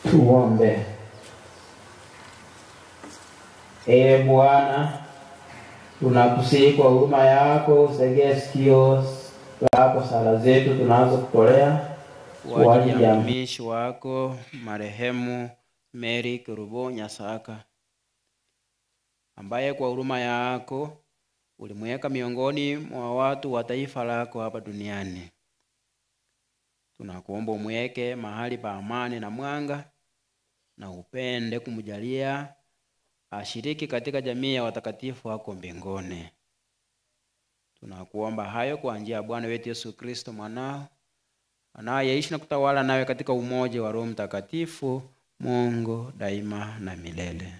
Tuombe. Ee Bwana, tunakusihi kwa huruma yako usegee sikio lako sala zetu tunazokutolea kwa ajili ya mtumishi wako marehemu Mary Kerubo Nyasaka, ambaye kwa huruma yako ulimweka miongoni mwa watu wa taifa lako hapa duniani. Tunakuomba umweke mahali pa amani na mwanga, na upende kumjalia ashiriki katika jamii ya watakatifu wako mbinguni. Tunakuomba hayo kwa njia ya Bwana wetu Yesu Kristo mwanao, anayeishi na kutawala nawe katika umoja wa Roho Mtakatifu, Mungu daima na milele.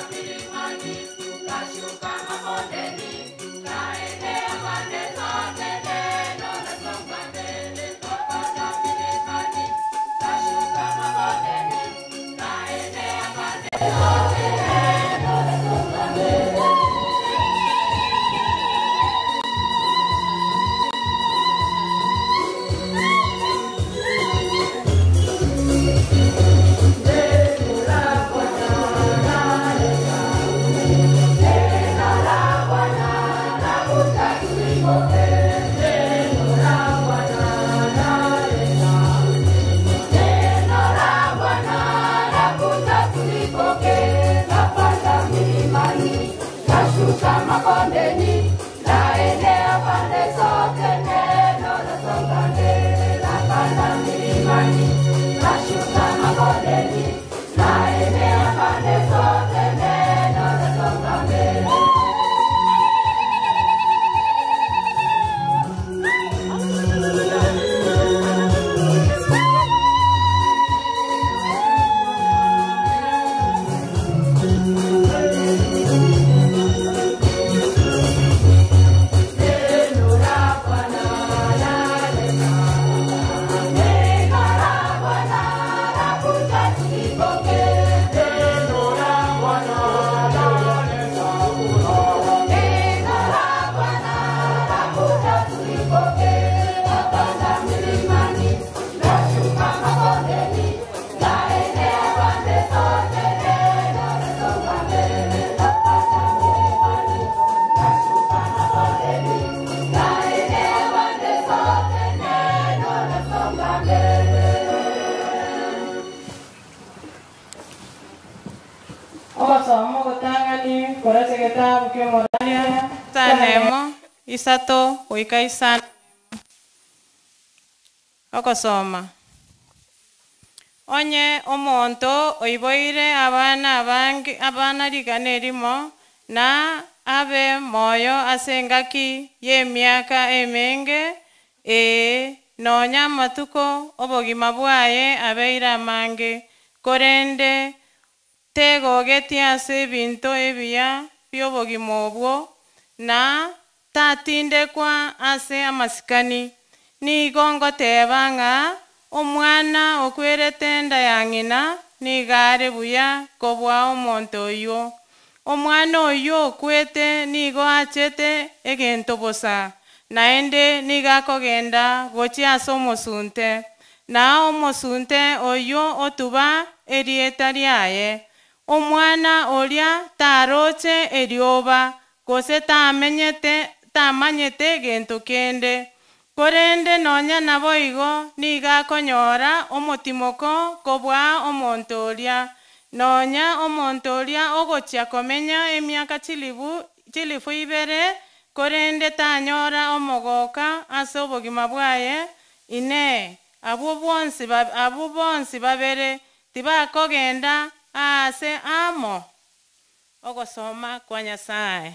Thank you. Egetabu ki'omoraria 5 3 goika 5 ogosoma. Onye omonto oiboire abana abange abana 100 na abe moyo ase engaki y'emiaka emenge, ee, nonya amatuko obogima bwaye abeire amange, korende tegogeti ase ebinto ebiya bi'obogima obwo, na tatindekwa ase amasikani. Nigo ngoteba ng'a omwana okwerete enda ya ng'ina nigo are buya kobua omonto oywo. Omwana oywo okwete nigo achete egento bosa, naende nigo akogenda gochia ase omosunte, na omosunte oywo otuba erieta riaye. Omwana oria taroche erioba, gose tamenyete tamanyete gento kende. Korende nonya naboigo nigo akonyora omotimoko kobua omonto oria. Nonya omonto oria ogochia komenya emiaka 2000, korende tanyora omogoka ase obogima bwaye, Inee, abwo bonsi abwo bonsi babere tibakogenda aase amo? Ogosoma kwa Nyasae.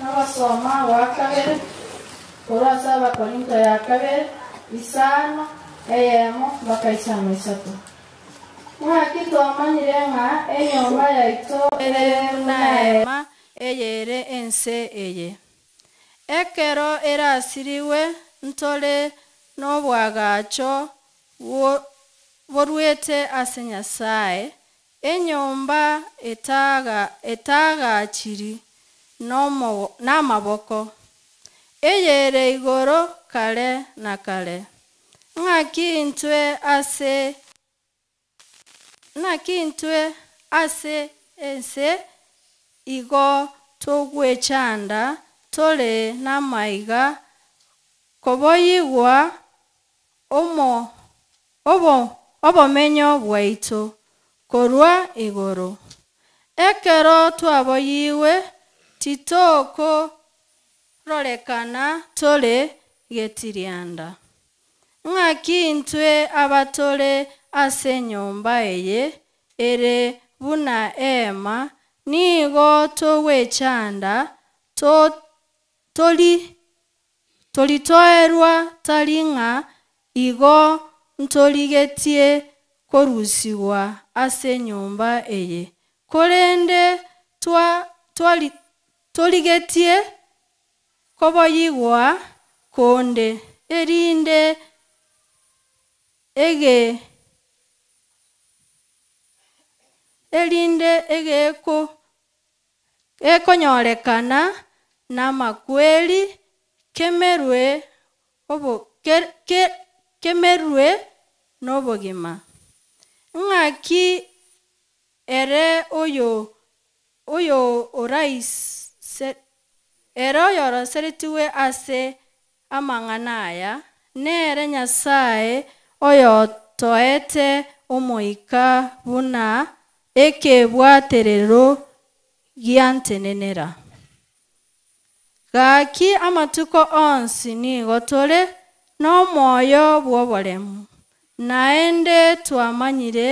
Abasoma wa kabere korwa ase Abakorinto ya kabere 5 1 mpaka 5 3. Ng'aki twamanyire ng'a enyomba yaito ere buna eyere ense eye. Ekero erasiriwe ntore n'obwagacho borwete ase Nyasaye, enyomba etagachiri n'amaboko, eyere igoro kare na kare. Ng'aki intwe ase ense igo togwechanda tore n'amaiga koboyigwa obomenyo bwaito korwa igoro. Ekero twaboyiwe titokororekana tore getirianda. Ng'aki intwe abatore ase enyomba eye ere buna eema, nigo togwechanda to- tori toritoerwa tari ng'a igo ntorigetie korusigwa ase enyomba eye, korende twa twari torigetie koboyigwa konde, erinde ege erinde egeko ekonyorekana na amakweri kemerwe obo ke- ke- kemerwe nobogima. Ng'aki ere oyo oyo oraise ere oyoroseretiwe ase amang'ana aya, nere Nyasaye oyotoete omoika buna ekebwaterero giantenenera. Gaki amatuko onsi nigo tore nomoyo bw'oboremu, naende twamanyire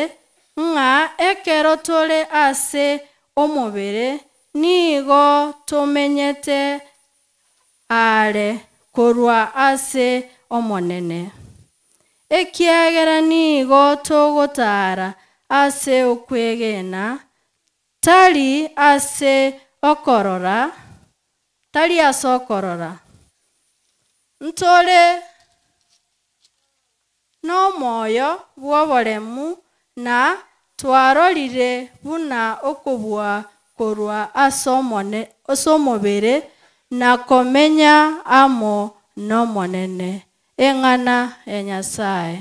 ng'a ekero tore ase omobere nigo tomenyete are korwa ase Omonene. Ekiagera nigo togotara ase okwegena, tari ase okorora, tari ase okorora. Ntore nomoyo bw'oboremu na twarorire buna okobua korwa ase omone ase omobere na komenya amo n'Omonene. Eng'ana ya Nyasaye.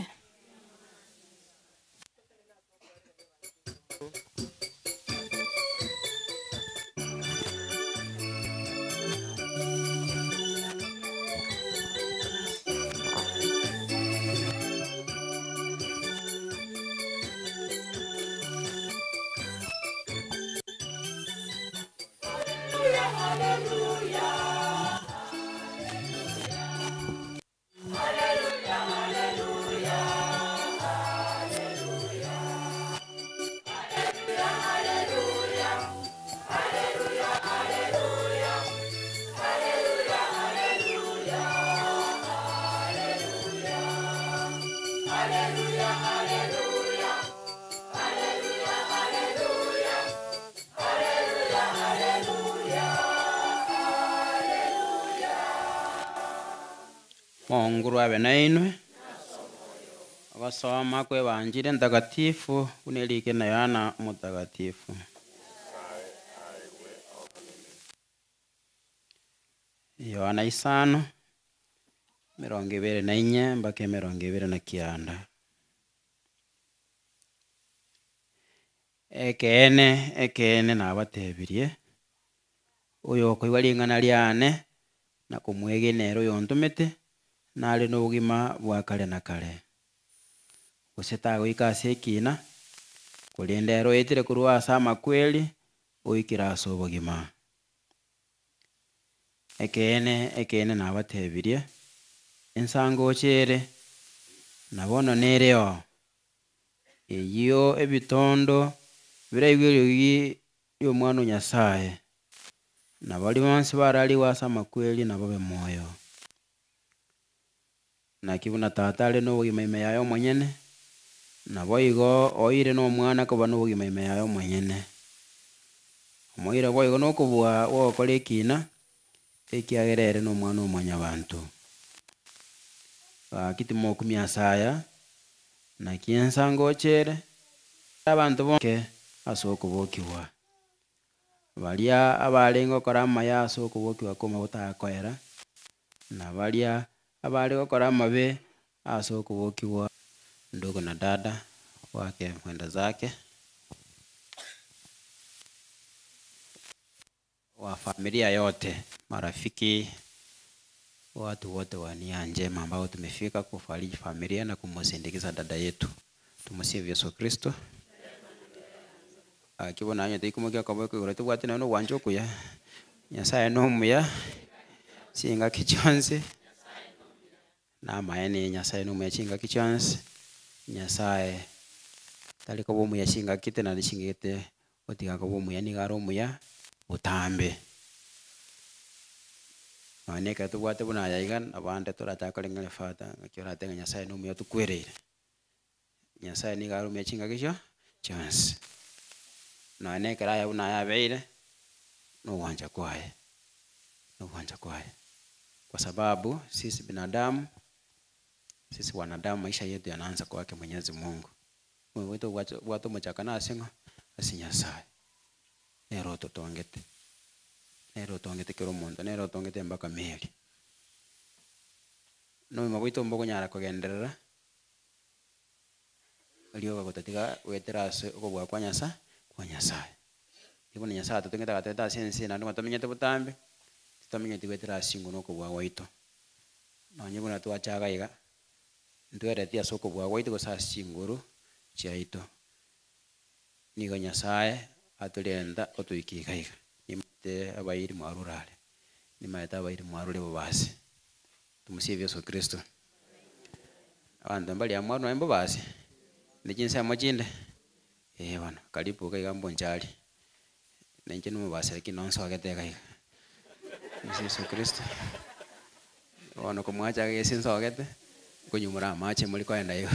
Monguru abe nainwe, ogosoma kw'Evanjili Entakatifu buna erike na Yohana Omotagatifu. Yohana isano, emerongo ebere na inye mpaka emerongo ebere na kianda. Ekeene, ekeene nabatebirie, oyokoigwa ring'ana riane na komwegena ere oyontomete, nare nobogima bwa kare na kare. Gose tagoika ase ekina, korende ere oetire korwa ase amakweri, oikire ase obogima. Ekeene, ekeene nabatebirie, ensangocha ere, na bono nereo, eyio ebitondo biraigwe eriogi ri'Omwana o Nyasae, na baria bonsi bararigwe ase amakweri nababe moyo. Naki buna Tata are nobogima ime yaye omonyene, naboigo oeire n'Omwana koba nobogima ime yaye omonyene. Omoeire boigo nokobua gw'ogokora ekina, ekiagera ere n'Omwana o Mwanyabanto. Gaki timokumia ase aya, naki ensa ngocha ere, abanto bonsi ase okobokigwa. Baria abarenge gokora amaya ase okobokigwa kw'amaguta akoera, na baria abare gokora amabe ase okobokigwa. Ndugu na dada wake mwenda zake, wa familia yote, marafiki, watu wote wa nia njema ambao tumefika kufariji familia na kumusindikiza dada yetu. Tumusifu Yesu Kristo. Gaki bono onye toikomokia okoboko igoro tobwate nonya na ogwancha okuya, Nyasaye nomuya, chingaki chionsi. Namaene Nyasaye na omuya chingaki chionsi, Nyasaye tari koba omuya chingaki te naende chingegete otiga koba omuya nigo are omuya botambe. Nonya na ekero tobwate buna aya iga, nabande toratake koreng'ania father ng'aki oratebe ng'a Nyasaye na omuya otokuereire. Nyasaye nigo are omuya chingaki chio chionsi. Nonya na ekero aya buna aya abeire, na ogwancha kwaye, na ogwancha kwaye. Kwa sababu sisi binadamu, sisi wanadamu maisha yetu yanaanza kwake mwenyezi Mungu. Omoyo gwaito obwache obwate omochakano ase ng'o? Ase Nyasaye. Nere ototongete, nere otongete kera omonto, nere otongete mpaka meri. Na obogima bwaito mbokonyara kogenderera, rioka gotatiga goetera ase okobua kwa Nyasa kwa Nyasaye. Riria bono Nyasaye atotongete agatoleta ase ense naende ng'a tomenyete botambe, titomenyeti goetera ase chinguru na okobua gwaito. Nonye buna twacha iga iga, ntwereti ase okobua gwaito gose ase chinguru chiaito. Nigo Nyasaye atorenta otoikia iga iga. Nimanyete abairi mwarure are, nimanyete abairi mwarure bobasi. Tomosie Yeso Kristo. Abanto mbaria mwarure nonye mbobasi, ne chinsemo chinde, eh bono, karibu iga iga mbonchari, na inche nomobasi lakini nonsogete iga iga. Tomosie Yeso Kristo. Bono komwacha iga ase nsogete, nkonywa more amache more koenda igo.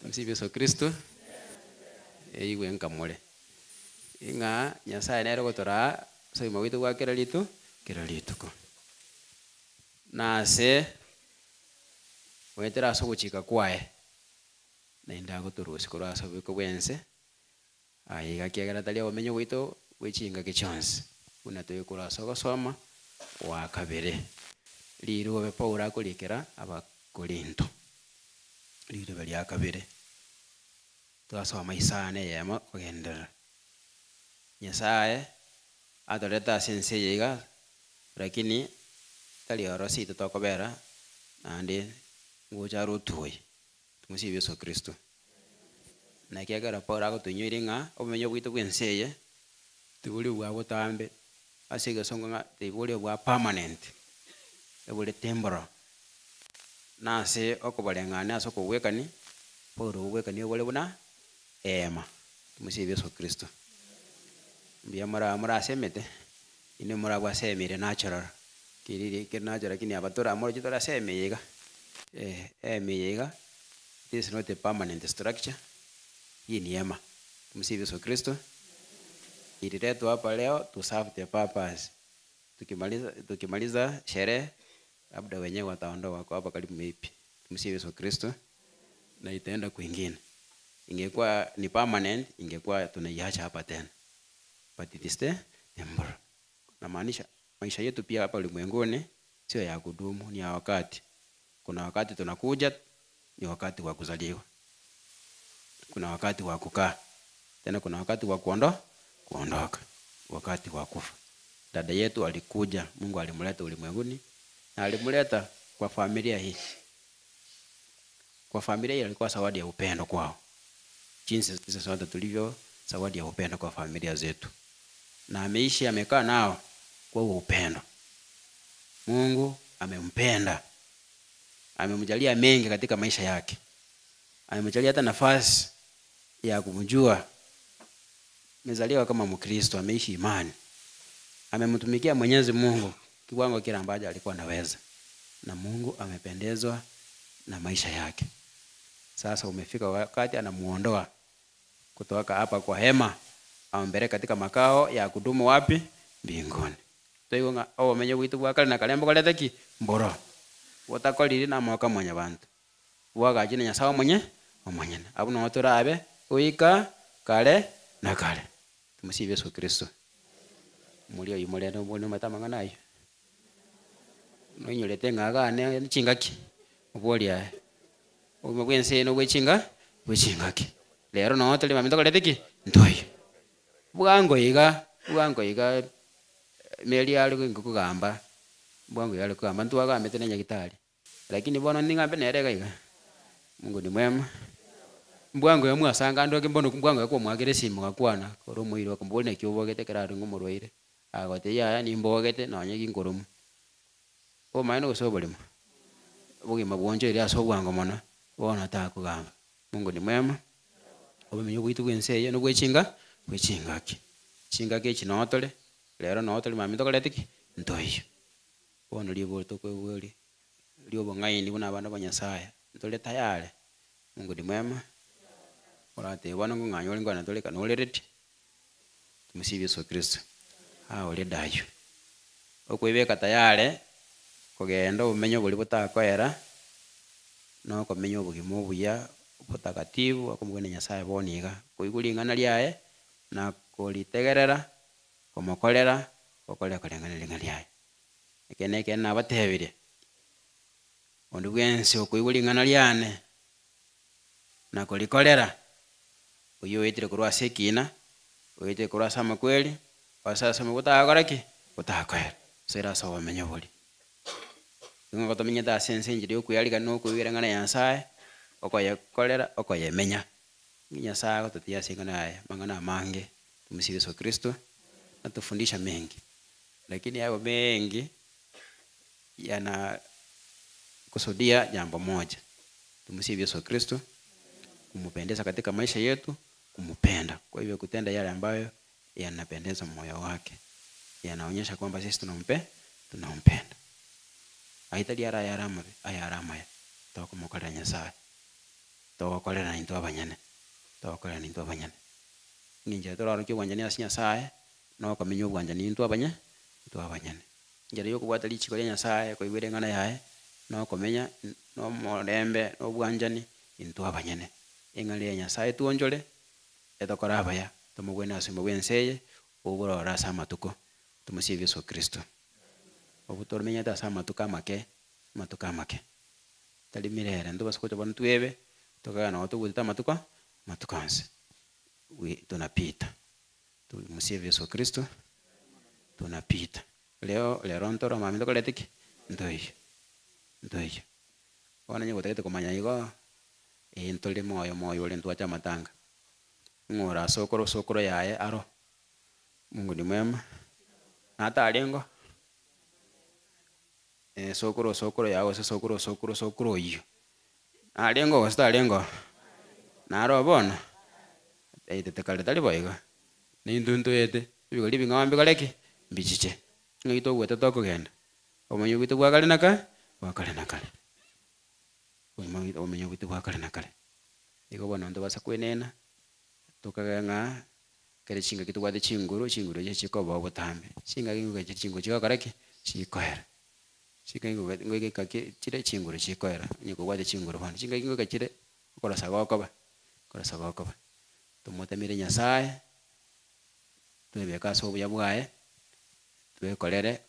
Tomosie Yeso Kristo, eigwe nkamore. Ng'a Nyasaye nere ogotoraa ase obogima bwaito bwa kera ritu kera rituko. Na ase goetera ase ogochika kwaye, naende agotorusia korwa ase oboiko bw'ense, aye iga ekiagera tari obomenyo bwaito bwe chingaki chionsi, buna toikorwa ase ogosoma gwa kabere. Rirobe Paulo akorikera Abakorinto, rirobe ria kabere, twasoma isano eyemo kogenderera. Nyasaye atorete ase ense eye iga, lakini tari oro seito tokobera naende ngocha are otuoye, tomosie Yeso Kristo. Naki ekero Paulo agotoinyoria ng'a obomenyo bwaito bwa ense eye, tibori obwa botambe, ase egesongo ng'a tibori obwa permanent, ebore temporal. Na ase okobareng'ania ase okobwekani, Paulo obobwekani obore buna eema, tomosie Yeso Kristo. Mbuya more aa more ase emete, inwe morabwo ase ema ere natural, keriri kere natural lakini aba tore aa moroche tore ase ema eye iga, eh, ema eye iga, it is not a permanent structure, hii ni hema. Tumsifu Yesu Kristo. Ililetwa hapa leo to serve the purpose. Tukimaliza tukimaliza sherehe labda wenyewe wataondoka wako hapa karibu maybe. Tumsifu Yesu Kristo. Na itaenda kwingine. Ingekuwa ni permanent, ingekuwa tunaiacha hapa tena. But it is the temporal. Namaanisha maisha yetu pia hapa ulimwenguni sio ya kudumu, ni ya wakati. Kuna wakati tunakuja, ni wakati wa kuzaliwa. Kuna wakati wa kukaa. Tena kuna wakati wa kuondo kuondoka, wakati wa kufa. Dada yetu alikuja, Mungu alimleta ulimwenguni na alimleta kwa familia hii. Kwa familia hii alikuwa zawadi ya upendo kwao, jinsi sisi sote tulivyo zawadi ya upendo kwa familia zetu, na ameishi amekaa nao kwa huo upendo. Mungu amempenda, amemjalia mengi katika maisha yake, amemjalia hata nafasi ya kumjua. Amezaliwa kama Mkristo, ameishi imani, amemtumikia Mwenyezi Mungu kiwango kile ambacho alikuwa anaweza, na Mungu amependezwa na maisha yake. Sasa umefika wakati anamuondoa kutoka hapa kwa hema ampeleke katika makao ya kudumu wapi? Mbinguni. Toigwe ng'a obomenyo bwaito bwa kare na kare mbokorete ki? Mboro. Botakoriri namoka mwanyabanto. Bwagachire na Nyasaye omonye omonyene. Abwo noo torabe goika kare na kare. Tomosie Yeso Kristo. Moria oyio morende omobori nomanyete amang'ana ayio. Noinyorete ng'a iga ane chingaki, oborie aye. Obogima bwa ense eye nobwe chinga bwe chingaki. Rero noo tori mambia ntokorete ki? Ntoiyo. Bwango iga, bwango iga Mary are kogamba, bwango iga are kogamba ntwagambete na nyagetari, lakini bono ning'ambe nere iga iga. Mungu ni mwema. Mbwango iga mwasanga ande bono mbwango iga kwamwakera esimi ogakwana, kore omoiri okomoboria naki obogete ekero arenge omorwaire, agotebia yaya nimbogete nonye ginkoromwa. Obomaene gose oborimo? Obogima bwonchoire ase obwango mono, bono takogamba. Mungu ni mwema, obomenyo bwaito bwa ense eye nobwe chinga bwe chingaki. Chingaki echi noo tore, rero noo tore mambia ntokorete ki? Ntoiyo. Bono ribori tokoigwa ria obong'aini buna abana ba Nyasaye, ntore tayari? Mungu ni mwema, oratebe bono ngong'anya ore nkwane tore ekero ore ready, tumsifu Yesu Kristo, how ready are you? Okoebeka tayari, kogenda obomenyo boria botakoera, na okomenya obogima obuya, obotakatifu, okomogwenia Nyasaye bono iga, koigwa ring'ana riaye, na koritegerera, komokorera, gokorera koreng'ana ring'ana riaye. Ekeene ekeene nabatebirie, onde bwensi okoigwa ring'ana riane, na korikorera, oyio oetire korwa ase ekina, oetire korwa ase amakweri, ase ase gotagokora ki? Gotakoera, soera ase obomenyo boria. Nigo tomenyete ase ense enchera ya okoyarigania na okoigwera eng'ana ya Nyasaye, okoyekorera, okoyemenya. Nyasaye agototiga ase eng'ana yaye amang'ana amange, tumsifu Yesu Kristo, atufundisha mengi, lakini ayo mengi yana kusudia jambo moja, tumsifu Yesu Kristo, kumpendeza katika maisha yetu, kumpenda. Kwa hivyo kutenda yale ambayo yanapendeza moyo wake, yanaonyesha kwamba sisi tunampe tunampenda. Aitari ara ayare amabe, ayare amaya, tokomokorera Nyasaye, togokorera intwe abanyene, togokorera intwe abanyene. Ng'inchera tororokie obwanchani ase Nyasaye, na okomenya obwanchani intwe abanye, intwe abanyene. Enchera ya okobwata richiko ria Nyasaye, koigwera eng'ana yaye, na okomenya na omorembe na obwanchani intwe abanyene. Eng'ana ya Nyasaye twonchore, etokore abaya, tomogwene ase obogima bwa ense eye, oborore ase amatuko, tomosibe Yeso Kristo. Obwo tomenyete ase amatuko amake, amatuko amake, tari mirere, ntobasa gocha bono twebe, tokagenda nabo tobwatete amatuko, amatuko onsi, we tunapita, tumsifu Yesu Kristo, tunapita. Leo rero ntoro mambia ntokorete ki? Ntoiyo, ntoiyo. Bono onye gotagete komanya igo, eh ntore moyo moyo ore ntwache amatanga, ng'o ore asokoro osokoro yaye aro, Mungu ni mwema, natarengo, sokoro osokoro yago gose sokoro osokoro osokoro oyio, narenge gose tarenge oo? Naro bono, aetete kare tari bo igo, na intwe ntoete, ebigori ebing'ao mbikore ki? Mbichiche. Ng'ai togwete tokogenda, obomenyo bwaito bwa kare na kare, bwa kare na kare, obomenyo bwaito bwa kare na kare. Igo bono ntobasa kwenena, tokage ng'a ekero chingaki tobwate chinguru, chinguru echi chikobao botambe. Chingaki ngoika chire chinguru chigokora ki? Chikoera. Chingaki ngoika ngoika ekaki chire chinguru chikoera, onye kobwate chinguru bono. Chingaki ngoika chire, okorosa gokoba, okorosa gokoba. Tomotamere Nyasaye, twebeke ase obuya bwaye, twekorere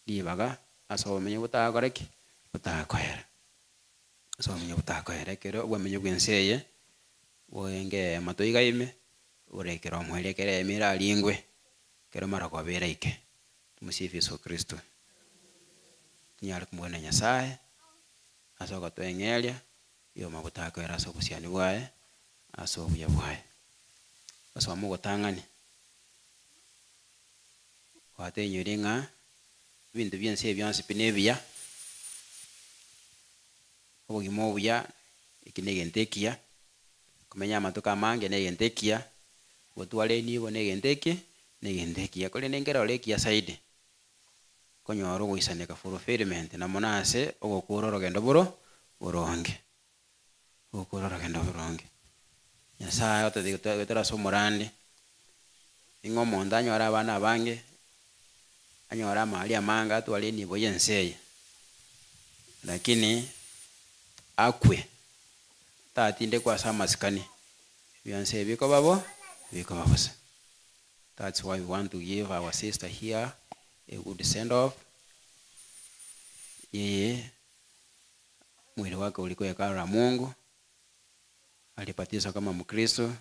ribaga ase obomenyo botagokora ki? Botakoera. Ase obomenyo botakoera ekero obomenyo bwa ense eye, bwenge eyemo toiga ime, boraikere omoerio ekero eyemo eraringwe, ekero marogoba eraike. Tumsifu Yesu Kristo. Tonyare komobwena Nyasaye, ase ogotoeng'eria, rioma botakoera ase obosiani bwaye, ase obuya bwaye. Gosoma ogotang'ani, gwatoinyoire ng'a ebinto bia ense eye bionsi pi nebiya, obogima obuya, eki na egento ekiya, komenya amatuko amange na egento ekiya, gotwara enibo na egento eke, na egento ekiya. Korende nkere ore ekiya zaidi, konyora ogoisaneka fulfillment na mono ase ogokora orogendo boro boronge, ogokora orogendo boronge. Nyasaye agototebia goetera ase omorandi, ning'o omonto anyore abana abange, anyore amari amange atware enibo ya ense eye, lakini akwe, tatindekwa ase amasikani, bionsi ebi bikoba bo, bikoba bosa. That's why we want to give our sister here a good send off, yeye mwili wake ulikuwa hekalu la Mungu, alibatizwa kama Mkristo,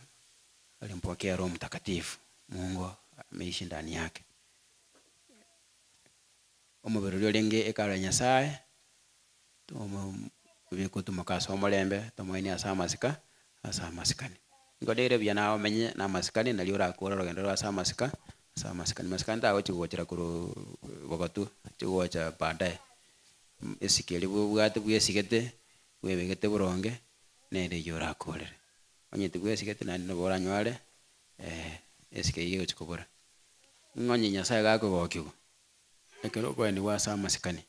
alimpokea Roho Mtakatifu, Mungu ameishi ndani yake. Omobere oria orenge hekalu ya Nyasaye, bikotumoka ase omorembe, tomoenie ase amasika, ase amasikani. Nigo rere buya nawe omenye na amasikani nario orakore orogendo rwa ase amasika, ase amasikani. Masikani tagochi gochera korwa bogotu, achi gocha baadaye. Esike eria bobwate bwesigete, bwebegete boronge, nere eywo orakorere. Onye tibwesigete naende nabo oranyore esike eywo egochi kobora. Ng'a onye Nyasaye gakogokiwa, ekero okoeniwa ase amasikani,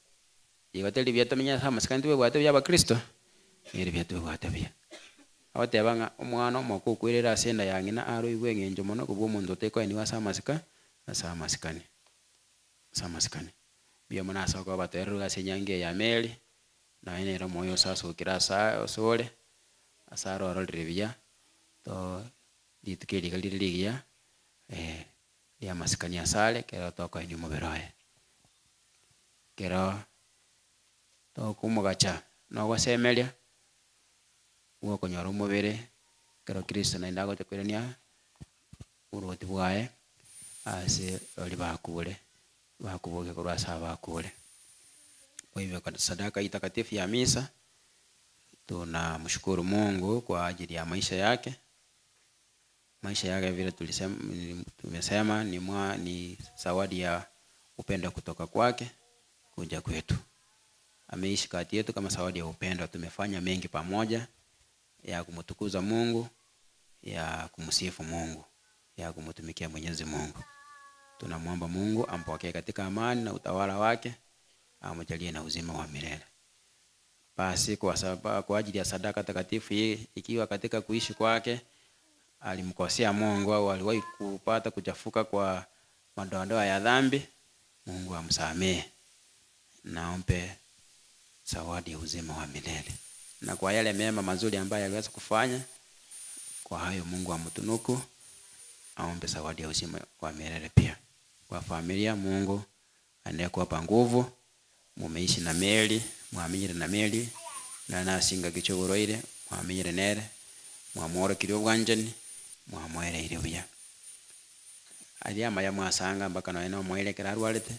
igo teri buya tomenye ase amasikani tobwate buya abakristo, nere buya tobwate buya. Agoteba ng'a omwana omoko okwerere ase enda ya ng'ina aroigwe eng'encho mono kobua omonto otekoeniwa ase amasika ase amasikani, ase amasikani. Mbuya mono ase okoba batoereru ase enyangi eye ya Mary, naye nere omoyo osasokire asa osore, ase arororire buya, too rituko eri iga rire rigiya ria amasikani asare ekero tokoenia omobere oye. Ekero tokomogacha na ogosemeria, bwa okonyora omobere, ekero Kristo naende agocha koirania oborwoti bwaye, ase baria bakure, bakobokia korwa ase abakure. Kwa hivyo sadaka hii takatifu ya misa, tunamshukuru Mungu kwa ajili ya maisha yake. Maisha yake vile tulisema, tumesema ni, mwa, ni zawadi ya upendo kutoka kwake kuja kwetu. Ameishi kati yetu kama zawadi ya upendo. Tumefanya mengi pamoja ya kumtukuza Mungu, ya kumsifu Mungu, ya kumtumikia Mwenyezi Mungu. Tunamwomba Mungu ampokee katika amani na utawala wake, amjalie na uzima wa milele. Basi kwa sababu, kwa ajili ya sadaka takatifu hii, ikiwa katika kuishi kwake alimkosea Mungu au aliwahi kupata kuchafuka kwa madoadoa ya dhambi, Mungu amsamehe na ampe zawadi ya uzima wa milele. Na kwa yale mema mazuri ambayo aliweza kufanya, kwa hayo Mungu amtunuku, aombe zawadi ya uzima wa milele pia. Kwa familia, Mungu aendelee kuwapa nguvu. Mumeishi na Mary, mwamenyire na Mary, na nasinga kichoboroire, mwamenyire nere, mwamworokirie obwanchani, mwamwereire buya. Aria amaya mwasanga mpaka nonya na omoerio ekero arwarete,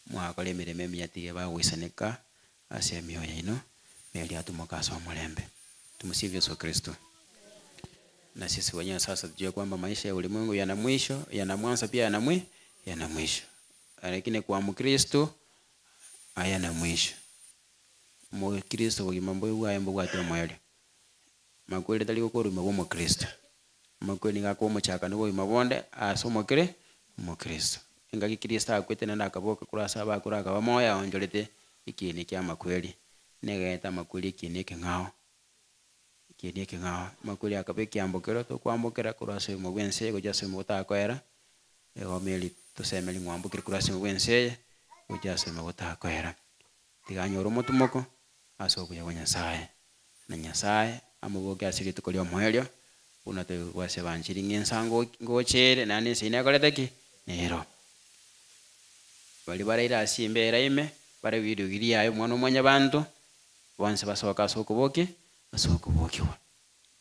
mwakora emeremo emiya tiga bagoisaneka ase emioyo yaino, Mary atumoke ase omorembe. Tumsifu Yesu Kristo. Na sisi wenyewe sasa tujue kwamba maisha ya ulimwengu yana mwisho, yana mwanzo pia yana mwi, yana mwisho. Lakini kwa Mkristo hayana mwisho. Mokristo obogima mbwe bwaye mbobwate omoerio. Makweri tari gokorwa bwa omokristo. Makweri nigo akomochakana obogima bonde ase omokere omokristo. Engaki Kristo akwete naende akaboka korwa ase abakure akaba moyo aonchorete ekieni kia amakweri, nigaete amakweri ekieni ekeng'ao, ekieni ekeng'ao. Amakweri akaba ekiambokero tokwambokera korwa ase obomo bwa ense eye gochia ase obomo botakoera, igo meri tosemeri ng'wambokire korwa ase obomo bwa ense eye gochia ase obomo botakoera. Tiga anyore omotumoko ase obuya bwa Nyasaye, na Nyasaye amoboke ase rituko ria omoerio, buna toigwase ebanchiri ng'a ensa ngo ngochere naende ense eyio nekorete ki? Nero. Baria baraire ase embera ime, bare rirogi riaye Omwana o Mwanyabanto, bonsi basoke ase okobokia, ase okobokigwa.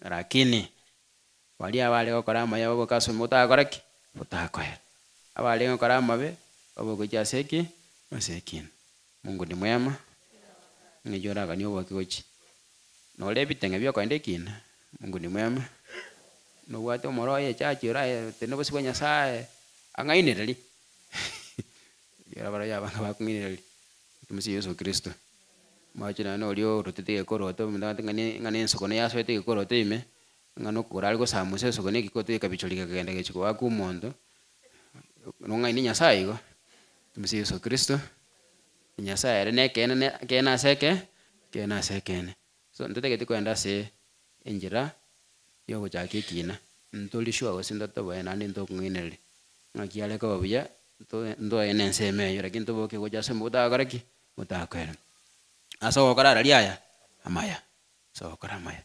Lakini baria abare gokora amaya baboke ase omoyo otakora ki? Otakoera. Abarenge gokora amabe, baboke gochia ase eki? Ase ekina. Mungu ni mwema, ng'ai oraganie oboke gochia? Nore ebiteng'e biokoenda ekina, Mungu ni mwema, nobwate omoro oye echachi orae tenena obosio bwa Nyasaye, ang'ainereria ekero barabwo abange bakong'ainereria, tumsifu Yesu Kristo. Mwache nonye na oria orotete egekoroto omonto agoteba ng'a ne ng'a na ensoko naye asoete egekoroto ime, ng'a na okogoro are gosamusa esoko na egekoroto gekabichorigwa kegenda gechia goaka omonto, nong'aini Nyasaye igo, tumsifu Yesu Kristo. Nyasaye ere nekeene ne ekeene ase eke, ekeene ase ekeene. So ntotageti kogenda ase enchera ya ogochaka ekina, ntori sure gose ntotoboe naende ntokong'ainereria, ng'aki are koba buya, nto ntoe na ensemo eywo lakini toboke gocha ase omogotakora ki? Otakoera. Ase ogokora araria aya, amaya, ase ogokora amaya.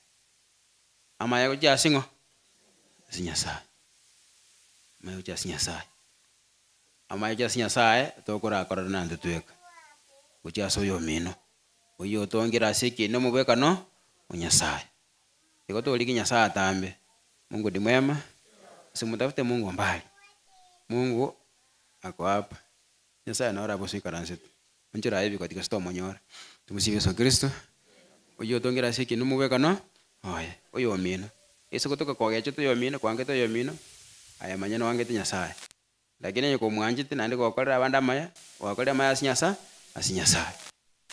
Amaya gochia ase ng'o? Ase Nyasaye, amaya gochia ase Nyasaye. Amaya gochia ase Nyasaye, tokorakorera naende tweka, gochia ase oyomino, oyio otongire ase ekieni omobwekano o Nyasaye. Igo torigie Nyasaye atambe, Mungu ni mwema, usimtafute Mungu mbali, Mungu ako hapa. Nyasaye noro abwo ase oikaransete, onchore aye ebigoti gose tomonyora. Tumsifu Yesu Kristo, oyio otongire ase ekieni omobwekano oye, oyomino. Ase gotoka kogechete oyomino, kwangete oyomino, aye manya noangete Nyasaye. Lakini onye komwanchete naende gokorera abande amaya, gwakorire amaya ase Nyasa, ase Nyasaye.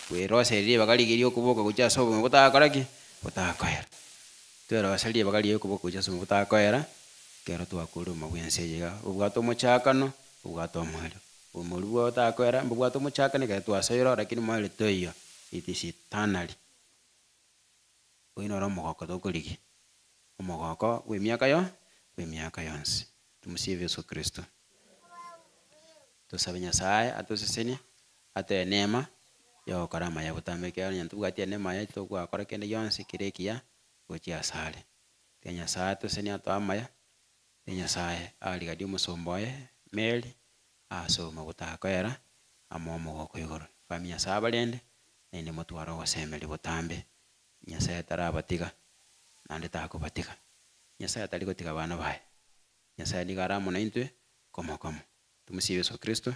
Kweroseria ribaga rigiya ria okoboka gochia ase obogima botakora ki? Botakoera. Tweroseria ribaga rigiya okoboka gochia ase obogima botakoera, ekero twakorire obogima bwa ense eye iga. Obwate omochakano, obwate omoerio. Obogima oria bwa botakoera mbobwate omochakano ekero twasoire oo lakini moerio toiyo, it is eternally. Oyio noro omogoko tokorigia, omogoko bwa emiaka yo bwa emiaka yonsi. Tumsifu Yesu Kristo. Tosabe Nyasaye atosesenie, atoe neema ya ogokora amaya botambe ekiagera onye ntobwati eneema eye togwakora kende gionsi kere ekiya gochia asare. Tiga Nyasaye atosesenie atoe amaya, tiga Nyasaye arigarie omosomba oye Mary, ase obogima botakoera amo omogoko igoro. Family Nyasaye abarende, naende motware ogosemeria botambe, Nyasaye tarabatiga, naende takobatiga. Nyasaye tari gotiga abana baye, Nyasaye nigo are amo naintwe komo komo. Tumsifu Yesu Kristo,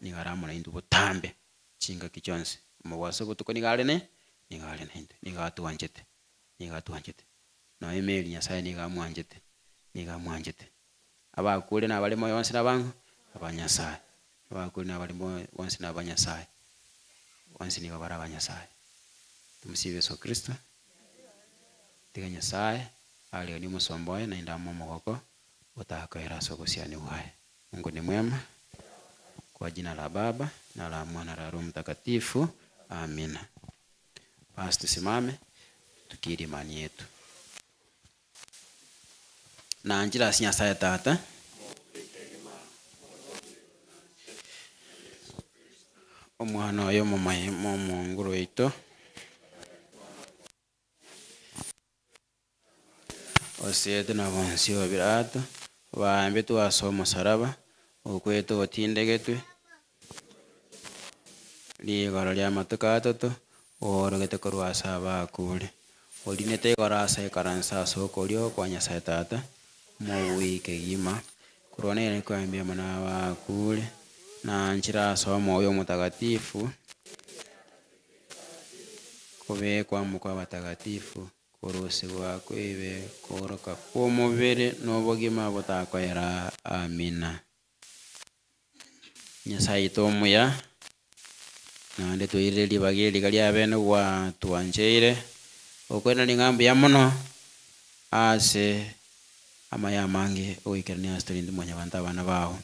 nigo are amo naintwe botambe chingaki chionsi, omobaso obotuko nigo are ne nigo are naintwe, nigo atwanchete, nigo atwanchete. Nonya Mary Nyasaye nigo amwanchete, nigo amwanchete. Abakure na abare moyo bonsi nabang'o? Aba Nyasaye. Abakure na abare moyo bonsi na aba Nyasaye, bonsi nigo bare aba Nyasaye. Tumsifu Yesu Kristo. Tiga Nyasaye arionie omosomba oye naende ame omogoko otakoera ase obosiani bwaye. Mungu ni mwema. Kwa jina la Baba na la Mwana la Roho Mtakatifu, amina. Basi tusimame tukiri imani yetu. Nanchire ase Nyasaye Tata, Omwana oye omomaima omonguru oito, osietwe na bonsi o Pilato, obaambetwe ase omosaraba, okwete otindegetwe, rigoro ri'amatuko atato, oorogete korwa ase abakure, orinete igoro ase ekaranso ase okorio kwa Nyasaye Tata, omobui kegima, korwa nere kwambia amo na abakure, na nchire ase Omoyo Omotakatifu, kobekwa amo kwa abatagatifu, korusigwa kw'ebibe, kooroka kw'omobere, na obogima botakoera. Amina. Nyasaye oito omuya, naende toirire ribaga eri riga ria bene gwatwancheire, okoiraneria ng'a mbuya mono ase amaya amange ogoikerania ase tore intwe mwanyabanto abana bao.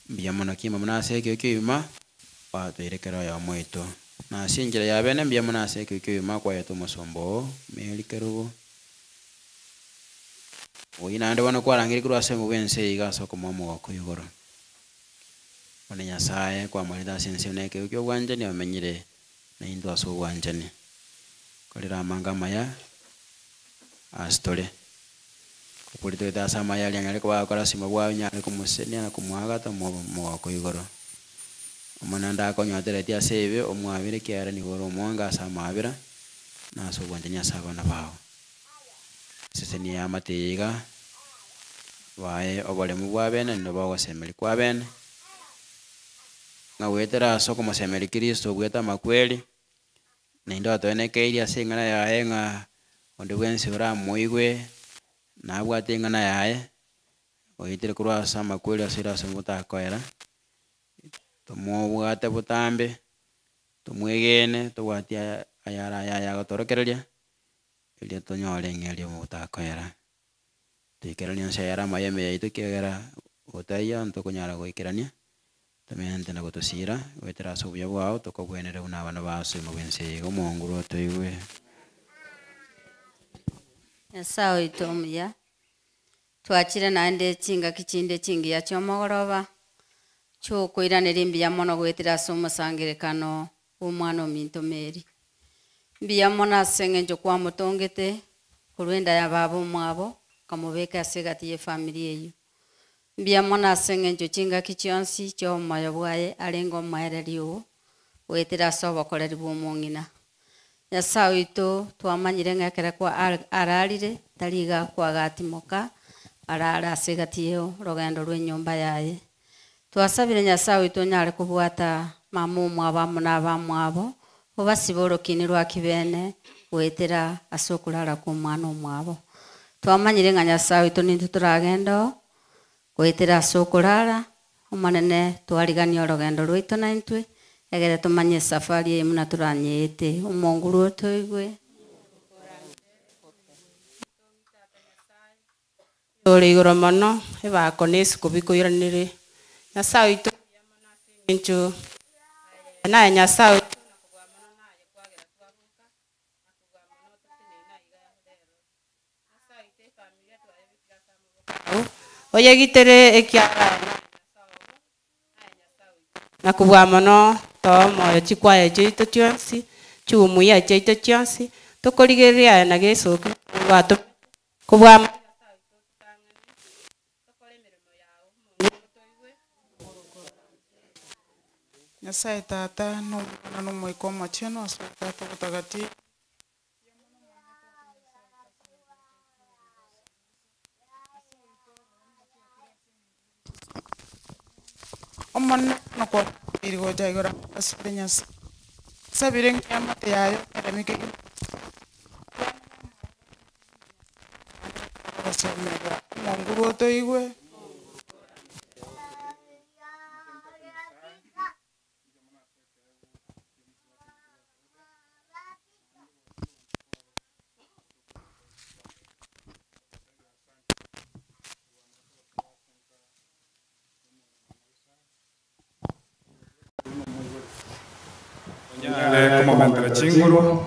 Mbuya mono kima buna ase ekio ki'oima gwatoire kera oyomo oito. Na ase enchera ya bene mbuya mono ase ekio ki'oima kwaete omosomba oo, Mary Kerubo. Oyio naende bono kwarangeria korwa ase obobe bw'ense eye iga ase okomoa omogoko igoro. Bono Nyasaye kwamorete ase ense buna ekegwe ki'obwanchani omenyire naintwe ase obwanchani. Korera amanga amaya ase tore. Okoritogete ase amaya aria anyare koba agokora ase obogima bwaye onyare komosesenia na komoagata omobe omogoko igoro. Omonene ndakonyotereti ase ebibe omwabere ekiagera nigo ore omonge ase amaabera na ase obwanchani ase abana bao. Eseseni y'amate eye iga, bae oboremu bwa bene naende bogosemeria kwa bene, ng'a goetera ase okomosemeria Kristo obuete amakweri, naende otoenekeirie ase eng'ana yaye ng'a onde bwensi oramoigwe, nabwate eng'ana yaye, oetire korwa ase amakweri ase ase omotakoera, tomobwate botambe, tomwegene, tobwatie aya ayare ayaye agotorokereria. Erio tonyore eng'eria y'omotakoera, toikeranie onsi ayare amaya ime yaito ekiagera gotaiyo ntokonyara goikerania, tomente na gotosira goetera ase obuya bwao tokobwenere buna abana ba ase obogima bw'ense eye iga omonguru otoigwe. Nyasae oito omuya, twachire naende chingaki chinde chingiya chi'omogoroba, chiokoiraneria mbuya mono goetera ase omosangererekano bw'omwana ominto Mary. Mbuya mono ase eng'encho kwamotongete korwa enda ya baba omwabo, okamobeka ase egati y'efamiri eyio. Mbuya mono ase eng'encho chingaki chionsi chi'omoyo bwaye arenge omoereri oo, goetera ase obokoreri bw'omong'ina. Nyasae oito, twamanyire ng'a ekere kwa ararire, tari iga kwagatimoka, arare ase egati y'orogendo rw'enyomba yaye. Twasabire Nyasae oito onyare kobwata mama omwabo amo na abamwabo, obasibe orokini rwa kibene goetera ase okorara kw'omwana omwabo. Twamanyire ng'a Nyasae oito nintwe toragende oo, goetera ase okorara, Omonene twariganie orogendo rwaito naintwe, Egere tomanye esafari eye buna toranyeete, omonguru otoigwe. Ore igoro mono, ebako na esiko bikoiranere. Nyasaye oito mbuya mono ase eng'encho aye naye Nyasaye oito na kobua mono naye kwagera twaboka na kobua mono toteneine aiga rero. Nyasaye oito efamilia twayebekire ase amaboko ao, oyegitere ekiagera aye naye Nyasaye obo, naye Nyasaye oito. Na kobua mono toa omoyo chikwaya chiaito chionsi, chiumuya chiaito chionsi, tokorigereria aye na gesoki gwatomete kobua mono Nyasaye oito ototang'ane, tokore emeremo yao omonguru toigwe. Nyasaye Tata, na Omwana, na Omoika Omochenu, ase Obotato Obotagatifu. Omonene nokwabeire gocha igoro ase ore Nyasae. Nsabire ng'a eamate yaye omeremi kegima. Ogosemeria omonguru otoigwe. Onyare komomentera chinguru,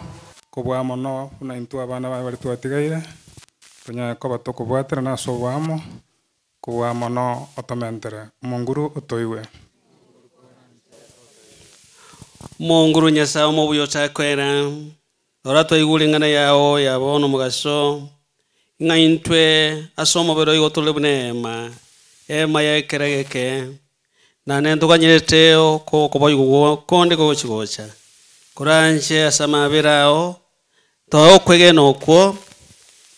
kobua mono buna intwe abana baye baria twatigaire, tonyare koba tokobwaterana ase oboamo, kobua mono otomentere omonguru otoigwe. Omonguru Nyasae omobuya otakoera, rora twaigure eng'ana yao ya bono omogaso, ng'a intwe ase omobere oigo tore buna eema, eema ya ekero egeke, naende ntoganyerete okoboigwa konde gogochi gocha. Koranche ase amabera ao, toe okwegena okwo,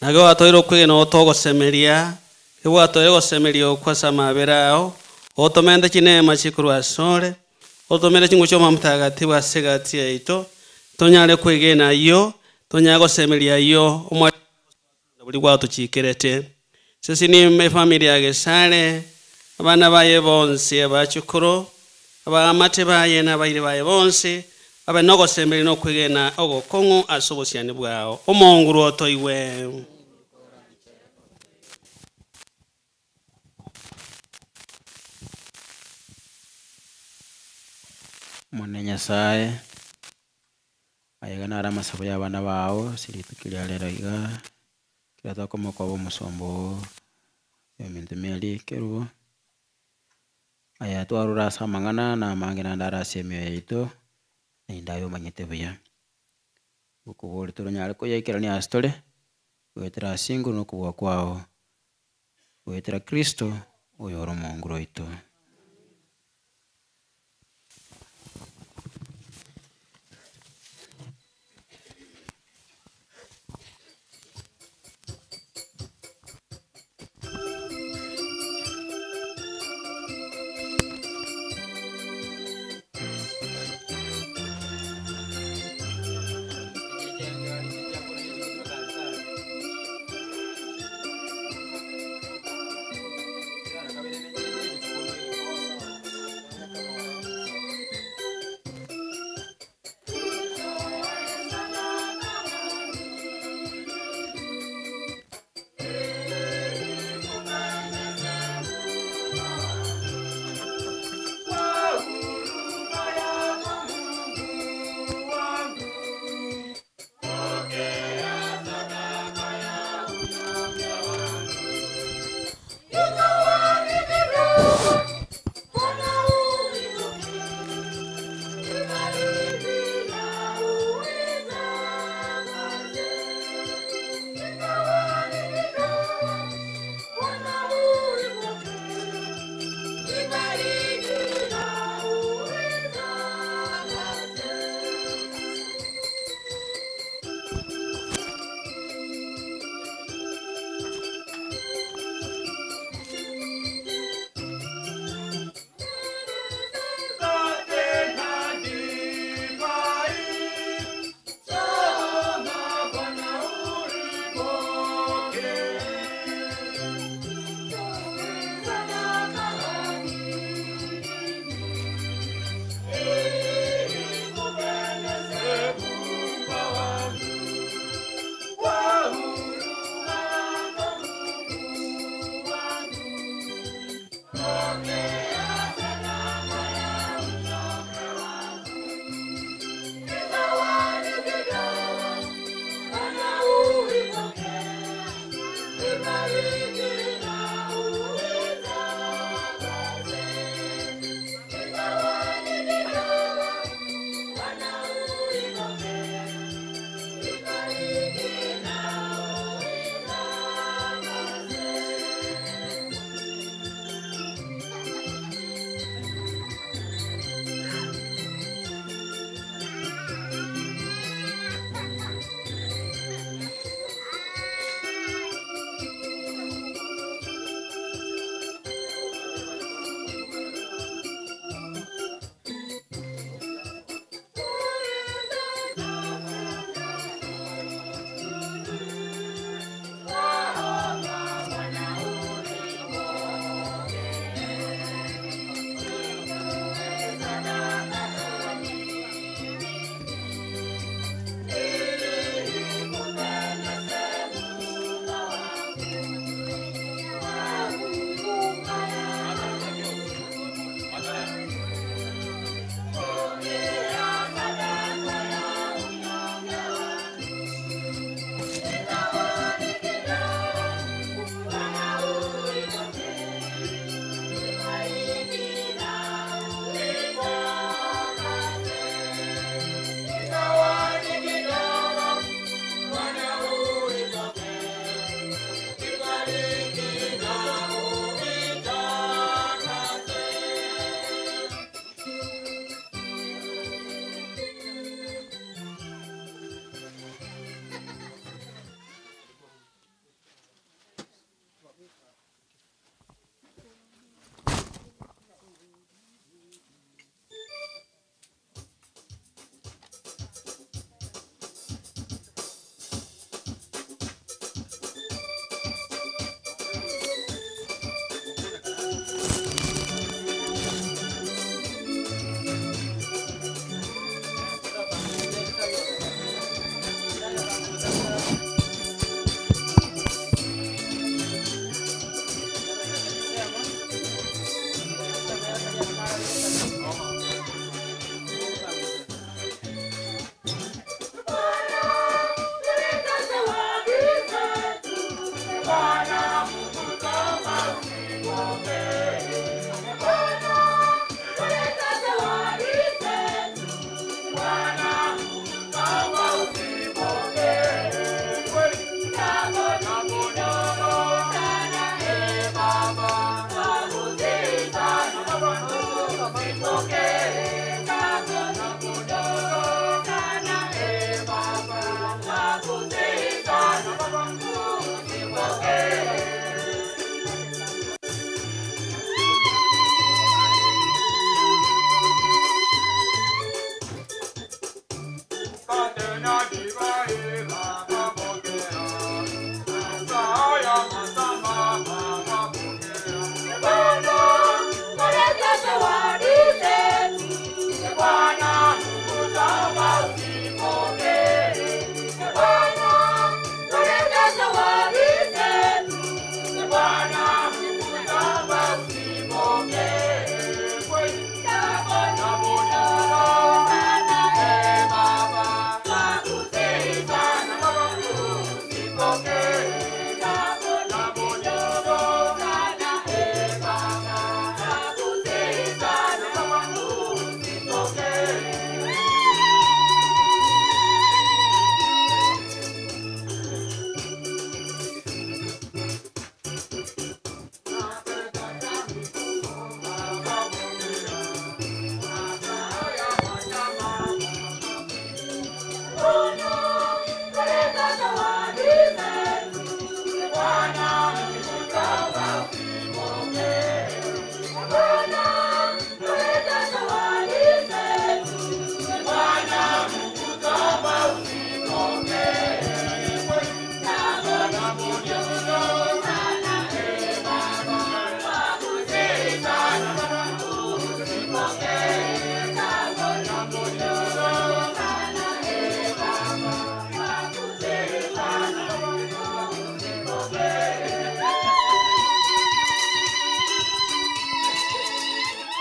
naki gwatoeire okwegena oo togosemeria, egwatoeire gosemeria okwo ase amabera ao, otomente chineema chikorwa asore, otomere chinguru chia Omotagatifu ase egati yaito, tonyare kwegena ayio, tonyare gosemeria ayio, omware boria gwatochikerete. Sesenia efamiri ya Gesare, abana baye bonsi, abachukuru, abaamate baye na abairi baye bonsi, babe nogosemeria na okwegena ogokong'u ase obosiani bwao. Omonguru otoigwe. Omonene Nyasae, aiga naro amasabo ya abana bao ase rituko ria rero iga, ekero tokomokoba omosomba oo eminto Mary Kerubo, aya twarure ase amang'ana na amange naende are ase emioyo yaito, naende aye omanyete buya. Gokobori toranyare koyaikerania ase tore, goetera ase igoro na okobua kwao, goetera Kristo oyore omonguru oito.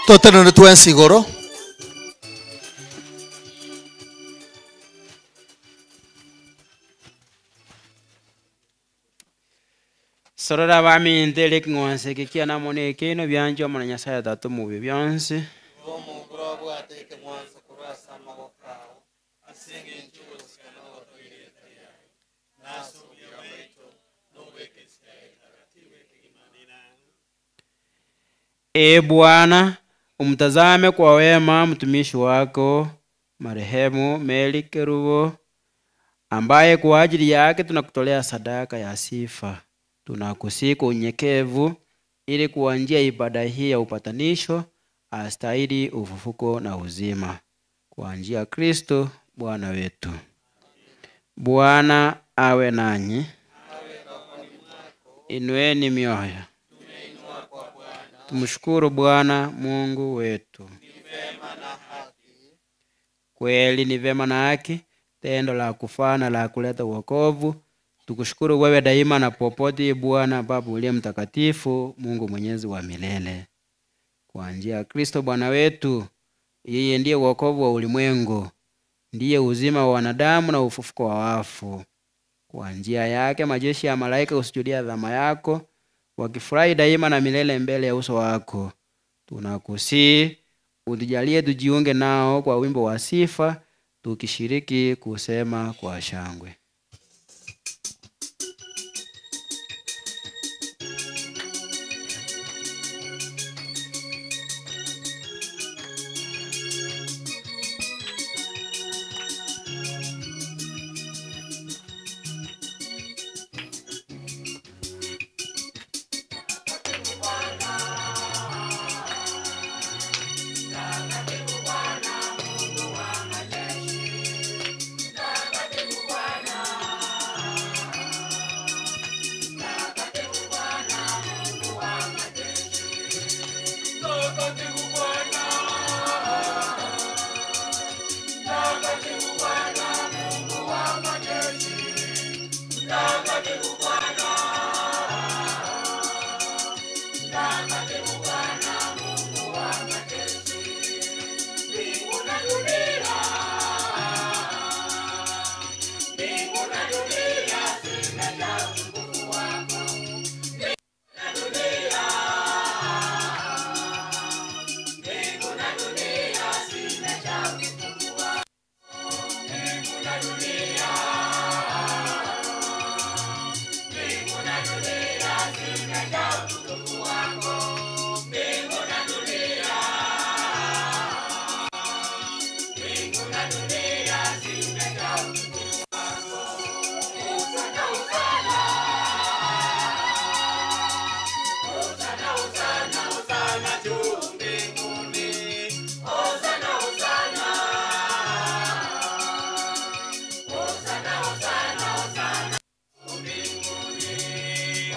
Totenene twensi igoro. Sorora baminte ere eking'wanso eke kiane amo na ekeino bianchwa amo na Nyasaye Tata omobe bionsi. Omonguru abwate ekeng'wanso korwa ase amagoko ao, ase eng'encho ogosika na ogotogia erieta riaye, na ase obuya bwaito, na obw'ekesia egetagatifu ekegima. Ee Bwana, umtazame kwa wema mtumishi wako marehemu Mary Kerubo, ambaye kwa ajili yake tunakutolea sadaka ya sifa. Tunakusihi kwa unyenyekevu, ili kwa njia ya ibada hii ya upatanisho astahili ufufuko na uzima, kwa njia ya Kristo Bwana wetu. Bwana awe nanyi. Inueni mioyo. Tumshukuru Bwana Mungu wetu. Kweli ni vema na haki, tendo la kufaa na la kuleta wokovu. Tukushukuru wewe daima na popote, Bwana Baba uliye mtakatifu, Mungu mwenyezi wa milele. Kwa njia ya Kristo Bwana wetu, yeye ndiye wokovu wa ulimwengu, ndiye uzima wa wanadamu na ufufuko wa wafu. Kwa njia yake majeshi ya malaika husujudia dhama yako, wakifurahi daima na milele mbele ya uso wako. Tunakusihi utujalie tujiunge nao kwa wimbo wa sifa, tukishiriki kusema kwa shangwe.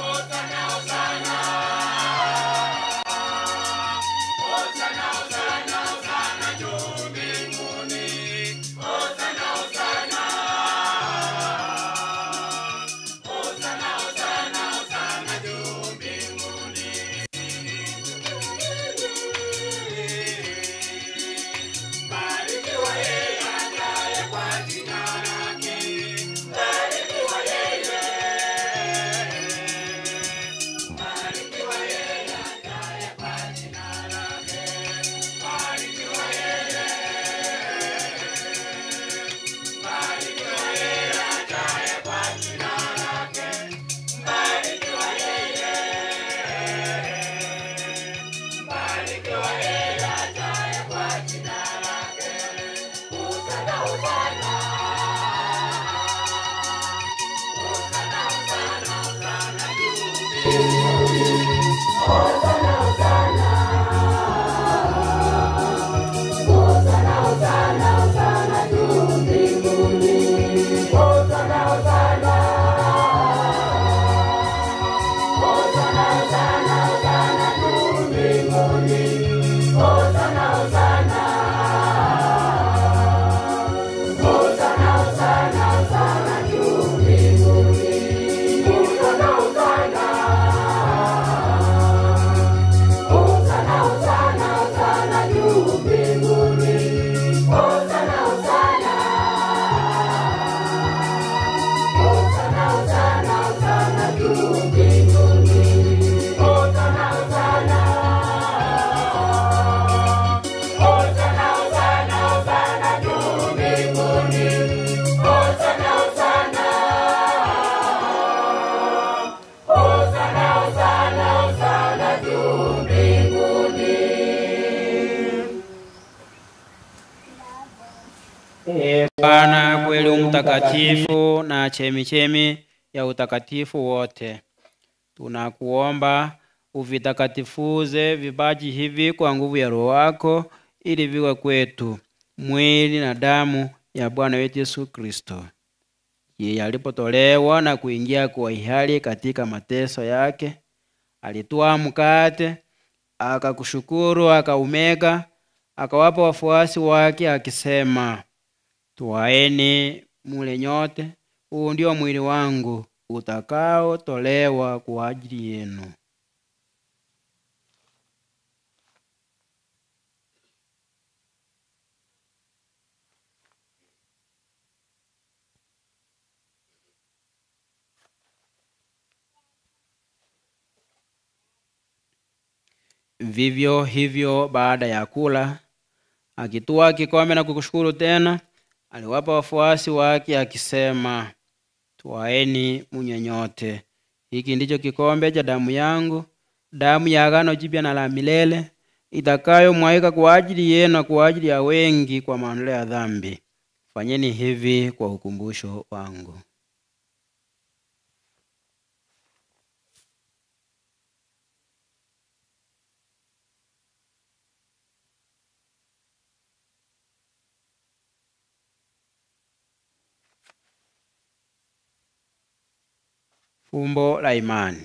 Hosanna, Hosanna. Mtakatifu na chemichemi ya utakatifu wote. Tunakuomba uvitakatifuze vipaji hivi kwa nguvu ya Roho wako ili viwe kwetu mwili na damu ya Bwana wetu Yesu Kristo. Yeye alipotolewa na kuingia kwa hiari katika mateso yake, alitwaa mkate, akakushukuru, akaumega, akawapa wafuasi wake akisema, Twaeni mule nyote, huu ndio mwili wangu utakaotolewa kwa ajili yenu. Vivyo hivyo baada ya kula, akitwaa kikombe na kukushukuru tena, aliwapa wafuasi wake akisema, Twaeni munywe nyote, hiki ndicho kikombe cha damu yangu, damu ya agano jipya na la milele, itakayomwagika kwa ajili yenu na kwa ajili ya wengi kwa maondoleo ya dhambi. Fanyeni hivi kwa ukumbusho wangu. Fumbo la imani.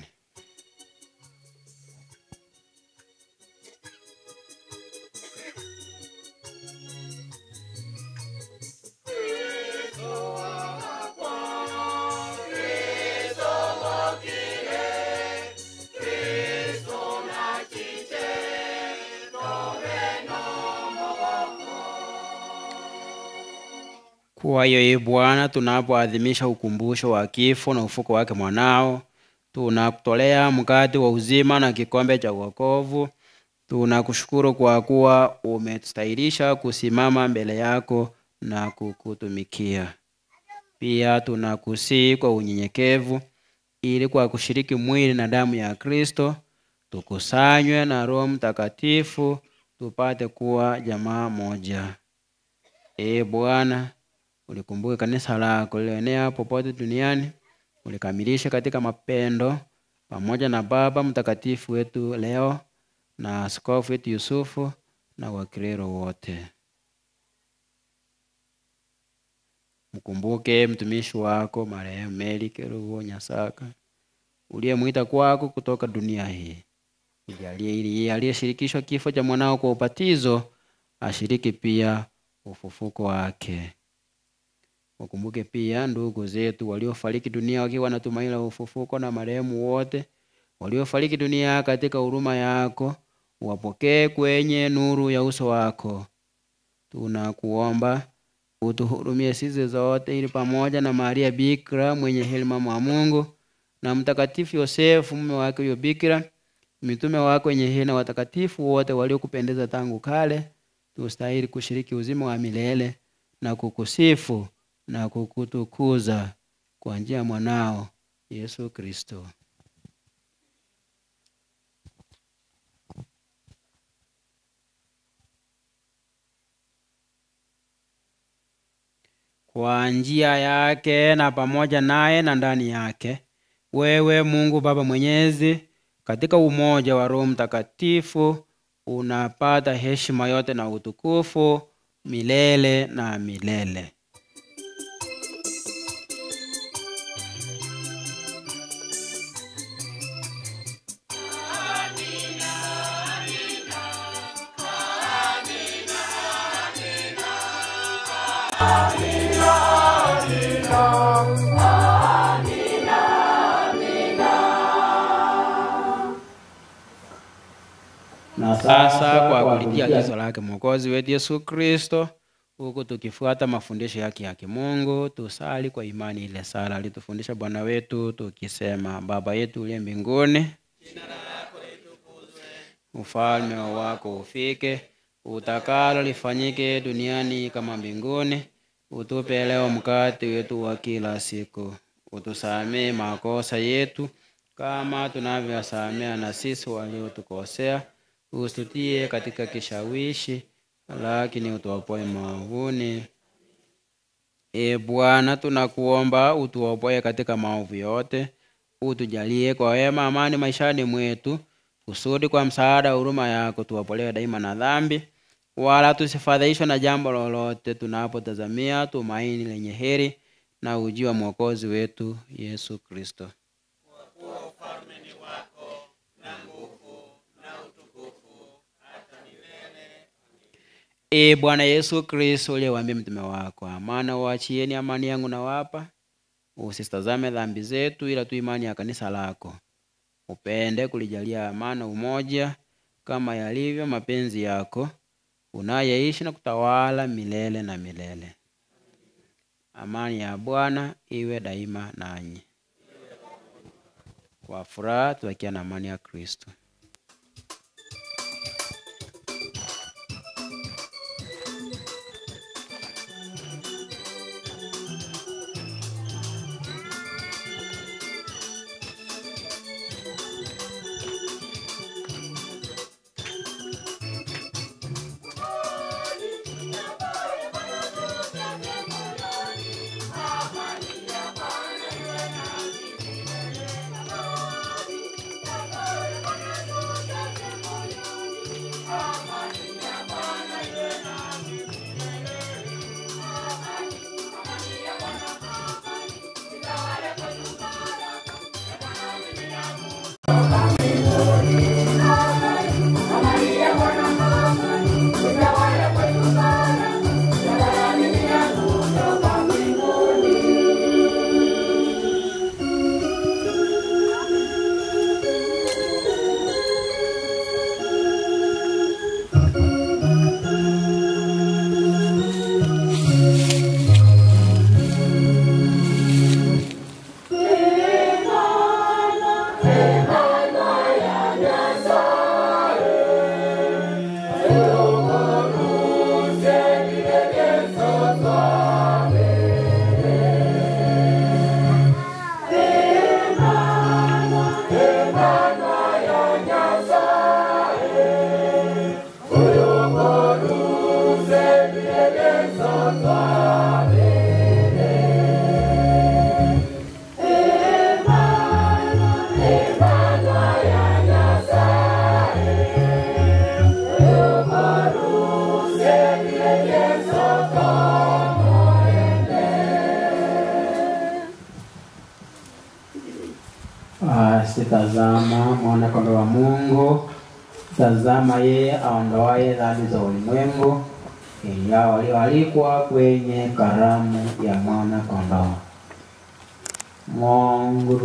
Kwa hiyo ee Bwana, tunapoadhimisha ukumbusho wa kifo na ufuko wake mwanao, tunakutolea mkate wa uzima na kikombe cha wokovu. Tunakushukuru kwa kuwa umetustahilisha kusimama mbele yako na kukutumikia. Pia tunakusihi kwa unyenyekevu, ili kwa kushiriki mwili na damu ya Kristo tukusanywe na Roho Mtakatifu tupate kuwa jamaa moja. Ee Bwana, ulikumbuke kanisa lako lililoenea popote duniani, ulikamilishe katika mapendo, pamoja na Baba Mtakatifu wetu Leo na askofu wetu Yusufu na Waklero wote. Mkumbuke mtumishi wako marehemu Mary Kerubo Nyasaka uliyemwita kwako kutoka dunia hii. Ujalie ili yeye aliyeshirikishwa kifo cha mwanao kwa ubatizo ashiriki pia ufufuko wake. Wakumbuke pia ndugu zetu waliofariki dunia wakiwa na tumaini la ufufuko na marehemu wote waliofariki dunia katika huruma yako, wapokee kwenye nuru ya uso wako. Tunakuomba utuhurumie sisi zote, ili pamoja na Maria Bikira mwenye heri mama wa Mungu na Mtakatifu Yosefu mume wake huyo Bikira, mitume wako wenye heri na watakatifu wote waliokupendeza tangu kale, tustahili kushiriki uzima wa milele na kukusifu na kukutukuza kwa njia ya mwanao Yesu Kristo. Kwa njia yake na pamoja naye na ndani yake, wewe Mungu Baba Mwenyezi, katika umoja wa Roho Mtakatifu unapata heshima yote na utukufu milele na milele. Na sasa kwa kulitia agizo lake Mwokozi wetu Yesu Kristo, huku tukifuata mafundisho yake ya kimungu, tusali kwa imani ile sala alitufundisha Bwana wetu tukisema: Baba yetu uliye mbinguni, ufalme wako ufike, utakalo lifanyike duniani kama mbinguni. Utupe leo mkate wetu wa kila siku, utusamee makosa yetu kama tunavyowasamea na sisi waliotukosea, usitutie katika kishawishi, lakini utuopoe maovuni. E Bwana, tunakuomba utuopoe katika maovu yote, utujalie kwa wema amani maishani mwetu, kusudi kwa msaada wa huruma yako tuopolewe daima na dhambi, wala tusifadhaishwe na jambo lolote, tunapotazamia tumaini lenye heri na ujio wa Mwokozi wetu Yesu Kristo. E Bwana Yesu Kristo, uliyewaambia mtume wako, amana waachieni, amani yangu nawapa, usitazame dhambi zetu, ila tu imani ya kanisa lako. Upende kulijalia amani umoja, kama yalivyo mapenzi yako, unayeishi na kutawala milele na milele. Amani ya Bwana iwe daima nanyi. Kwa furaha tubakia na amani ya Kristo. Tazama mwana kondoo wa Mungu, tazama yeye aondoaye dhambi za ulimwengu, ingawa walioalikwa kwenye karamu ya mwana kondoo. Mungu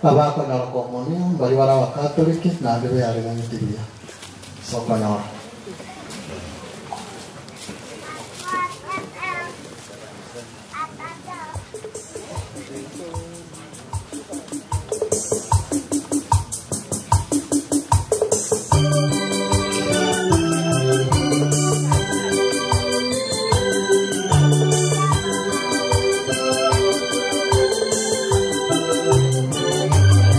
Abakonyora komunio bari bara abakatoliki naende beareganetiria sokonyora. Thank you.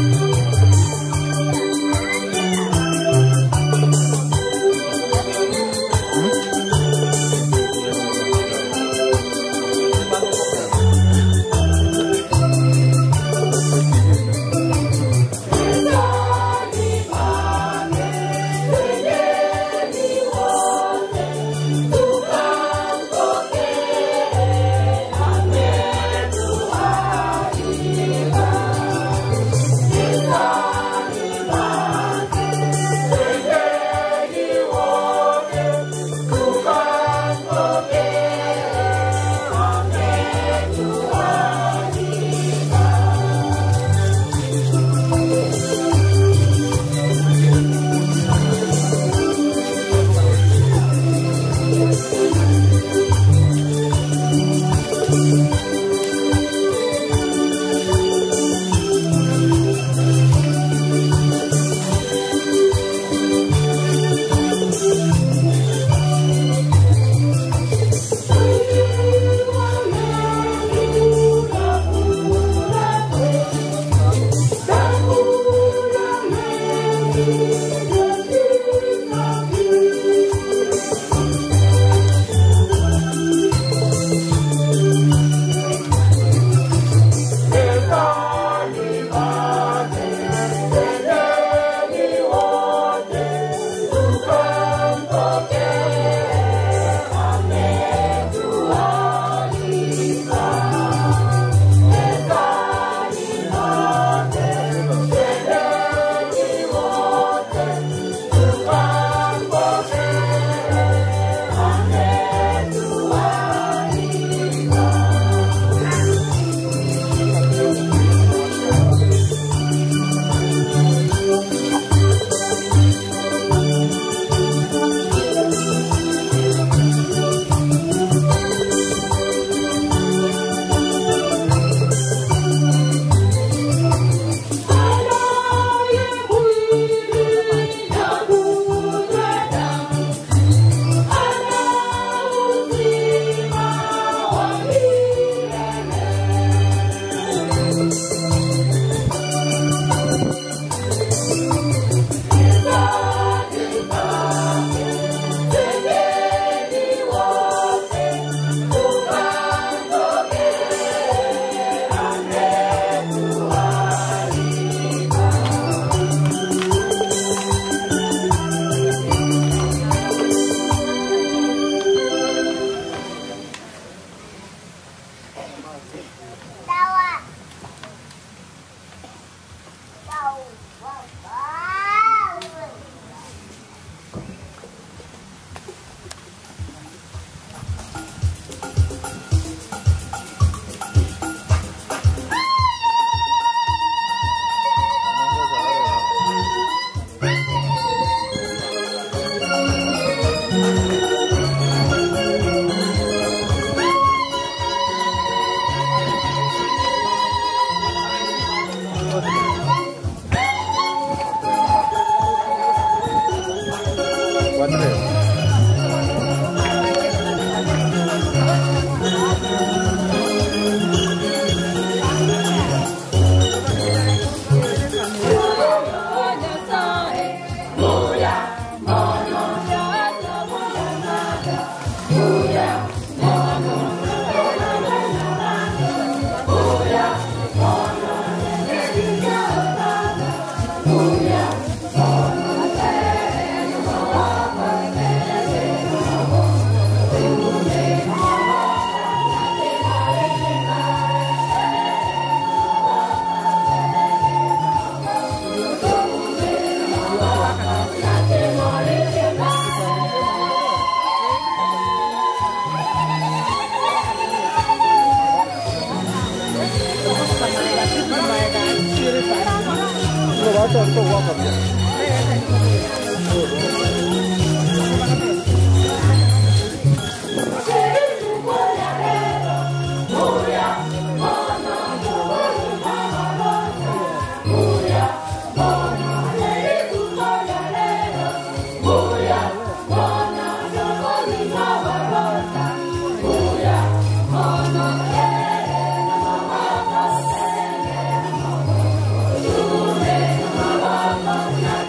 Yeah.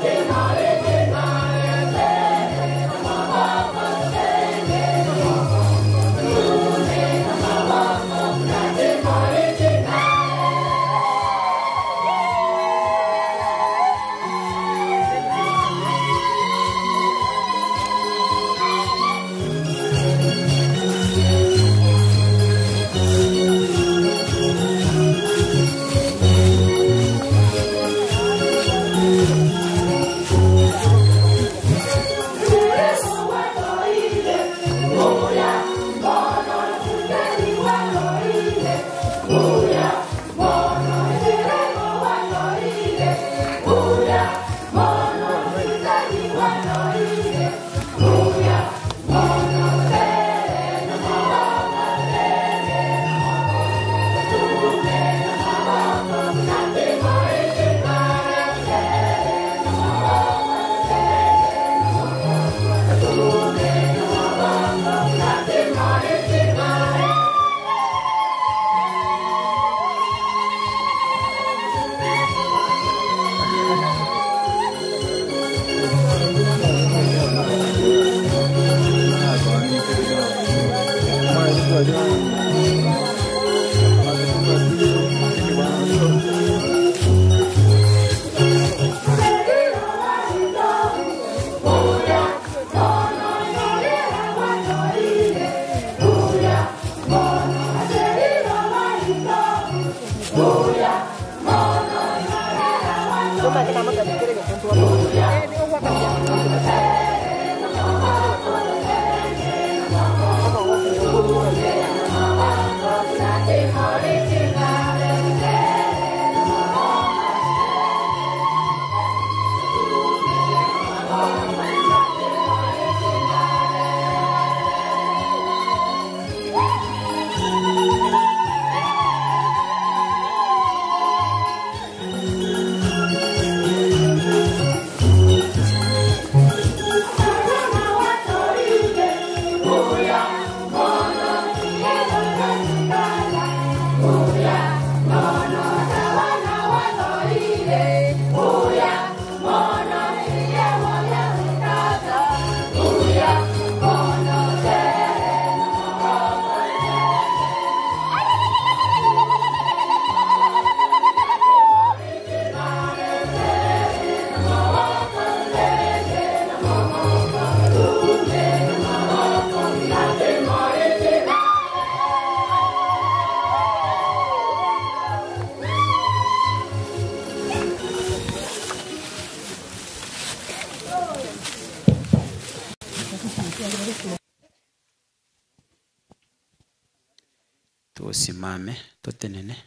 Tusimame totenene.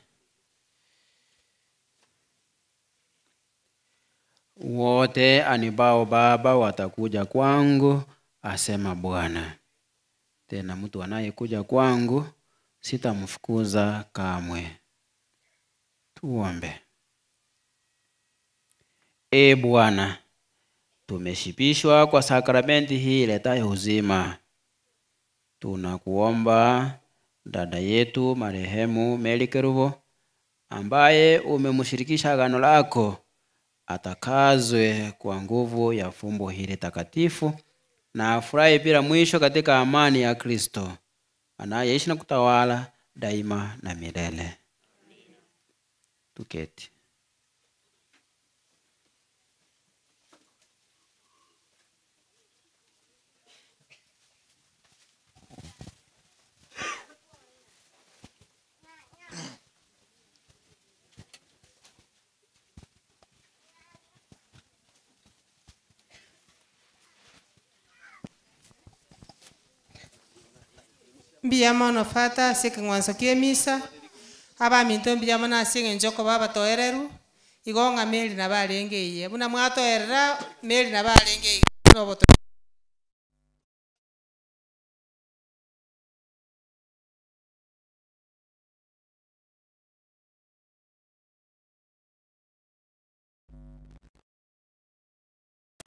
Wote anibao Baba watakuja kwangu, asema Bwana. Tena mtu anayekuja kwangu sitamfukuza kamwe. Tuombe. E Bwana, tumeshibishwa kwa sakramenti hii iletayo uzima. Tunakuomba dada yetu marehemu Mary Kerubo, ambaye umemshirikisha agano lako, atakazwe kwa nguvu ya fumbo hili takatifu na afurahi bila mwisho katika amani ya Kristo, anayeishi na kutawala daima na milele. Tuketi. Mbuya mono fata ase ekeng'wanso kia emisa, abaminto mbuya mono ase eng'encho okoba abatoereru, igo ng'a Mary nabo arenge eye. Buna mwatoerera, Mary nabo arenge iga buna oboto.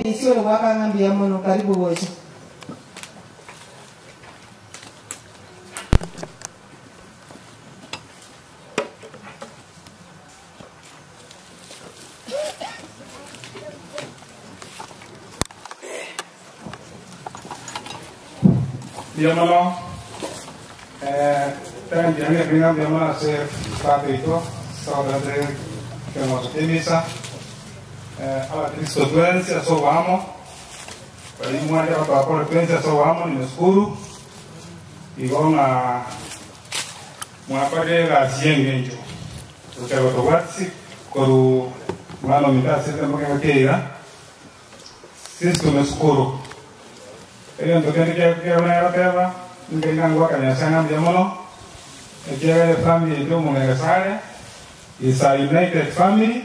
Isiolo gwakang'a mbuya mono, karibu gocha. Mbuya mono, thank you, mbuya mono ase padre oito, ase ekeng'wanso kia emisa, abakristo twensi ase obwamo, bari mwanche gotoakora twensi ase obwamo, nimeshukuru, igo ng'a mwakorire egasi ya eng'encho, gochia gotobwatisi korwa mwana ominto ase ekemokengo kiaiga, sisi tumeshukuru. Egento kende kiabuna goteba, ninge ng'a ngwaka Nyasaye ng'a mbuya mono, ekiagera efamily yaito omong'egesare, is a united family,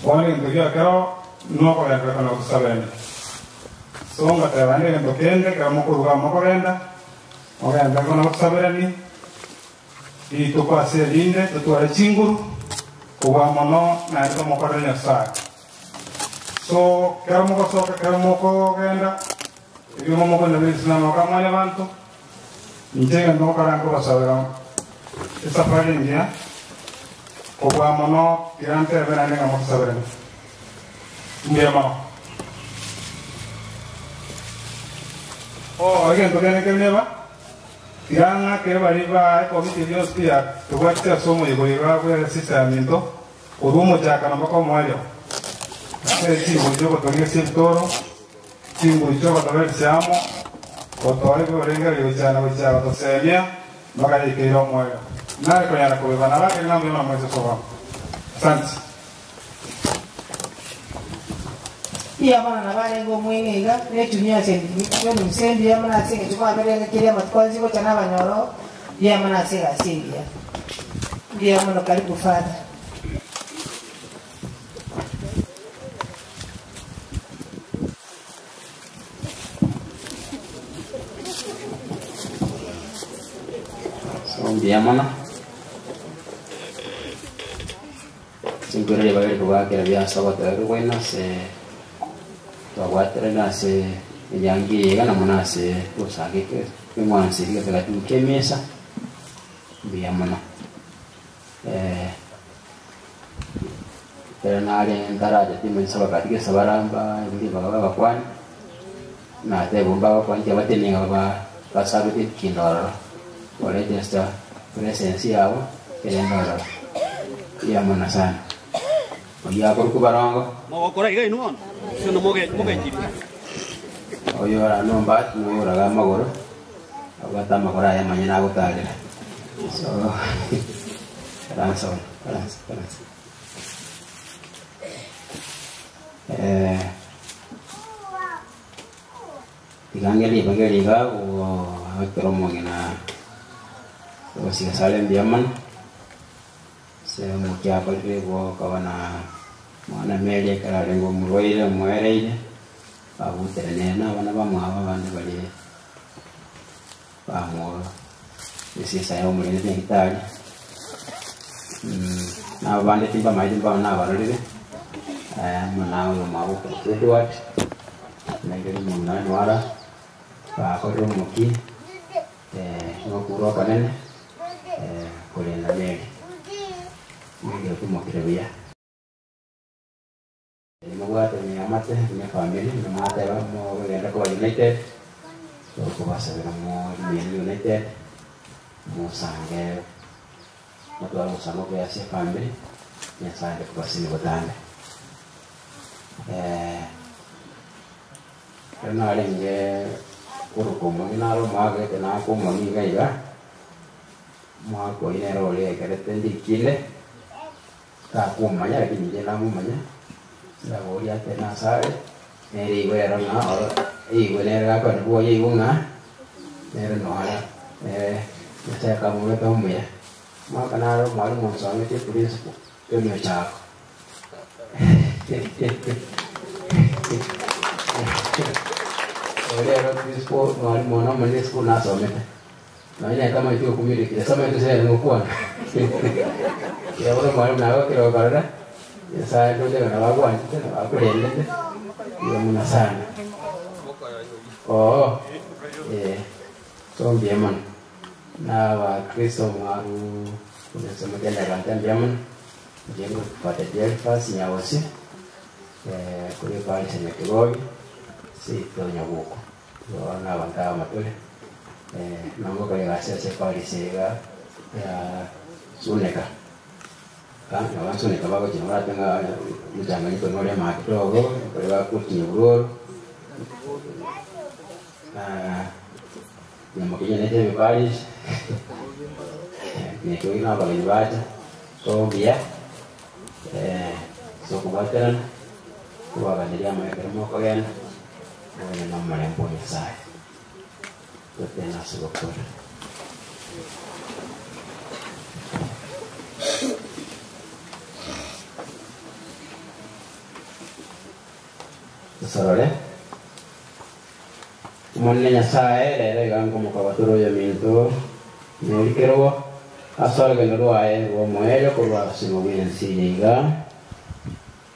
bono egento giakero nokogenderera na gosabenia. So ngateba naende egento kende ekero mokoruga amo mokogenda, mogenderere bono gosaberani, rituko ase erinde totware chinguru, kobua mono naende tomokorere Nyasaye. So kero mogosoka, kero mokogenda, ebioma mokonyora bionsi na amaboko a mwanyabanto, inche egento ngokora nkobasabera esafari engiya, kobua mono tiga ntebe naende ng'a motosaberane. Mbuya mono. Oh, egento kende nkeri neba, tiga ng'akere baria ba ekomiti eria yonsi pi ya tobwatete ase omoyega oyo iga bwe sister yaminto, korwa omochakano mpaka omoerio, ase chinguru chiogotogia ase ebitoro, chinguru chiogotoberesia amo, gotoa ebiorenge gochia na gochia gotosemia, mpaka yaikeire omoerio. Nare konyara kobeba nabakere ng'a mbuya mono mwensi ase obwamo. Asante. Mbuya mono nabo arenge omweng'e iga, na echuni ase enusu mbuya mono ase eng'encho kwaberire engaki eria amatuko onsi gocha nabanyoro, mbuya mono ase egasi engiya. Mbuya mono karibu father. So mbuya mono. Chinkwera ribaga rikobakera biase ogotoereru kwaino ase twabwaterana ase enyangi eye iga na mono ase gosanga ekeng'wanso eria getagatifu kia emesa, mbuya mono. Ekero nare ntaracha timanyete abakati gese baramba ribaga babakwane, nateba mbabakwane tiabatebia ng'a baba basabete ekinto ororo, koregister presence yabo erende ororo. Mbuya mono sana. Oyio akorokwa barongo. Mogokora iga inwe bono, gose mogenchirie. Oyo ora nombati nigo oraga amagoro, abwate amagoro aye amanyene agotarera. So, karansa bono, karansa, karansa. Iga ng'e ribaga riga ekero omong'ina ogosiga sare mbuya mono ase omokia akorire gokaba na mwana Mary ekero arenge omorwaire omoereire babutere nere na abana bamwabo abande bari bamwo esesa ya omorende nyagitari na abande timbamaete mbao nabarorire mwana oyo mwabo Edward naigeri mong'ina nwara bakorire omoki nokura okonene korenda Mary Mary otumokire buya nimobwate miamate ne family nimwateba mogenda koba united tokobasabira mo remain united musange mutware omusango kweyase family nyasaye kubasini botambe rero narenge koruka omongi naro omwagete naka omongi iga iga omwaka oyi nere oria ekerete ndikinde takumanya lakini inche namomanya ndaboria ate nasare nere igwe ero ng'a oro igwe nere gakoni bwoye igwe ng'a nere noara nyasaye akamobeka omuya mwaka naro mwalimu onsomete principal kemio chako rero principal mwalimu ono omonene esukuru nasomete nonya kama itwe communicate soma tusere ngokwana yabona mwalimu nawe kirokorera nyasaye ndotega nabagwanchete nabakurendete iga muno sana oo so mbuya mono na abakristo mwaru kunesomekenda kante mbuya mono njengo kupata Delphas Nyawosi kuri parish ya Nyakigogi sito Nyabuko so na abantu amatule nongo kare gase ase parish iga ya Suneka ka Suneka bago chino baratenga mchanganyiko nore ma kidogo kore bakutinye buroro nyamakenya nete parish Nyakigogi na abagenyi bacha so mbuya so kubwaterana kubaganiria amaekero mokogenda mwene na omulembe wa Nyasaye totena ase gokora. Tusorore omonene Nyasaye rero iga nkomokabatura oyo minto nerikerwo ase orogendo rwaye rwa omoerio korwa ase bwa ensi eye iga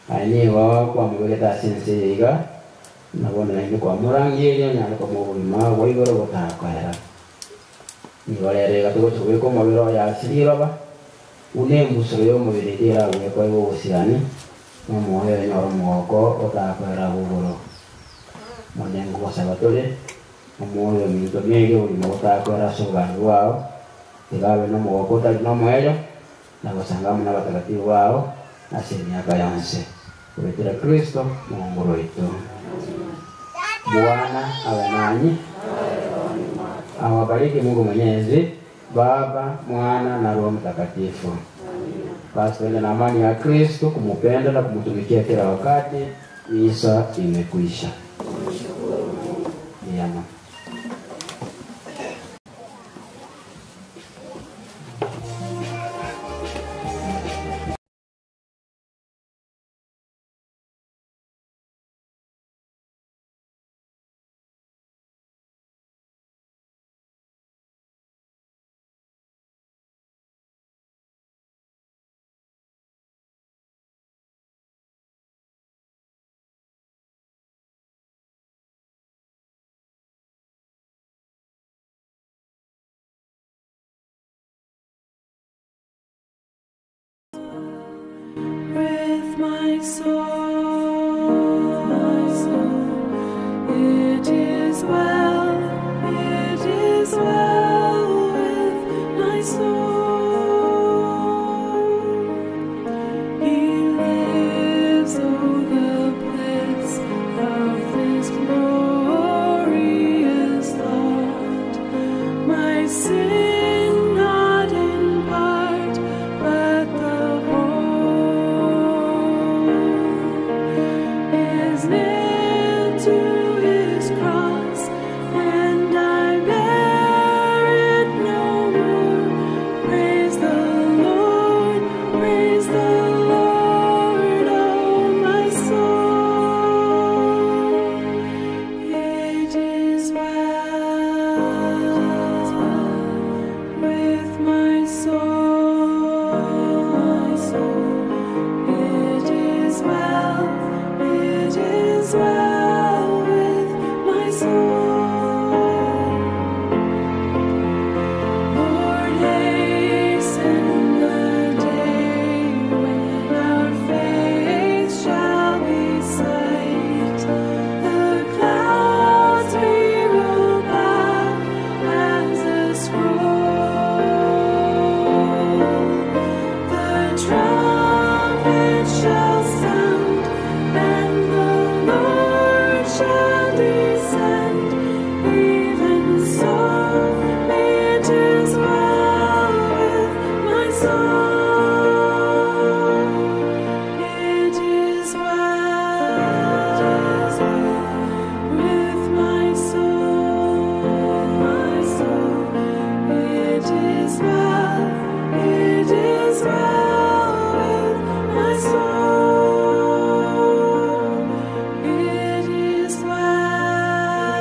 aye nigo kwamobegete ase ensi eye iga nabono naende kwamorangirie nyare komoa obogima bwa igoro botakoera nigo rero iga togocha goika omobere oyo ase riroba buna embusuro ya omobere eria eragwekwa iga obosirani na omoyo oyo nyore omogoko otakoera abwo igoro monengo gosaba tore omoyo ominto Mary obogima botakoera ase obogambi bwao iga abe na omogoko otari na omoerio na gosanga amo na abatakatifu bao ase emiaka yonse kuretera Kristo Mungu wetu. Bwana awe nanyi, awabariki Mungu Mwenyezi, Baba, Mwana na Roho Mtakatifu. Basi tuende na amani ya Kristo, kumupenda na kumtumikia kila wakati. Misa imekwisha. Yama. With my soul, it is well, it is well with my soul. He lives, oh, the bliss of this glorious thought. My sin not in part, but the whole is nailed to his cross. sent. Even so, it is well with my soul. It is well with my soul. My soul. It is well. It is well with my soul. It is well.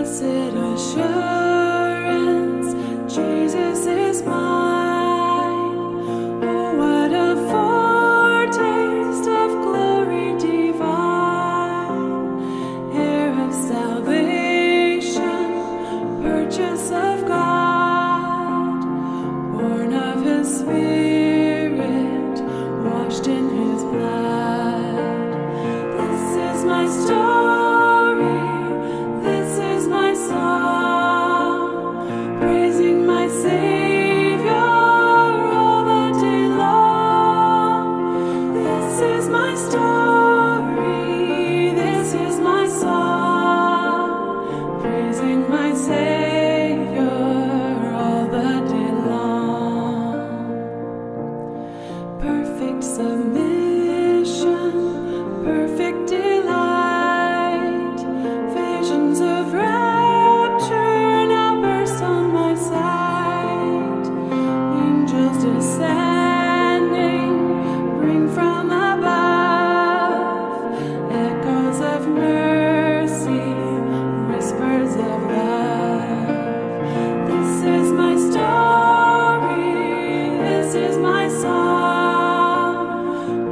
Blessed assurance, Jesus is mine. Oh, what a foretaste of glory divine! Heir of salvation, purchase of God, born of His Spirit, washed in His blood. This is my story, this is my song, praising my Savior all the day long. This is my story, this is my song, praising my Savior all the day long. Perfect submission, perfect delight, visions of rapture now burst on my sight. Angels descending, bring from above echoes of mercy, whispers of love. This is my story, this is my song,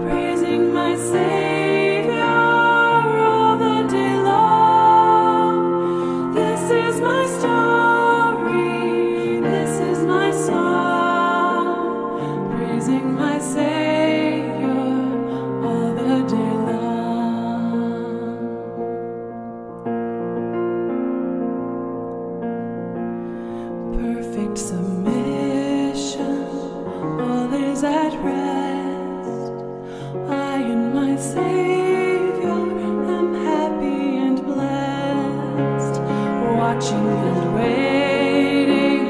praising my Savior all the day long. This is my story, this is my song, praising my Savior all the day long. Perfect submission, all is at rest. I and my Savior am happy and blessed, watching and waiting,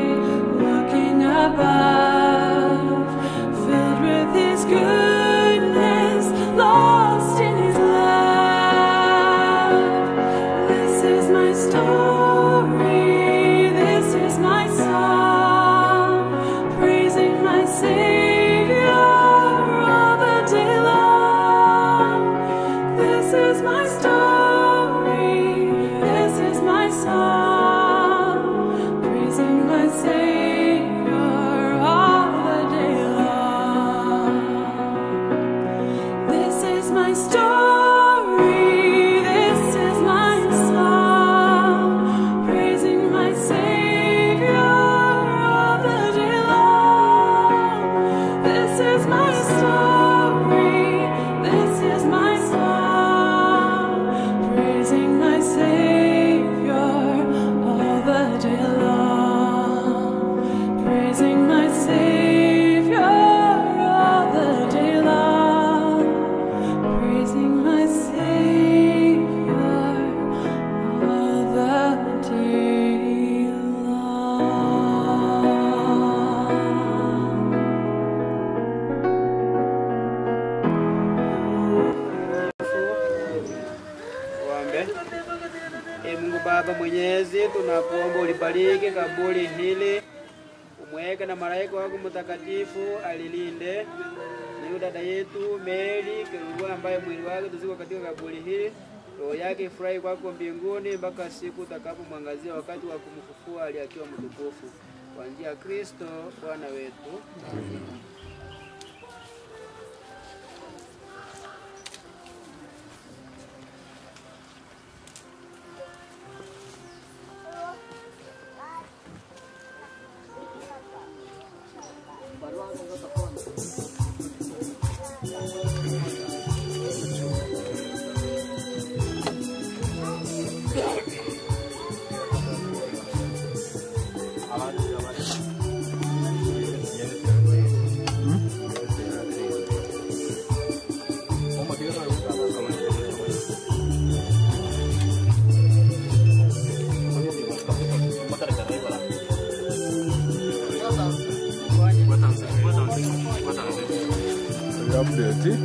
looking above, filled with His goodness, lost in His love. This is my story, this is my song, praising my Savior all the day long. This is my story, this is my song, praising my Savior all the day long. This is my story, this is my song, praising my Savior all the day long. This is my story, this is my song, praising my Savior all the day long. Praising my Savior all the day long. Praising my Savior all the day long. Tuombe. Ee Mungu Baba Mwenyezi, tunakuomba ulibariki kaburi hili, umweke na malaika wako mtakatifu alilinde, na yule dada yetu Mary Kerubo ambaye mwili wake tuzikwa katika kaburi hili, roho yake ifurahi kwako mbinguni mpaka siku utakapomwangazia wakati wa kumfufua hali akiwa mtukufu, kwa njia ya Kristo Bwana wetu. Amina. Update.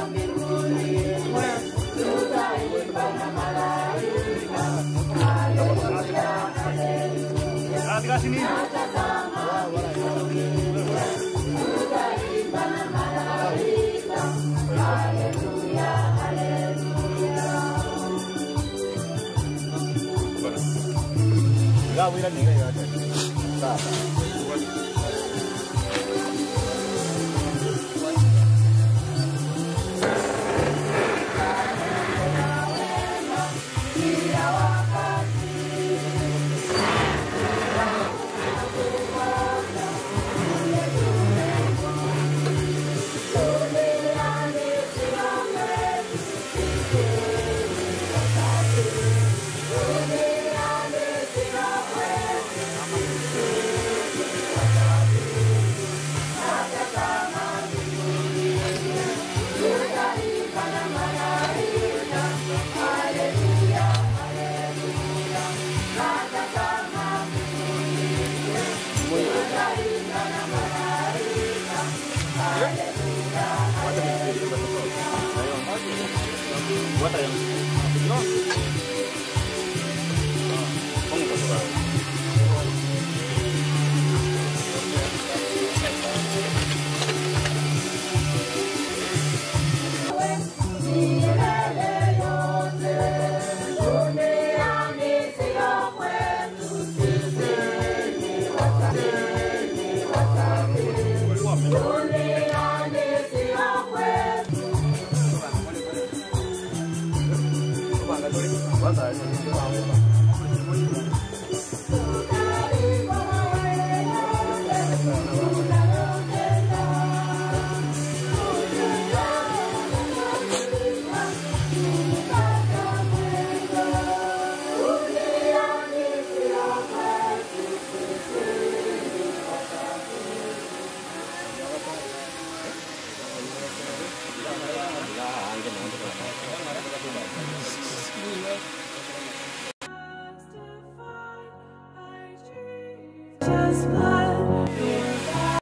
Thank you.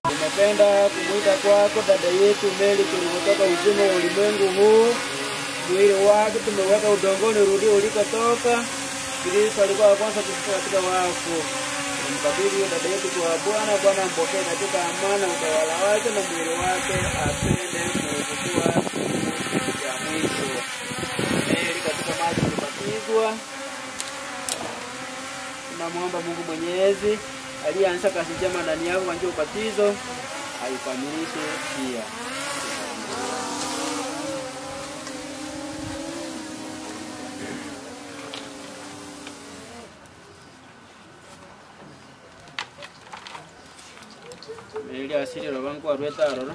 Tumependa kumwita kwako dada yetu Mary tulivyotoka uzima wa ulimwengu huu. Mwili wake tumeweka udongoni urudie ulikotoka. Kristo alikuwa wa kwanza kufufuka katika wafu. Tumkabidhi huyo dada yetu kwa Bwana. Bwana ampokee katika amani na utawala wake, na mwili wake apende kuufufua siku ya mwisho. Mary katika maji kubatizwa. Tunamwomba Mungu Mwenyezi aliyeanza kazi njema ndani yako kwa njia ya ubatizo aikamilishe pia. Meli asili roba nkwarwete aroro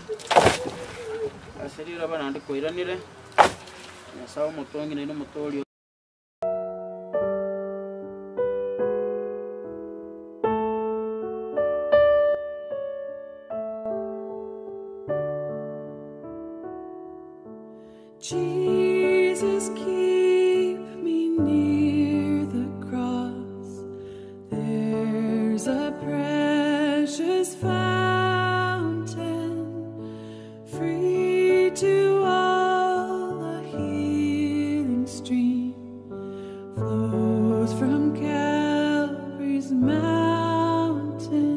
asili roba nandi koiranire Nyasaye omotongi naende omotori. Jesus, keep me near the cross. There's a precious fountain, free to all, a healing stream flows from Calvary's mountain.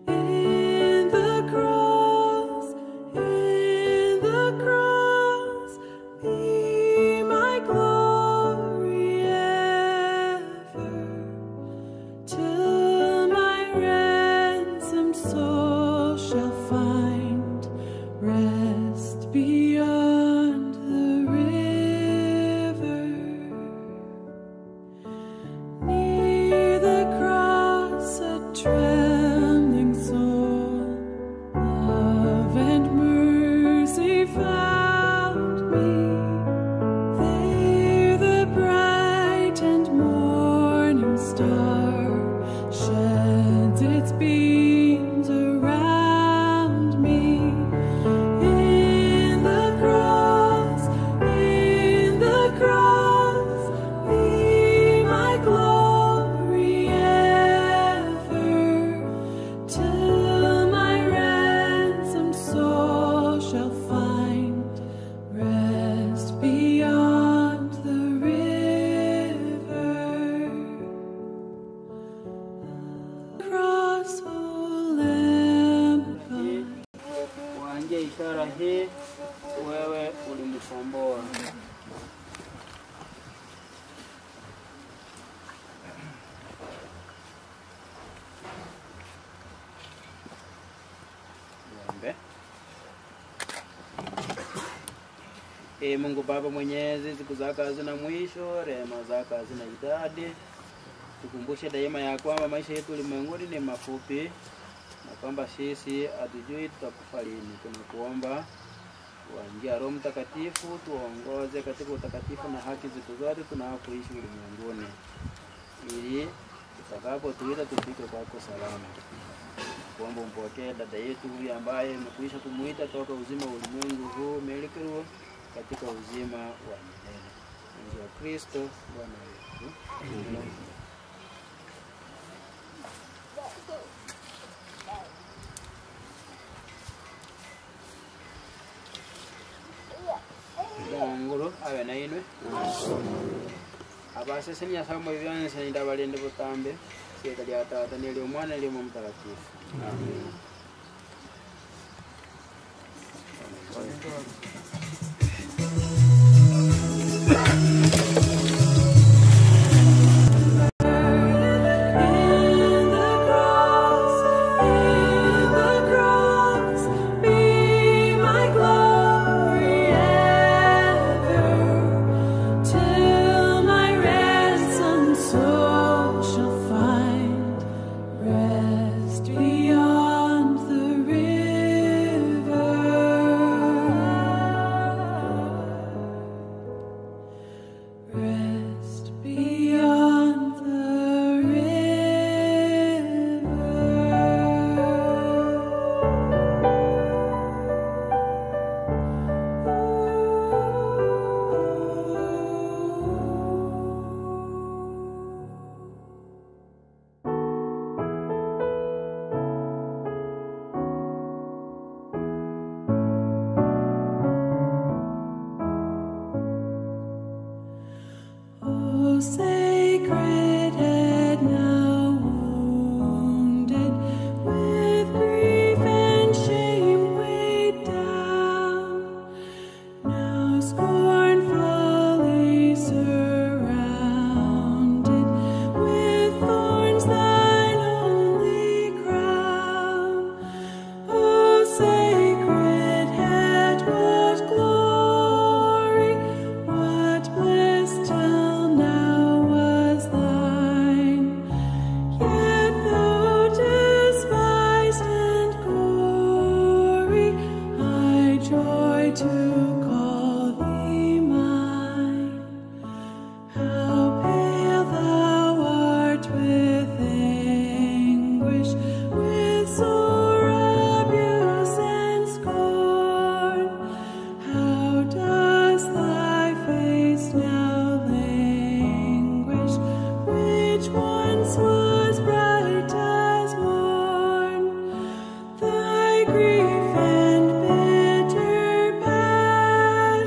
In the cross, in the cross, be my glory ever, till my ransomed soul shall find rest beyond the river. Near the cross, a trembling soul, love and mercy found me. There the bright and morning star sheds its beams around me. In the cross, be my glory ever, till my ransomed soul shall find rest beyond the river. Cross, O Lamb of God. Kwa njia ya ishara hii wewe ulimkomboa. Ee Mungu Baba Mwenyezi, siku zako hazina mwisho, rehema zako hazina idadi. Tukumbushe daima ya kwamba maisha yetu ulimwenguni ni mafupi na kwamba sisi hatujui tutakufa lini. Tunakuomba kwa njia ya Roho Mtakatifu tuongoze katika utakatifu na haki zetu zote tunapoishi ulimwenguni, ili utakapotuita tufike kwako salama. Kuomba umpokee dada yetu huyu ambaye umekwisha kumuita toka uzima wa ulimwengu huu umeelekewa katika uzima wa milele. Kwa njia ya Kristo Bwana wetu. Amen. Mongolo abe na inwe abaseseni nyasaye mwe byonse ndabalinde butambe sieta lya tata nelyo mwana nelyo mtakatifu. Amen. Be my glory ever, till my ransomed soul shall find rest beyond the river. Rest beyond the river. O sacred head now wounded, with grief and shame weighed down, now scornfully surrounded, with thorns thine only crown. O sacred head, what glory, what bliss till now was thine! Yet though despised and gory, I joy to call thee mine. How pale thou art with anguish, with sore abuse and scorn. How does thy face now languish, which once was bright as morn? Thy grief and bitter passion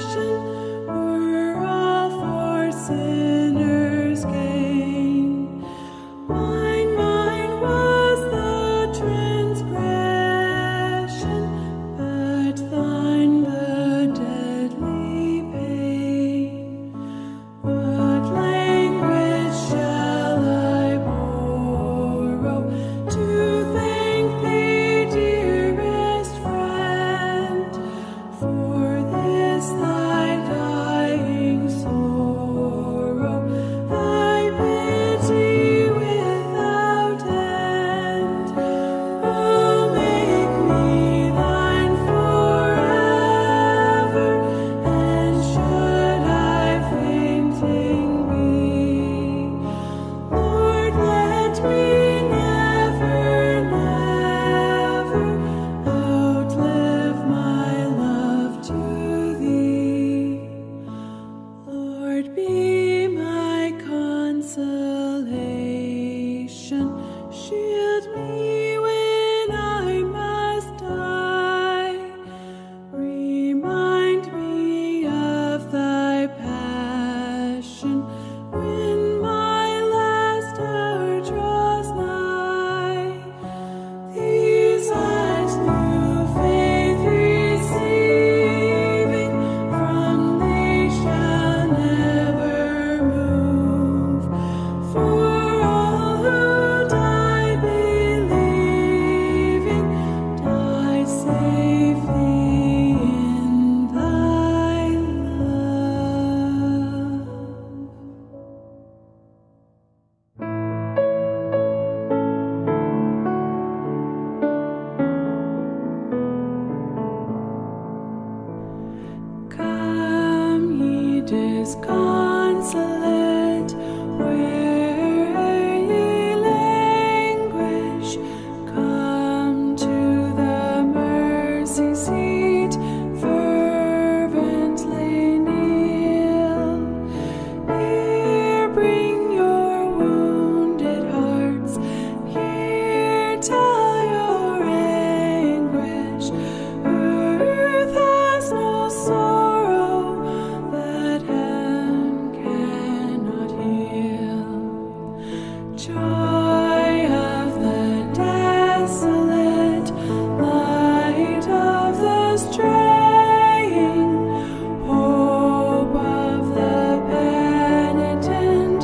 Come, ye disconsolate, where ye languish, come to the mercy seat, fervently kneel. Here bring your wounded hearts, here tell your anguish. Earth has no sorrow that heaven cannot heal. Joy of the desolate, light of the straying, hope of the penitent,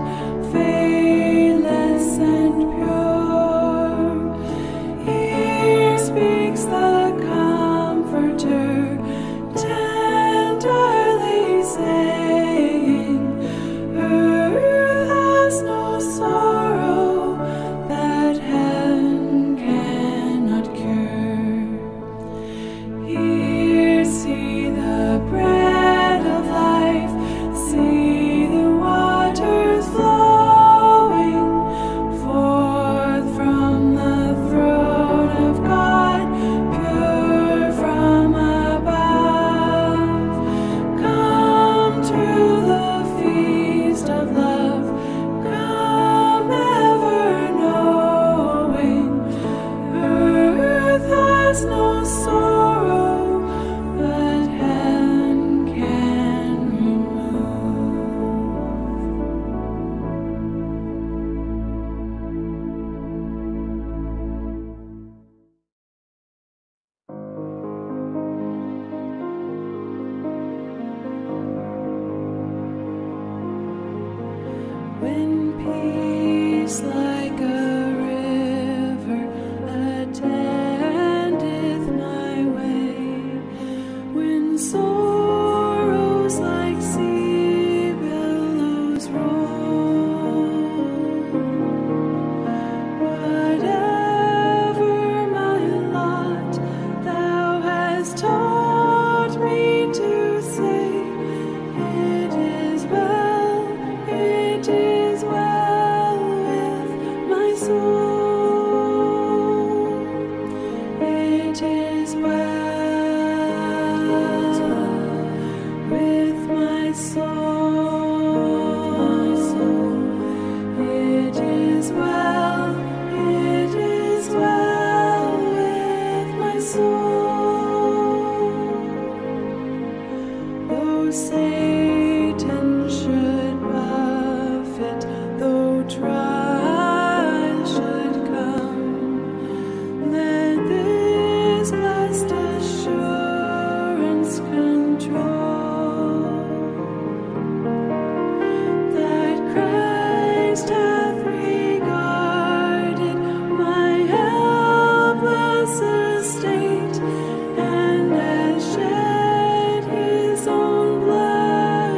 faithless and pure. Here speaks the Comforter, tenderly saying, Earth has no sorrow that heaven cannot cure. Here see the bread of life, see the waters flowing forth from the throne of God, pure from above. Come to the feast of love, come ever knowing earth has no sorrow, but heaven can remove. When peace like a river attendeth my way, when sorrows like sea billows roll, whatever my lot, thou hast taught me to say, it is well, it is well with my soul. It is well with my soul. It is well, it is well with my soul. Though Satan should buffet, though trial should come, let this blessed assurance control that Christ hath regarded my helpless estate, and has shed his own blood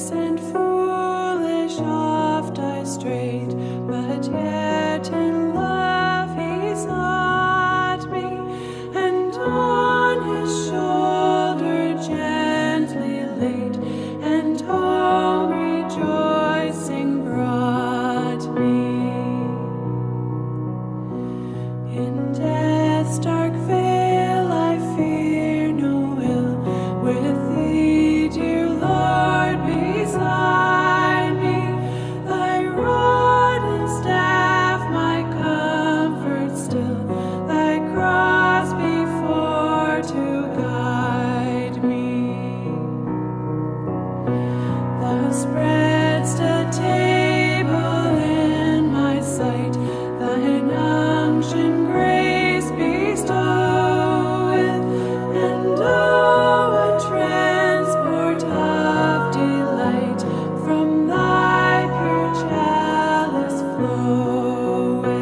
Base and foolish oft I strayed, but yet in love he sought me, and on his shoulder gently laid, and home rejoicing brought me. In death's dark vale I fear no ill, with thee, dear Lord, beside me. Thy rod and staff my comfort still, thy cross before to guide me. Thou spreadst a table in my sight, thine unction grace bestoweth, and oh, what transport of delight from thy pure chalice floweth.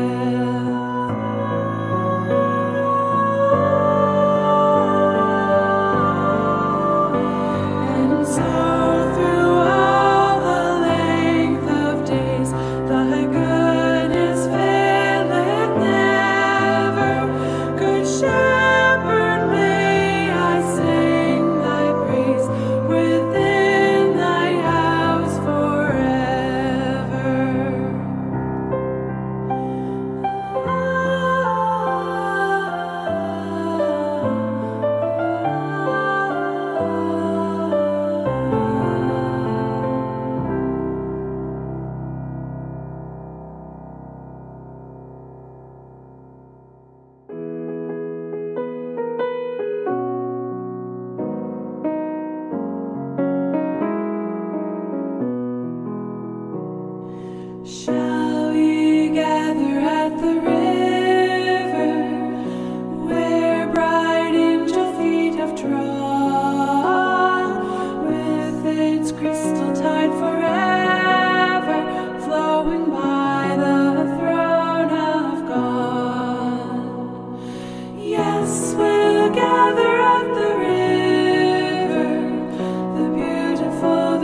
And so through all the length of days, thy goodness faileth never. Good shepherd, may I sing thy praise within thy house forever. Shall we gather at the river where bright angel feet have trod, with its crystal tide forever flowing by the throne of God? Yes, we'll gather at the river, the beautiful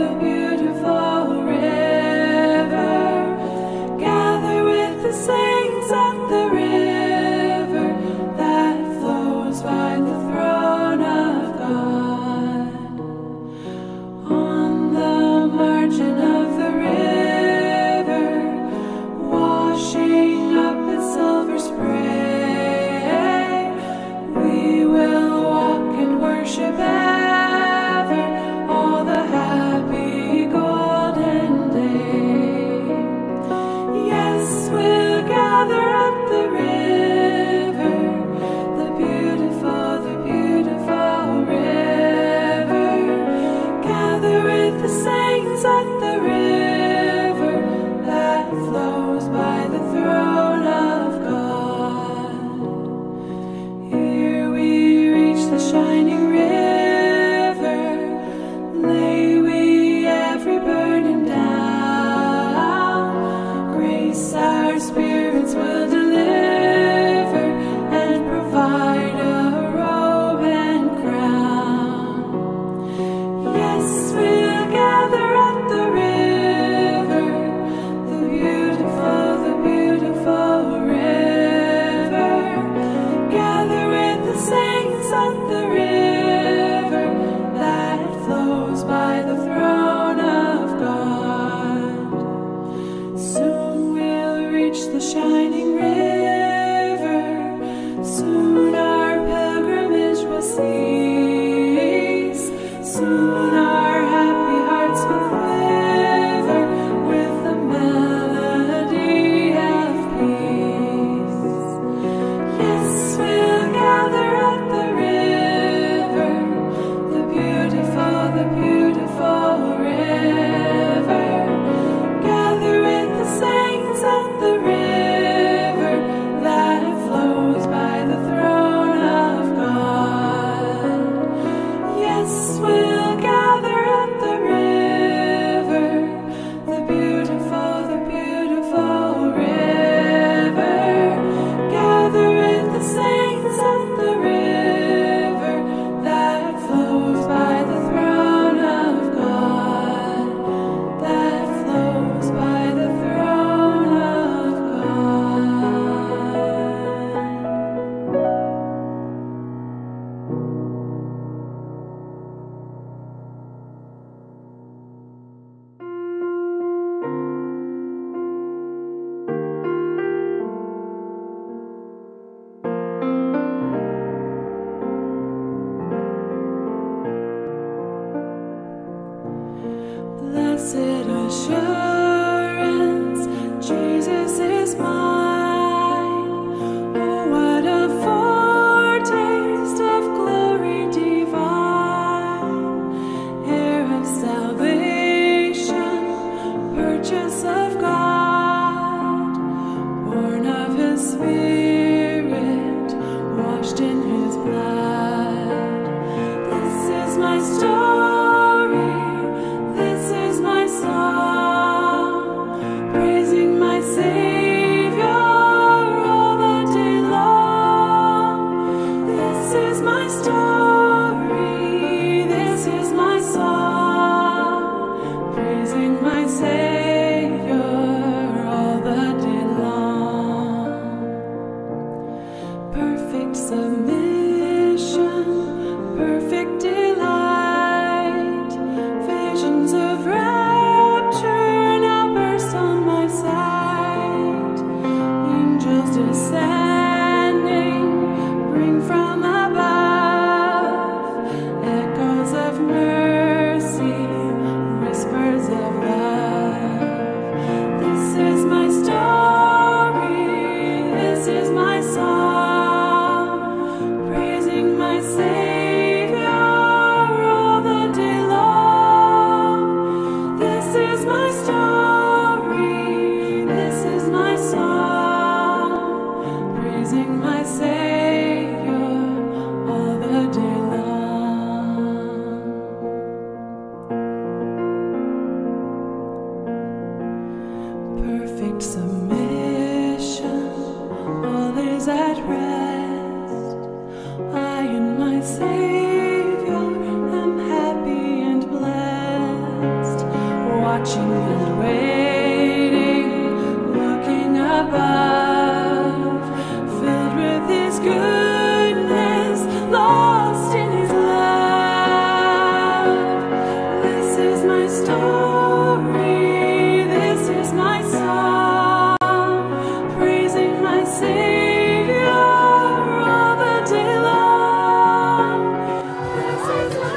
river. Gather with the saints at the river that flows by the throne of God. On the margin of the river, washing up its silver spray, we will walk and worship ever all the happy golden day. Yes, we'll gather at the river, the beautiful river. Gather with the saints at the river that flows by the throne of God. Here we reach the shining river, lay we every burden down. Grace our spirits will deliver and provide a robe and crown. Yes, we'll gather at the river, the beautiful river. Gather with the saints at the river that flows by the throne of God. Soon we'll reach the shining river. Soon our pilgrimage will cease. Soon our happy hearts will quiver with the melody of peace. Yes, we'll gather at the river, the beautiful Blessed assurance, Jesus is mine. Oh, what a foretaste of glory divine! Heir of salvation, purchase of God, born of His Spirit, washed in His blood. This is my story, this is my song, praising my Savior all the day long. This is my story, this is my song, praising my Savior all the day long. Perfect submission, perfect delight, visions of rapture now burst on my sight. Angels descending, bring from above echoes of mercy, whispers of love. This is my story, this is my song, praising my Savior all the day long. This is my story, this is my song, praising my Savior all the day long. Perfect submission, all is at rest. I and my Savior am happy and blessed, watching and waiting, looking above, filled with His goodness, lost in His love. This is my story, this is my song, praising my Savior all the day long. This is my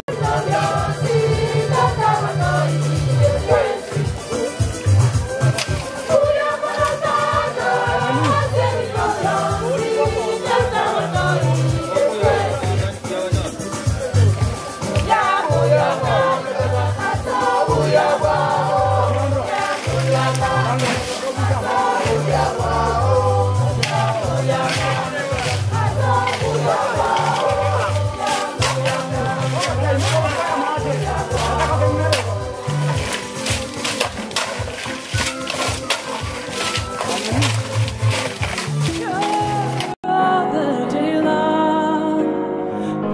all the day long,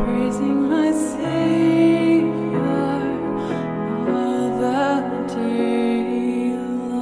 praising my Savior all the day long.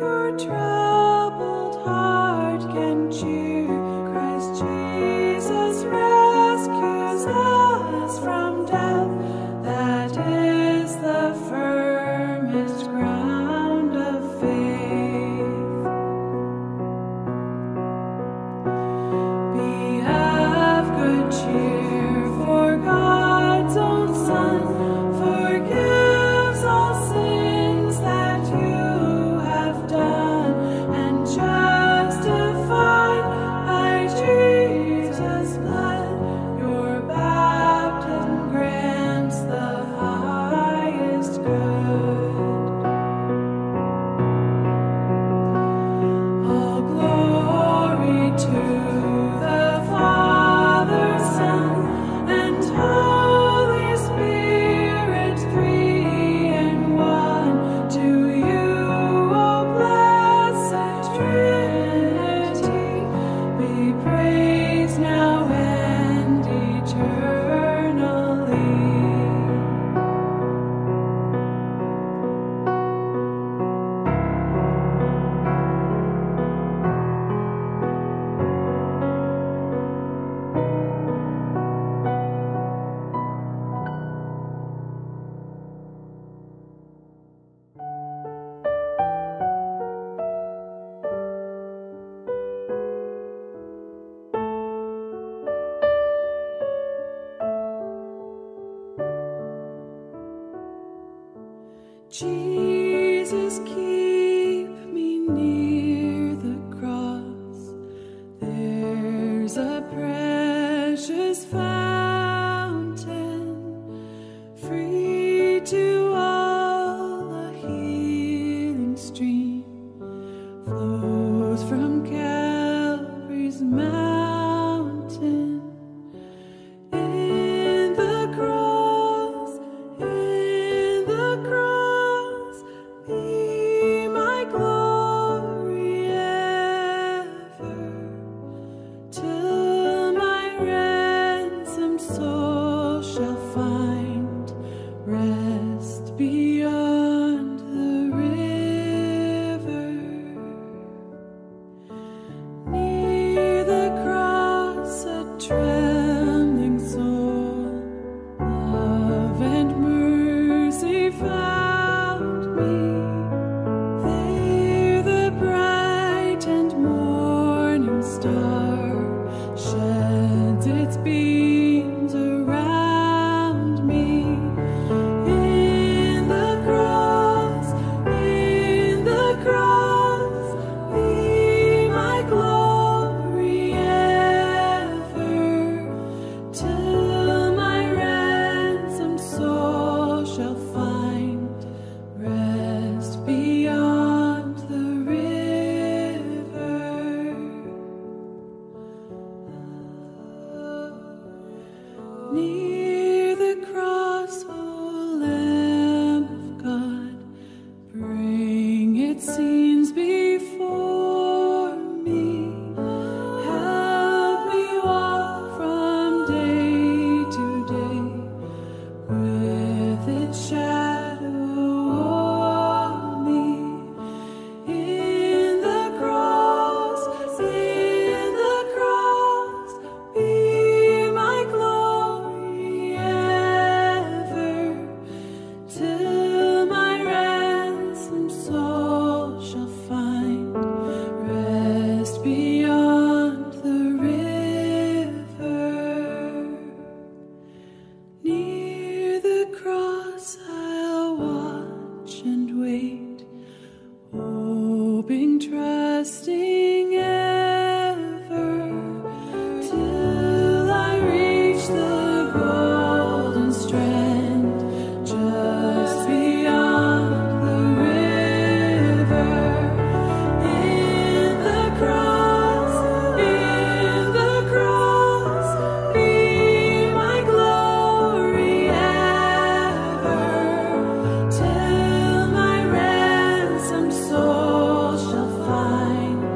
Your troubled heart can cheer. Christ Jesus rescues us from death. That is the firmest ground of faith. Be of good cheer, for God's own Son forgives all sins that you have done, and justified by Jesus' blood, your baptism grants the highest good. All glory to the Father, Son, and Holy Spirit, three in one. To you, O blessed Trinity, be praised now and eternally. Jesus, keep me near the cross. There's a precious fountain, free to all, a healing stream flows from Calvary's mountain. In the cross, in the cross, be my glory ever, till my ransomed soul shall find rest beyond the river. Near the cross, a trembling soul, love and mercy found me. There the bright and morning star sheds its beams around me. In the cross, be my glory ever, till my ransomed soul shall find rest beyond the river. Near the cross, O Lamb of God, bring its scenes before me. Help me walk from day to day with its shadow o'er me. In the cross, in the cross, be my glory ever, till my ransomed soul shall find rest beyond the river. Near the cross I'll watch and wait, hoping, trusting ever, till I reach the golden strand, just beyond the river. In the cross, in the cross, be my glory ever, till my ransomed soul shall find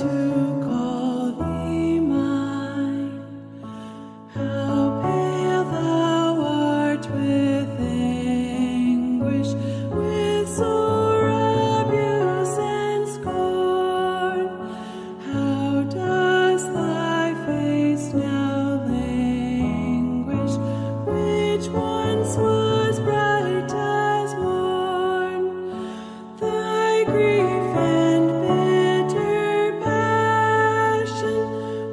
to call thee mine. How pale thou art with anguish, with sore abuse and scorn. How does thy face now languish, which once was bright as morn? Thy grief and bitter passion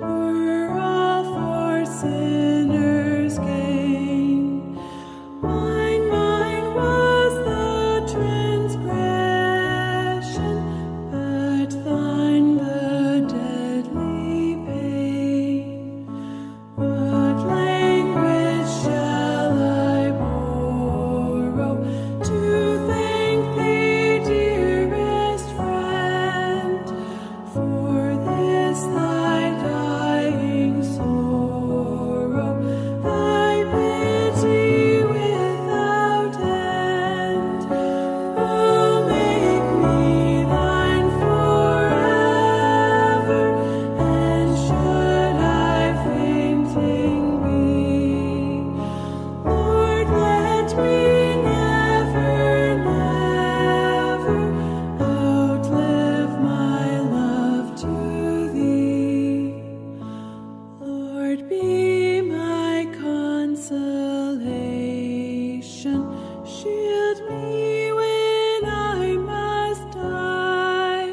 were all for sinners' gain. Mine, mine was the transgression, but thine the deadly pain. What language shall I borrow to thank thee, dearest friend, for this thy dying sorrow, thy pity without end? Oh, make me thine forever, and should I fainting be, Lord, let me never, never outlive my love to thee. Lord, be my consolation, shield me when I must die.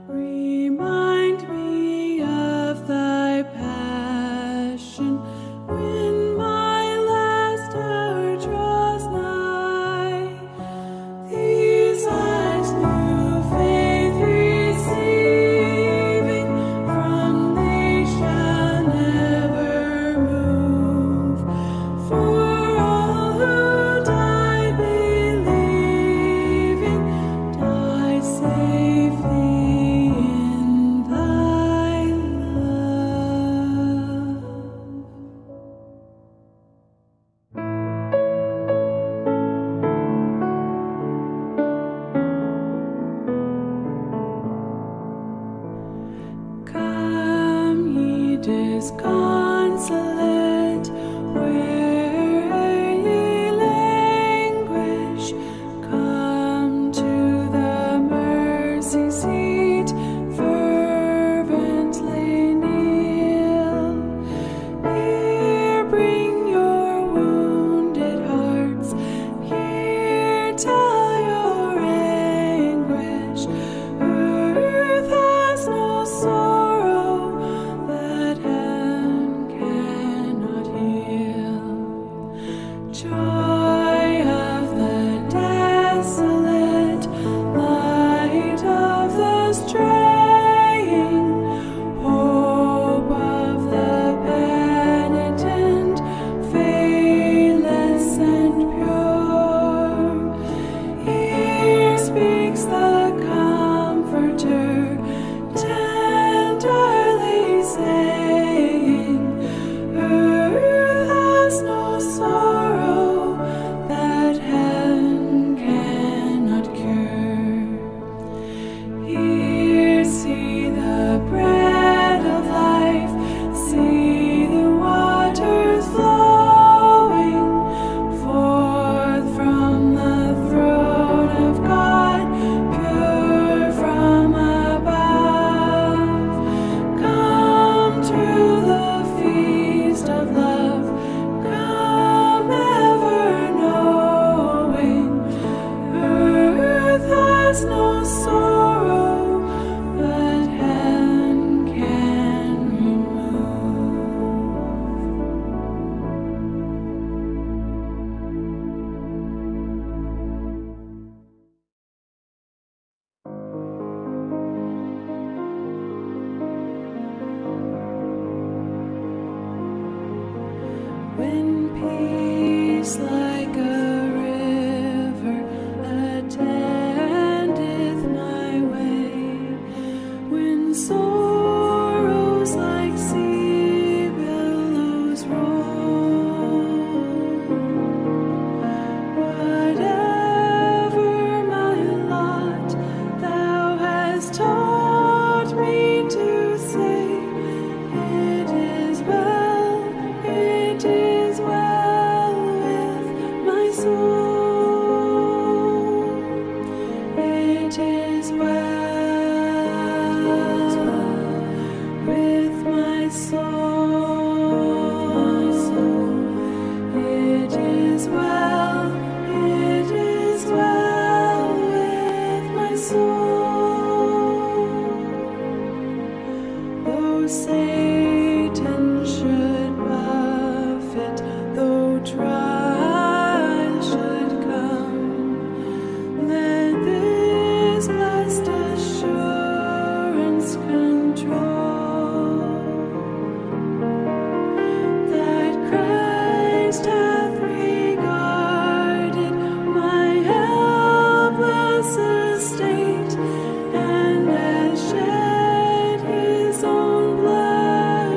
Remind me of thy passion when my last hour draws nigh. These eyes new faith receiving from thee shall never move. For all who die believing die safely in thy love. Come, ye disconsolate, where ye languish, come to the mercy seat, fervently kneel. Here bring your wounded hearts, here tell your anguish. Earth has no sorrow that heaven cannot heal. Joy of the desolate, light of the straying, hope of the penitent, faithless and pure. Here speaks the Comforter, tenderly saying, Earth has no sorrow that heaven cannot cure. Here see the bread of life, see the waters flowing forth from the throne of God, pure from above. Come to the feast of love, come ever knowing, earth has no sorrow, but heaven can remove. When peace like a river attendeth my way, when sorrows like sea billows roll, whatever my lot, thou hast taught me. Satan should buffet, though trial should come, let this blessed assurance control that Christ hath regarded my helpless estate, and has shed his own blood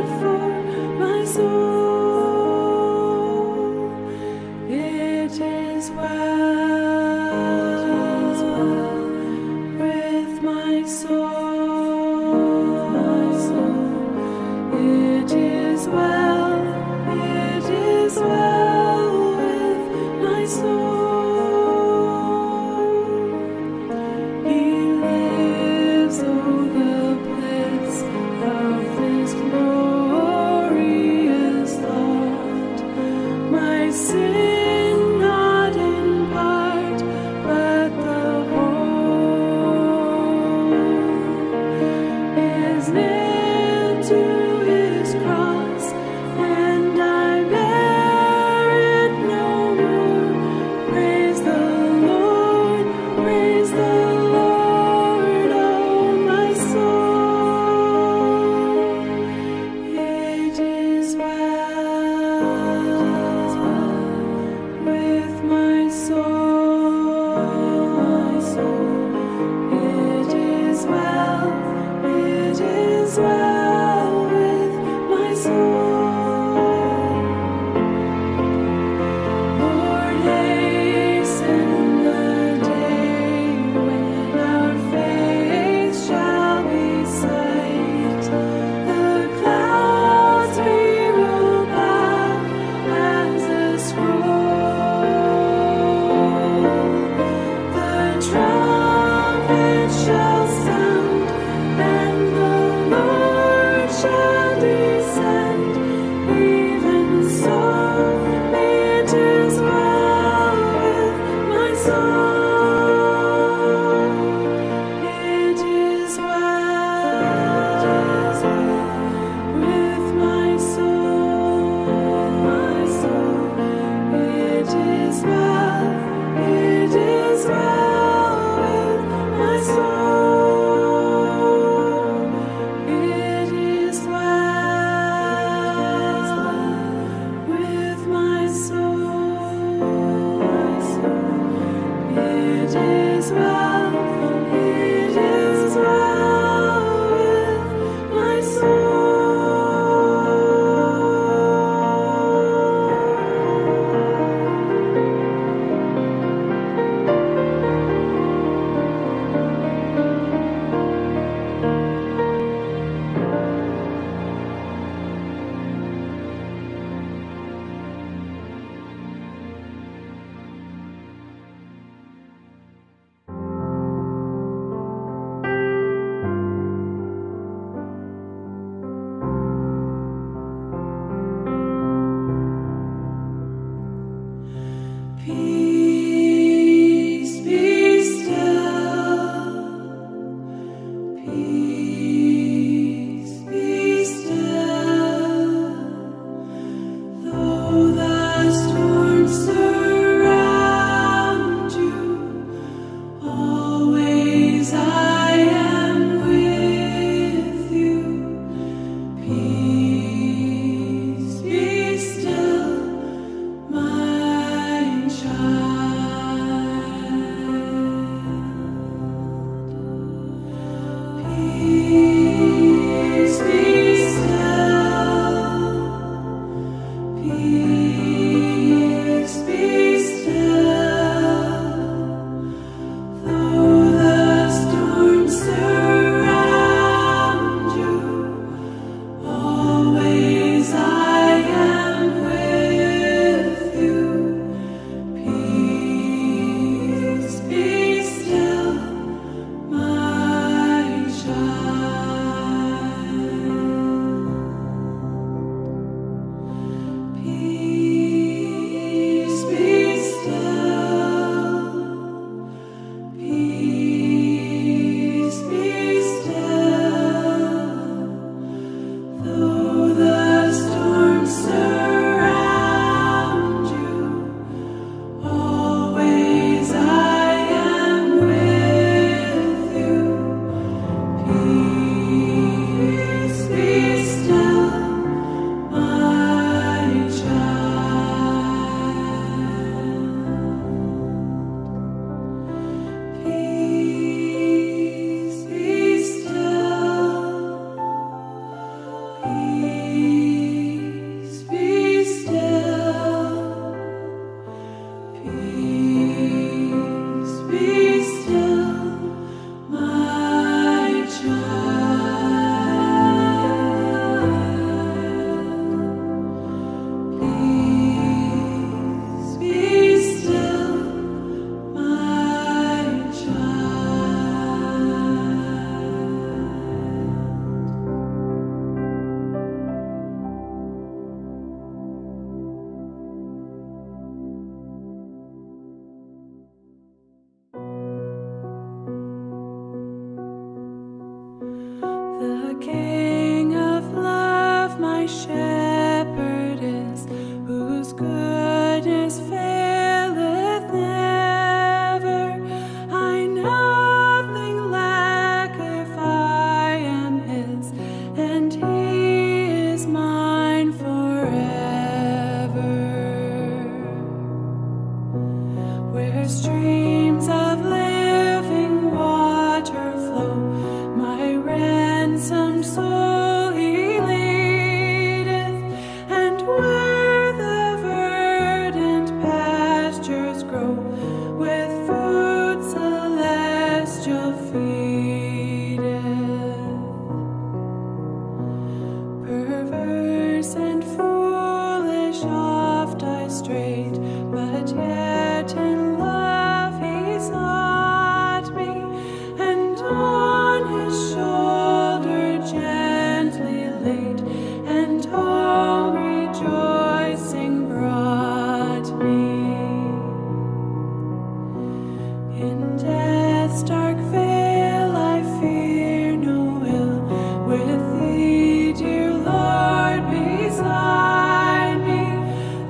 Thee, dear Lord, beside me,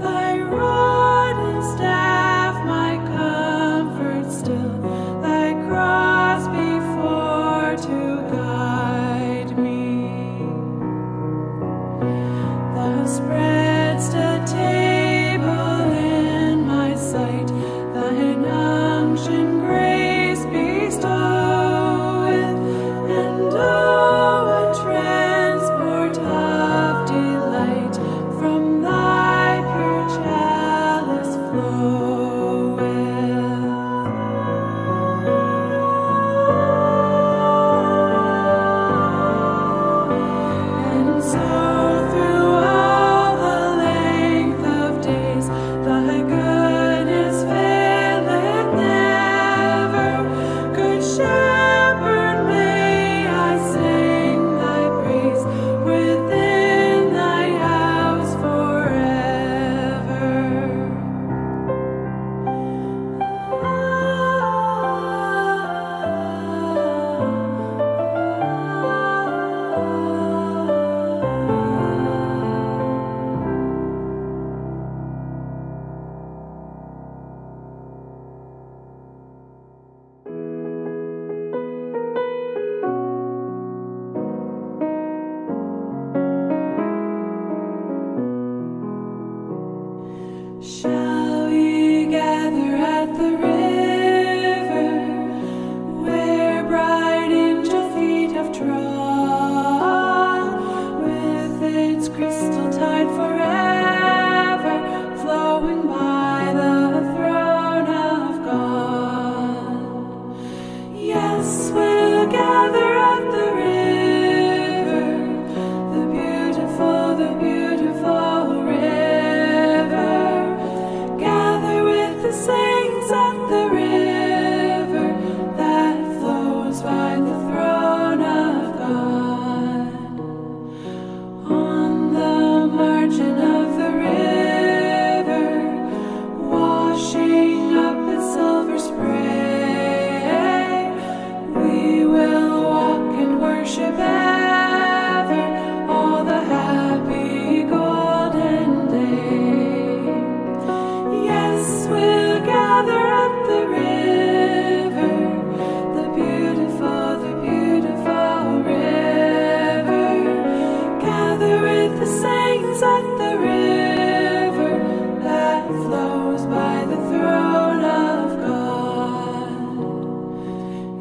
Thy rod and staff my comfort still, Thy cross before to guide me. Thou spreadst a table in my sight, Thine unction grace bestoweth, and oh, what transport of delight from Thy pure chalice floweth. And so through all the length of days, Thy goodness faileth never. Good Shepherd, may I sing Thy praise within Thy house forever. Shall we gather at the river where bright angel feet have trod, with its crystal tide forever flowing by the throne of God? Yes, we'll gather at the river, the beautiful river. Gather with the saints at the river that flows by the throne of God. On the margin of the river, washing up its silver spray, we will walk and worship ever all the happy golden day. Yes, we'll gather at the river, the beautiful river. Gather with the saints at the river that flows by the throne of God.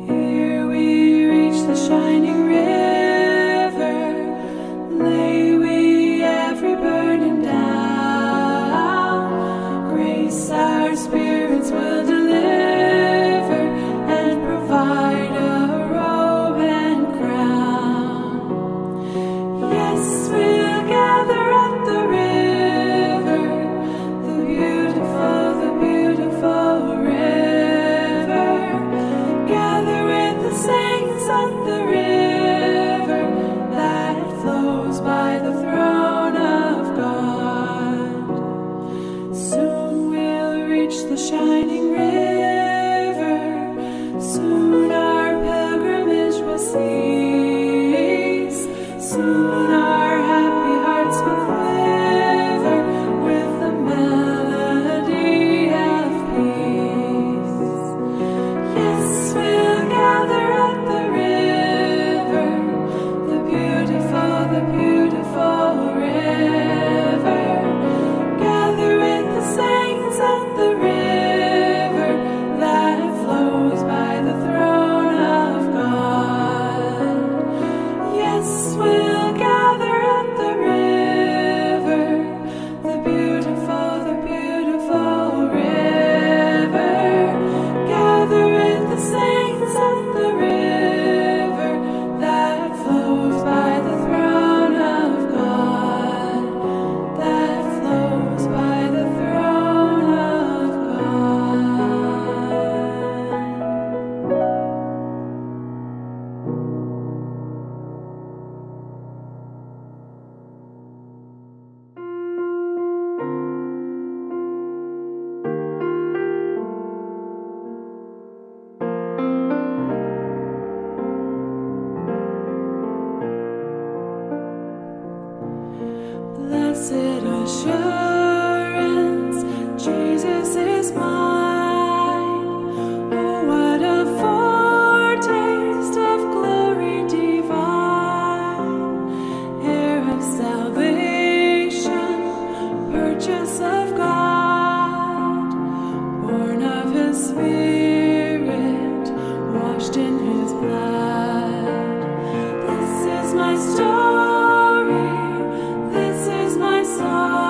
Here we reach the shining river, lay we every burden down. Grace our spirits will deliver and provide a robe and crown. Yes, we'll gather at the river, the beautiful river. Gather with the saints at the river that flows by the throne of God. Soon we'll reach the shining river. Soon our pilgrimage will cease. Soon our happy hearts will quiver with the melody of peace. Yes, we'll gather at the river, the beautiful river. Gather with the saints at the river that flows by the throne of God. Yes, we'll gather at the river, the beautiful river. Gather with the saints at the river that flows by the throne assurance, Jesus is mine. Oh, what a foretaste of glory divine, heir of salvation, purchase of God, born of His Spirit, washed in His blood. This is my story, this is my song,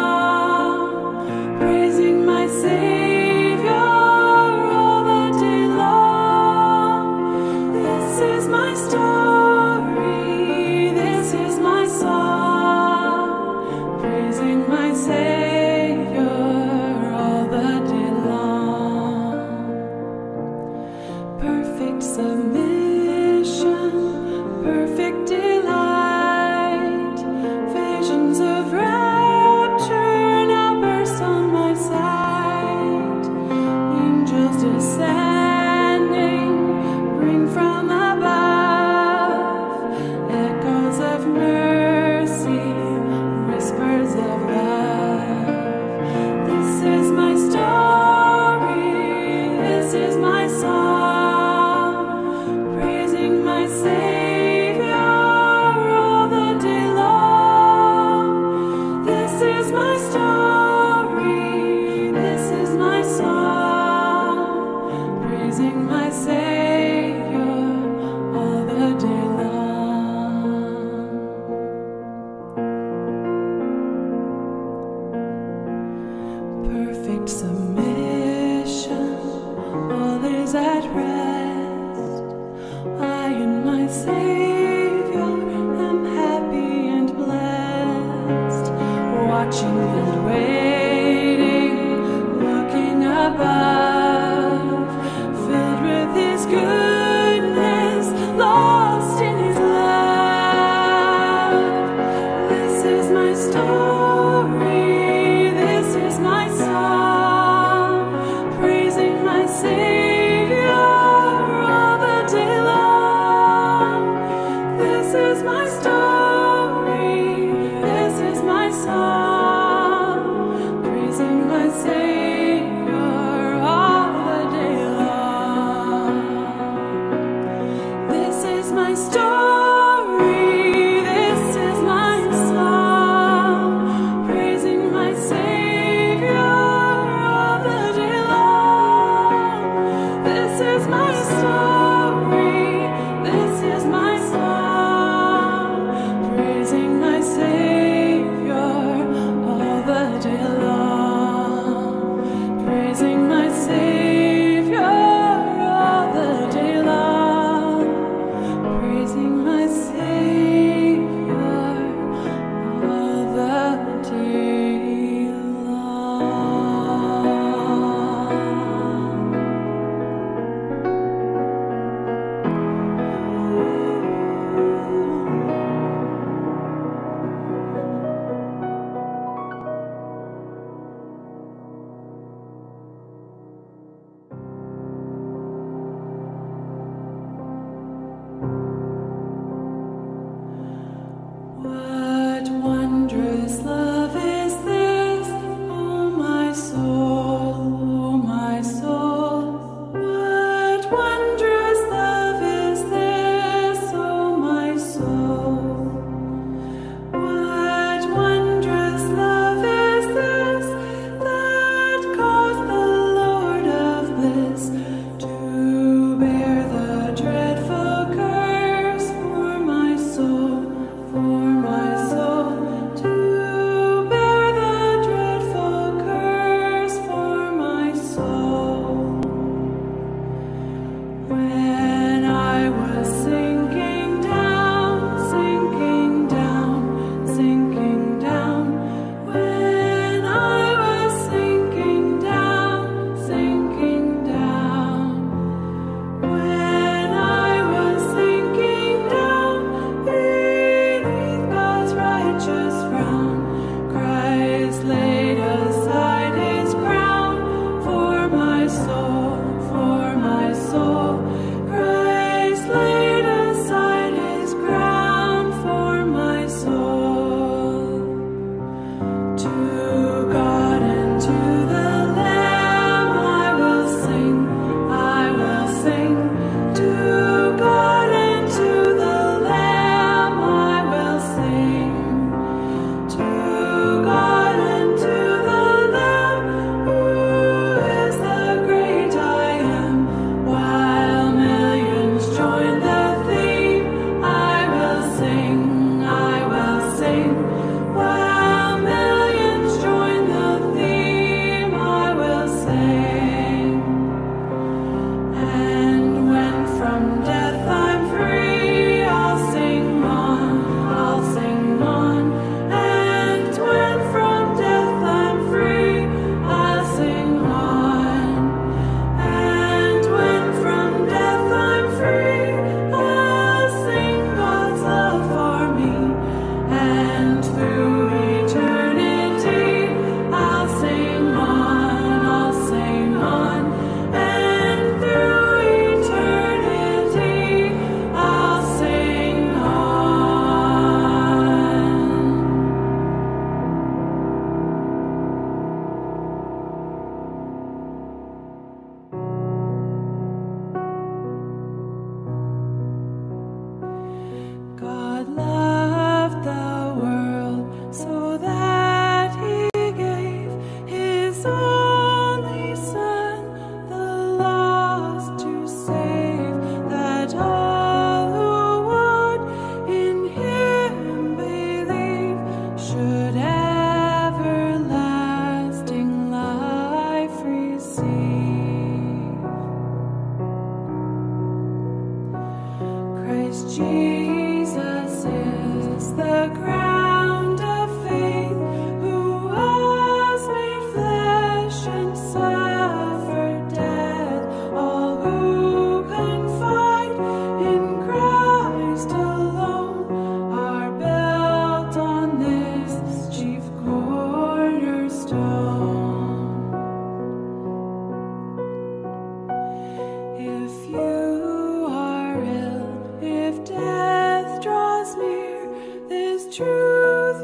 praising my Savior all the day long. This is my story, this is my song, praising my Savior all the day long. Perfect submission, perfect delight, visions of rapture now burst on my sight. Angels descending, bring from above echoes of mercy, whispers of love. This is my story, this is my song, praising my Savior all the day long. This is my story, this is my song, praising my Savior all the day long. Perfect submission, all is at rest. I and my Savior am happy and blessed, watching and waiting, looking above, filled with His goodness, lost in His love. This is my story, this is my song, praising my Savior all the day long. This is my story, this is my song, praising my Savior all the day long. This is my story, this is my song, praising my Savior all the day long. This is my story, this is my song, praising my Savior all the day long. Praising my Savior all the day long. Praising my Savior all the day long. What wondrous love is this, O my soul, O my soul? What wondrous love is this, O my soul? What wondrous love is this that caused the Lord of bliss to bear the dreadful curse for my soul? For my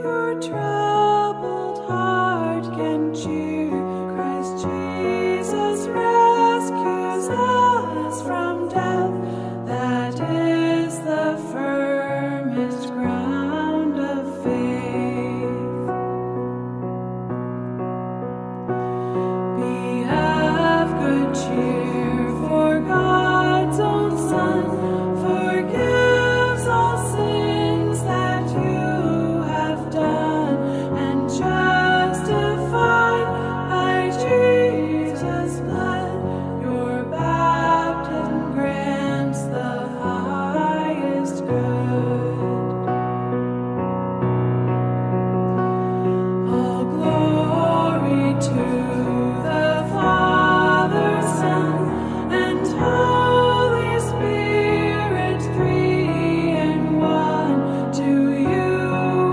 Your troubled heart can cheer. Christ Jesus rescues us from death. That is the firmest ground of faith. Be of good cheer, for God's own Son forgives all sins that you have done, and justified by Jesus' blood, your baptism grants the highest good. All glory to the Father, Son, and Holy Spirit, three in one. To you,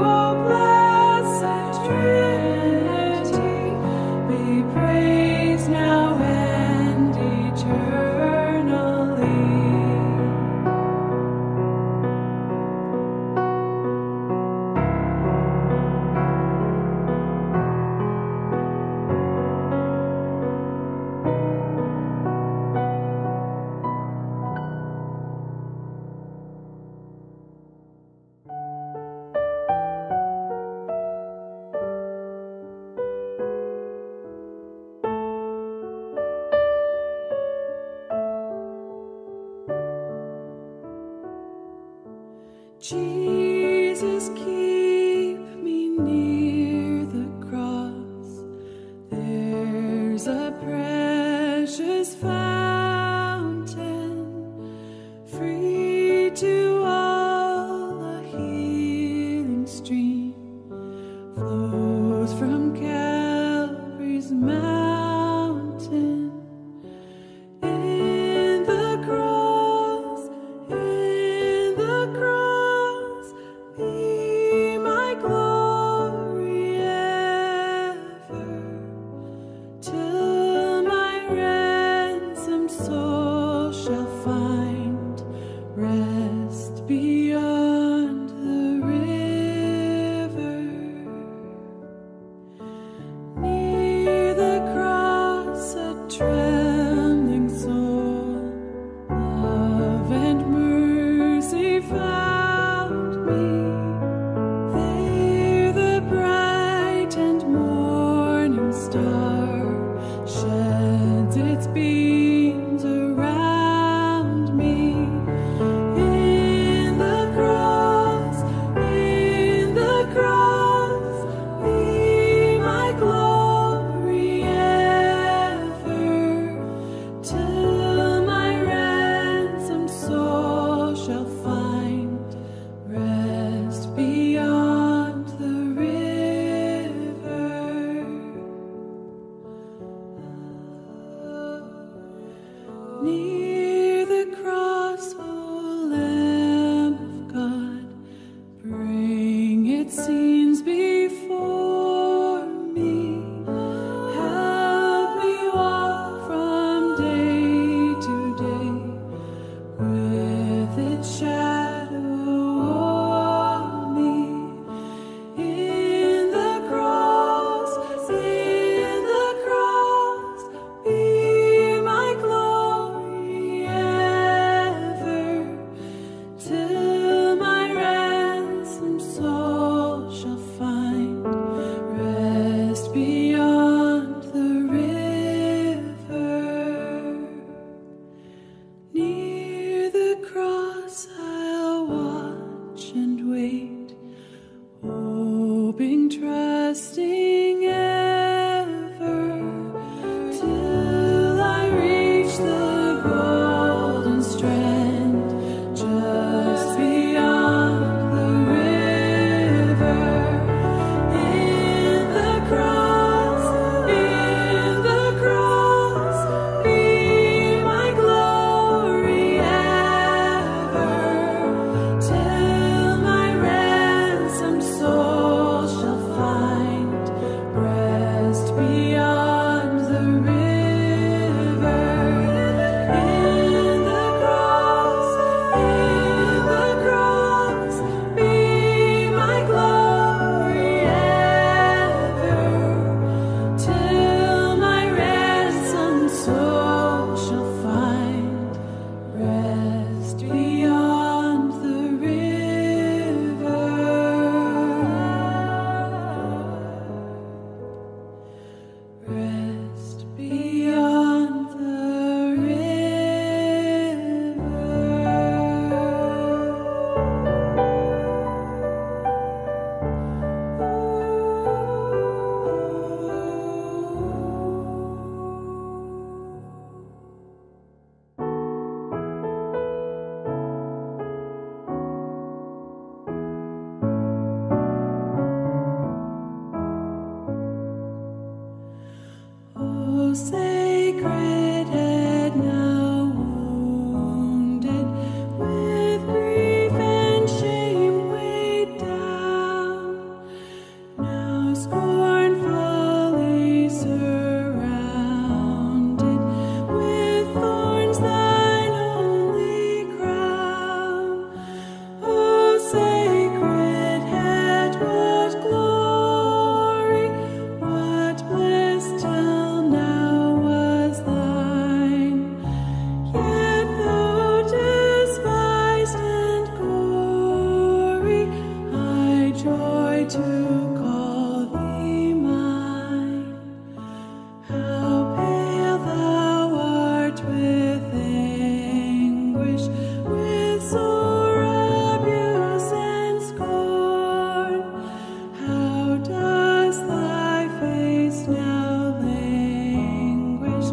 O blessed Trinity, be praised now and eternally. Jesus, keep me near the cross. There's a precious fountain, free to all, a healing stream flows from Calvary's mountain. In the cross, in the cross, be my glory ever, till my ransomed soul shall find rest beyond the river. Near the cross, a trembling soul, love and mercy found me. There the bright and morning star sheds its beams around me. In the cross, be my glory ever, till my ransomed soul shall find rest beyond the river. Near the cross, O Lamb of God, bring its scenes before me. Help me walk from day to day with its shadow o'er me. In the cross, be my glory ever, till my ransomed soul shall find rest beyond the river. Near the cross I'll watch and wait, hoping, trusting ever, till I reach the golden strand, just beyond the river. In the cross, be my glory ever, till my ransomed soul shall find to call thee mine. How pale thou art with anguish, with sore abuse and scorn. How does thy face now languish,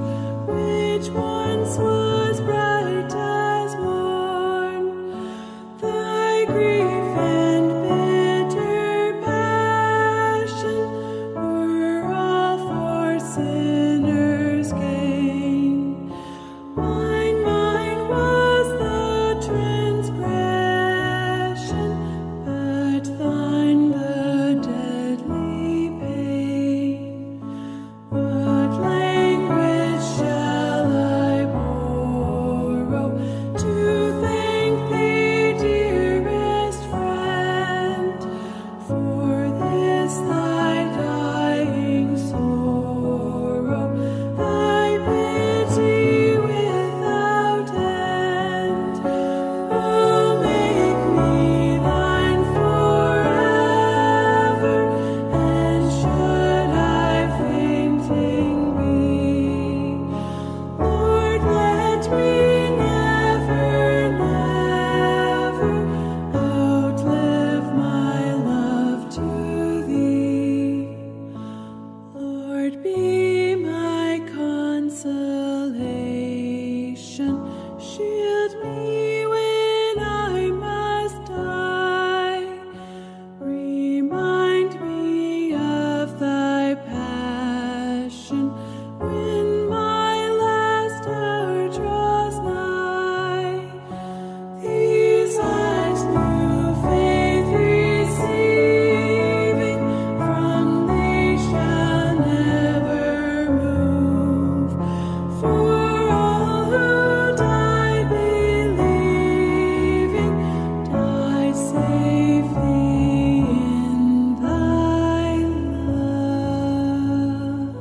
which once was bright as morn? Thy grief and bitter passion were all for sinners' gain. Mine, mine was the transgression, but thine the deadly pain. What language shall I borrow to thank thee, dearest friend, for this thy dying sorrow, thy pity without end? Oh, make me thine forever, and should I fainting be, Lord, let me never, never outlive my love to thee. Lord, be my consolation, shield me when I must die. Remind me of thy passion when my last hour draws nigh. These eyes new faith receiving from thee shall never move. For all who die believing die safely in thy love.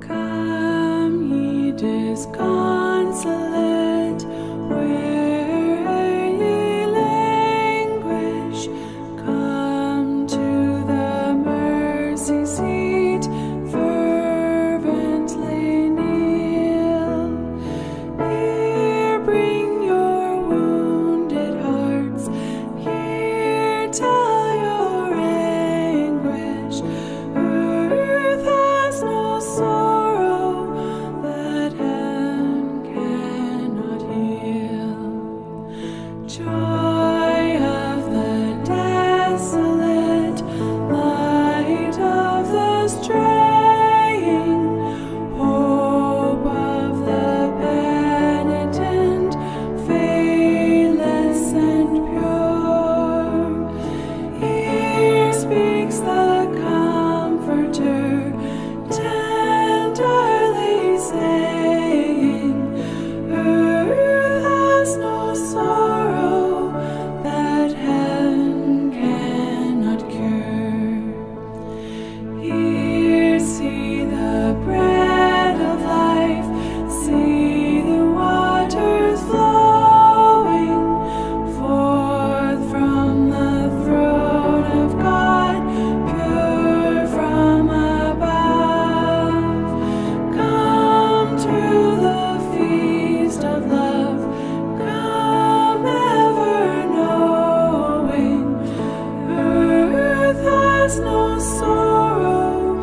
Come, ye disconsolate, where ye languish, come to the mercy seat, fervently kneel. Here bring your wounded hearts, here tell your anguish. Earth has no sorrow that heaven cannot heal. Joy of the desolate, light of the straying, hope of the penitent, fearless and pure. Here speaks the Comforter, tenderly saying, Earth has no sorrow that heaven cannot cure. Here see the bread of life, see the waters flowing forth from the throne of God, pure from above. Come to the feast of love, come ever knowing, earth has no sorrow,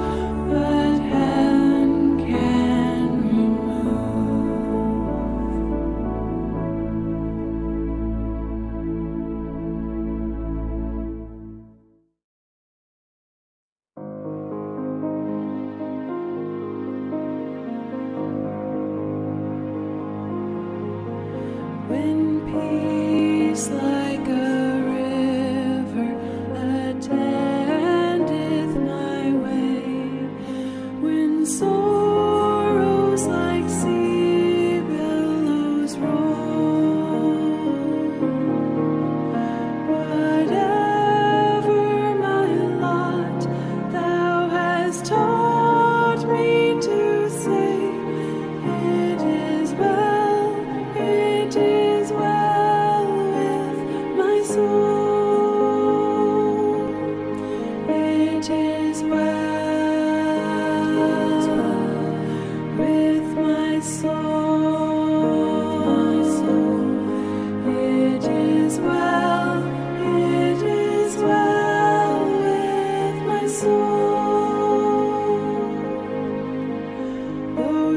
but heaven can remove. When peace like a river attendeth my way, when sorrows like sea billows roll, whatever my lot, thou hast taught me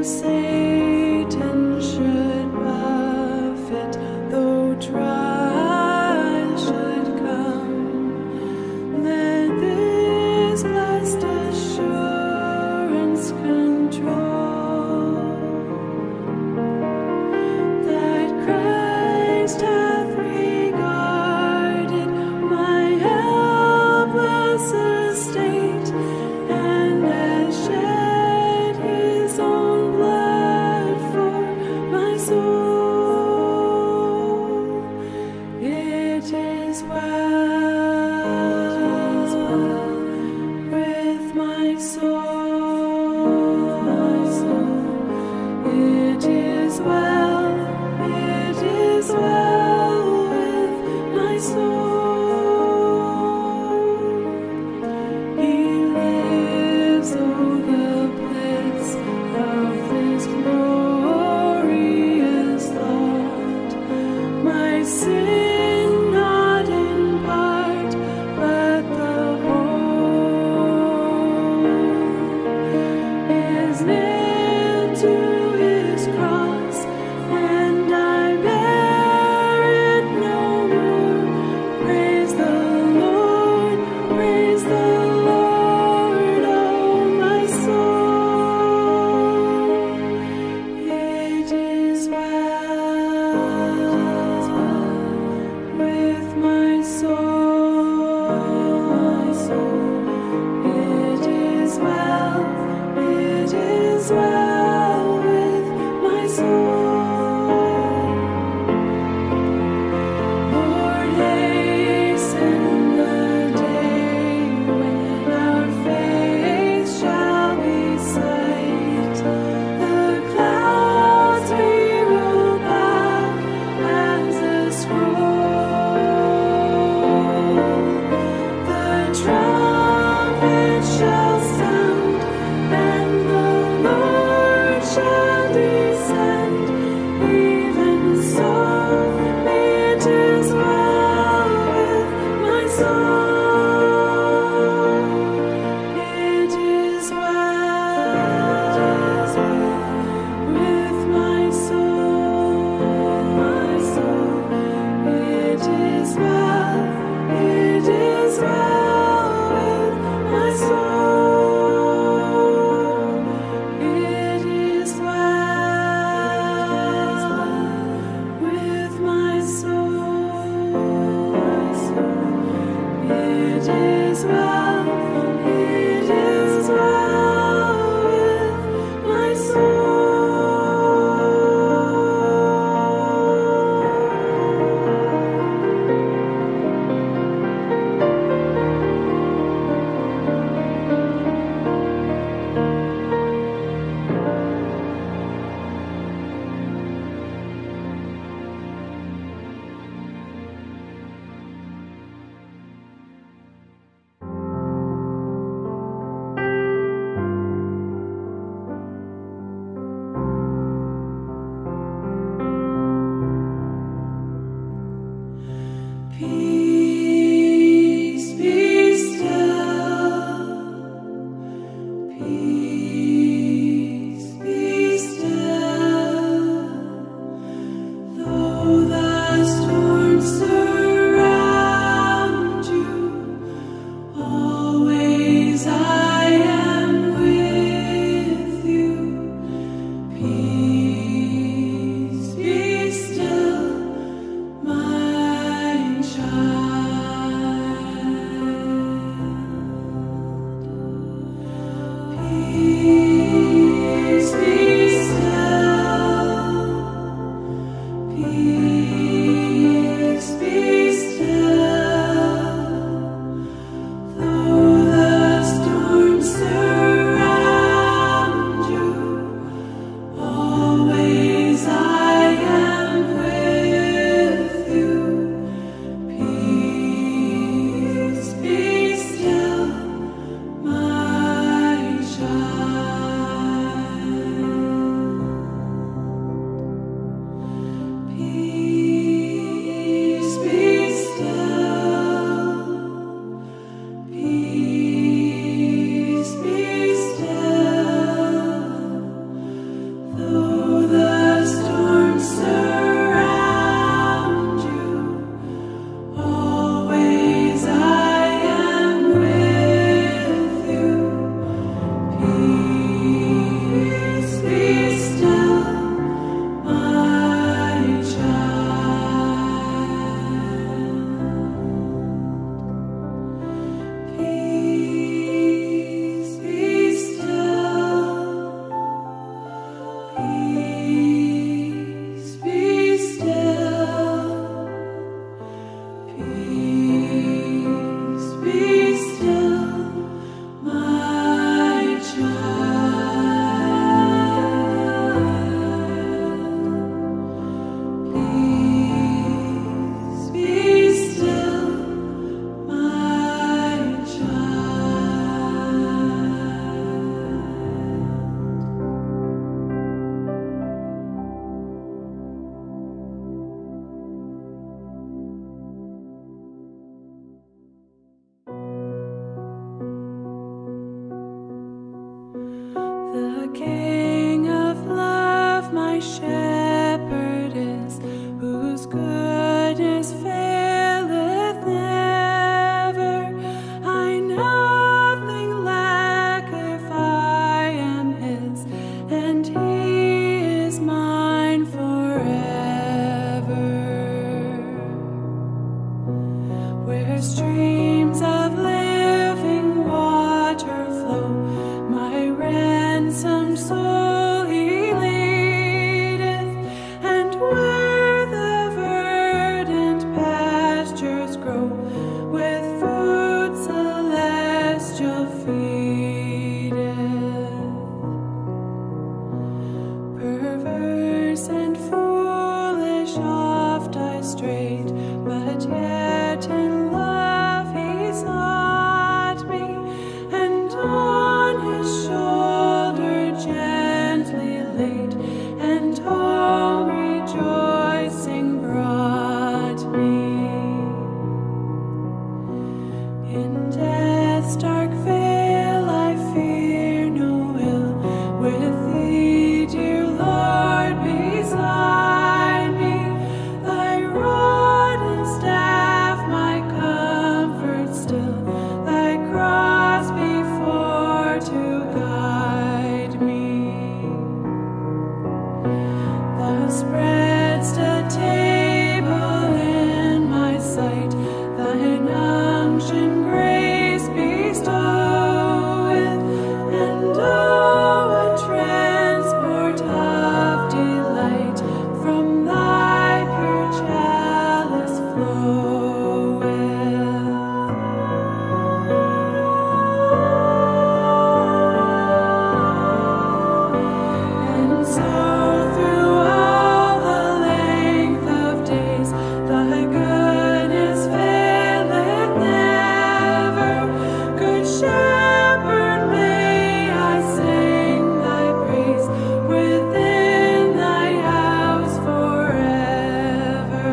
Satan should buffet, though trial should come, let this blessed assurance control that Christ hath regarded my helpless estate, and has shed his own blood for my soul. It is well with my soul. It is well, it is well with my soul. He lives, oh, the bliss of this glorious thought. My sin not in part, but the whole is nailed to his cross, and I bear it no more. Praise the Lord, praise the Lord, oh my soul. It is well with my soul. It is well, it is well with my soul. Lord, hasten the day when our faith shall be sight. The clouds be rolled back as a scroll. The trumpet shall sound, and the Lord. strait, but yet in love he sought me, and on his shoulder gently laid, and home rejoicing brought me. In death's dark vale I fear no ill, with thee, dear Lord, beside me. Thy rod and staff my comfort still, thy cross before to guide me. Thou spreadst a table in my sight, thine unction grace bestoweth, and oh, what transport of delight from thy pure chalice floweth. And so through all the length of days, thy goodness faileth never. Good shepherd, may I sing thy praise within thy house forever.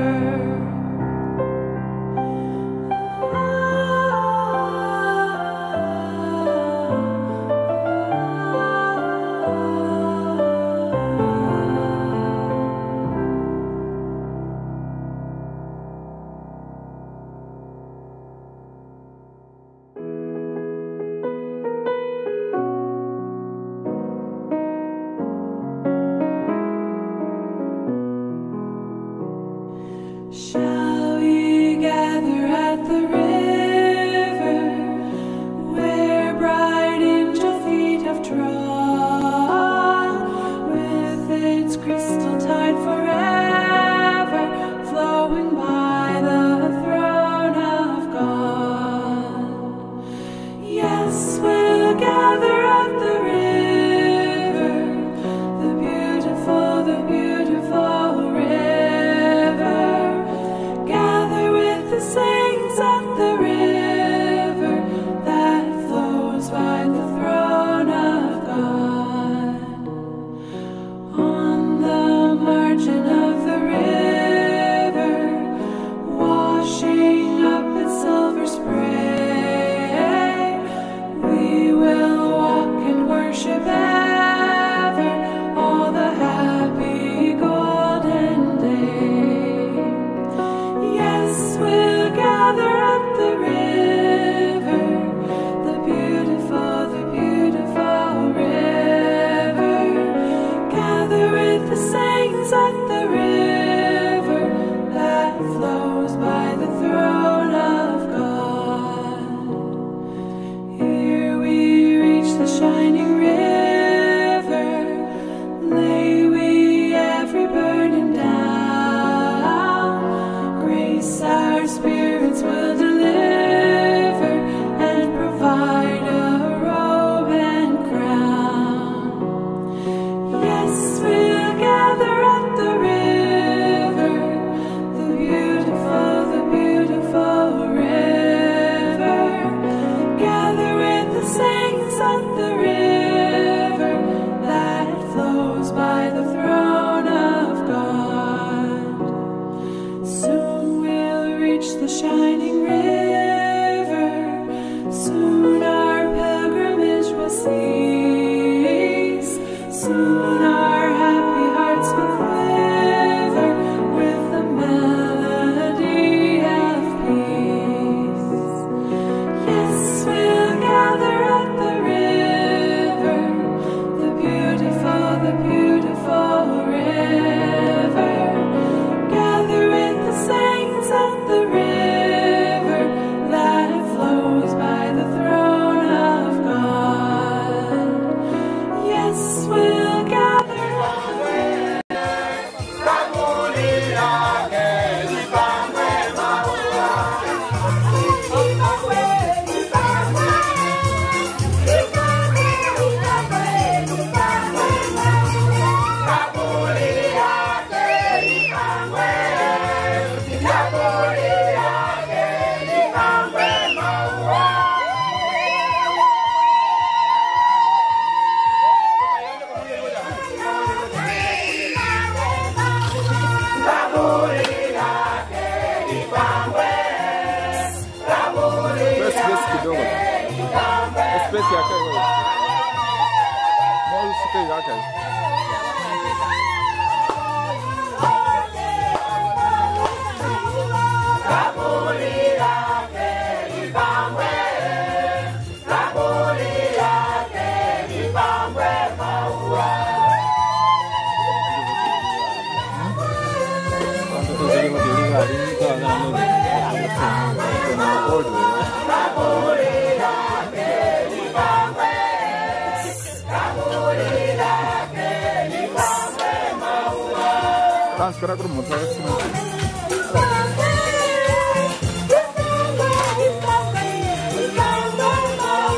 Shall we gather at the river where bright angel feet have trod, with its crystal tide forever flowing by the throne of God? Yes, we'll gather at the river, the beautiful river. Gather with the saints at the river that flows by the throne of God. On the margin of the river, washing up its silver spray, we will walk and worship ever all the happy golden day. Yes, we'll gather at the river, the beautiful river. Gather with the saints at the river that flows by the throne of God. Here we reach the shining river, lay we every burden down. Grace our spirits will deliver and provide a robe and crown. Yes, we'll gather at the river, the beautiful river. Gather with the saints at the river that flows by the throne of God. Soon we'll reach the shining river. Soon our pilgrimage will cease. Soon our Okay. Transfer kuri moto.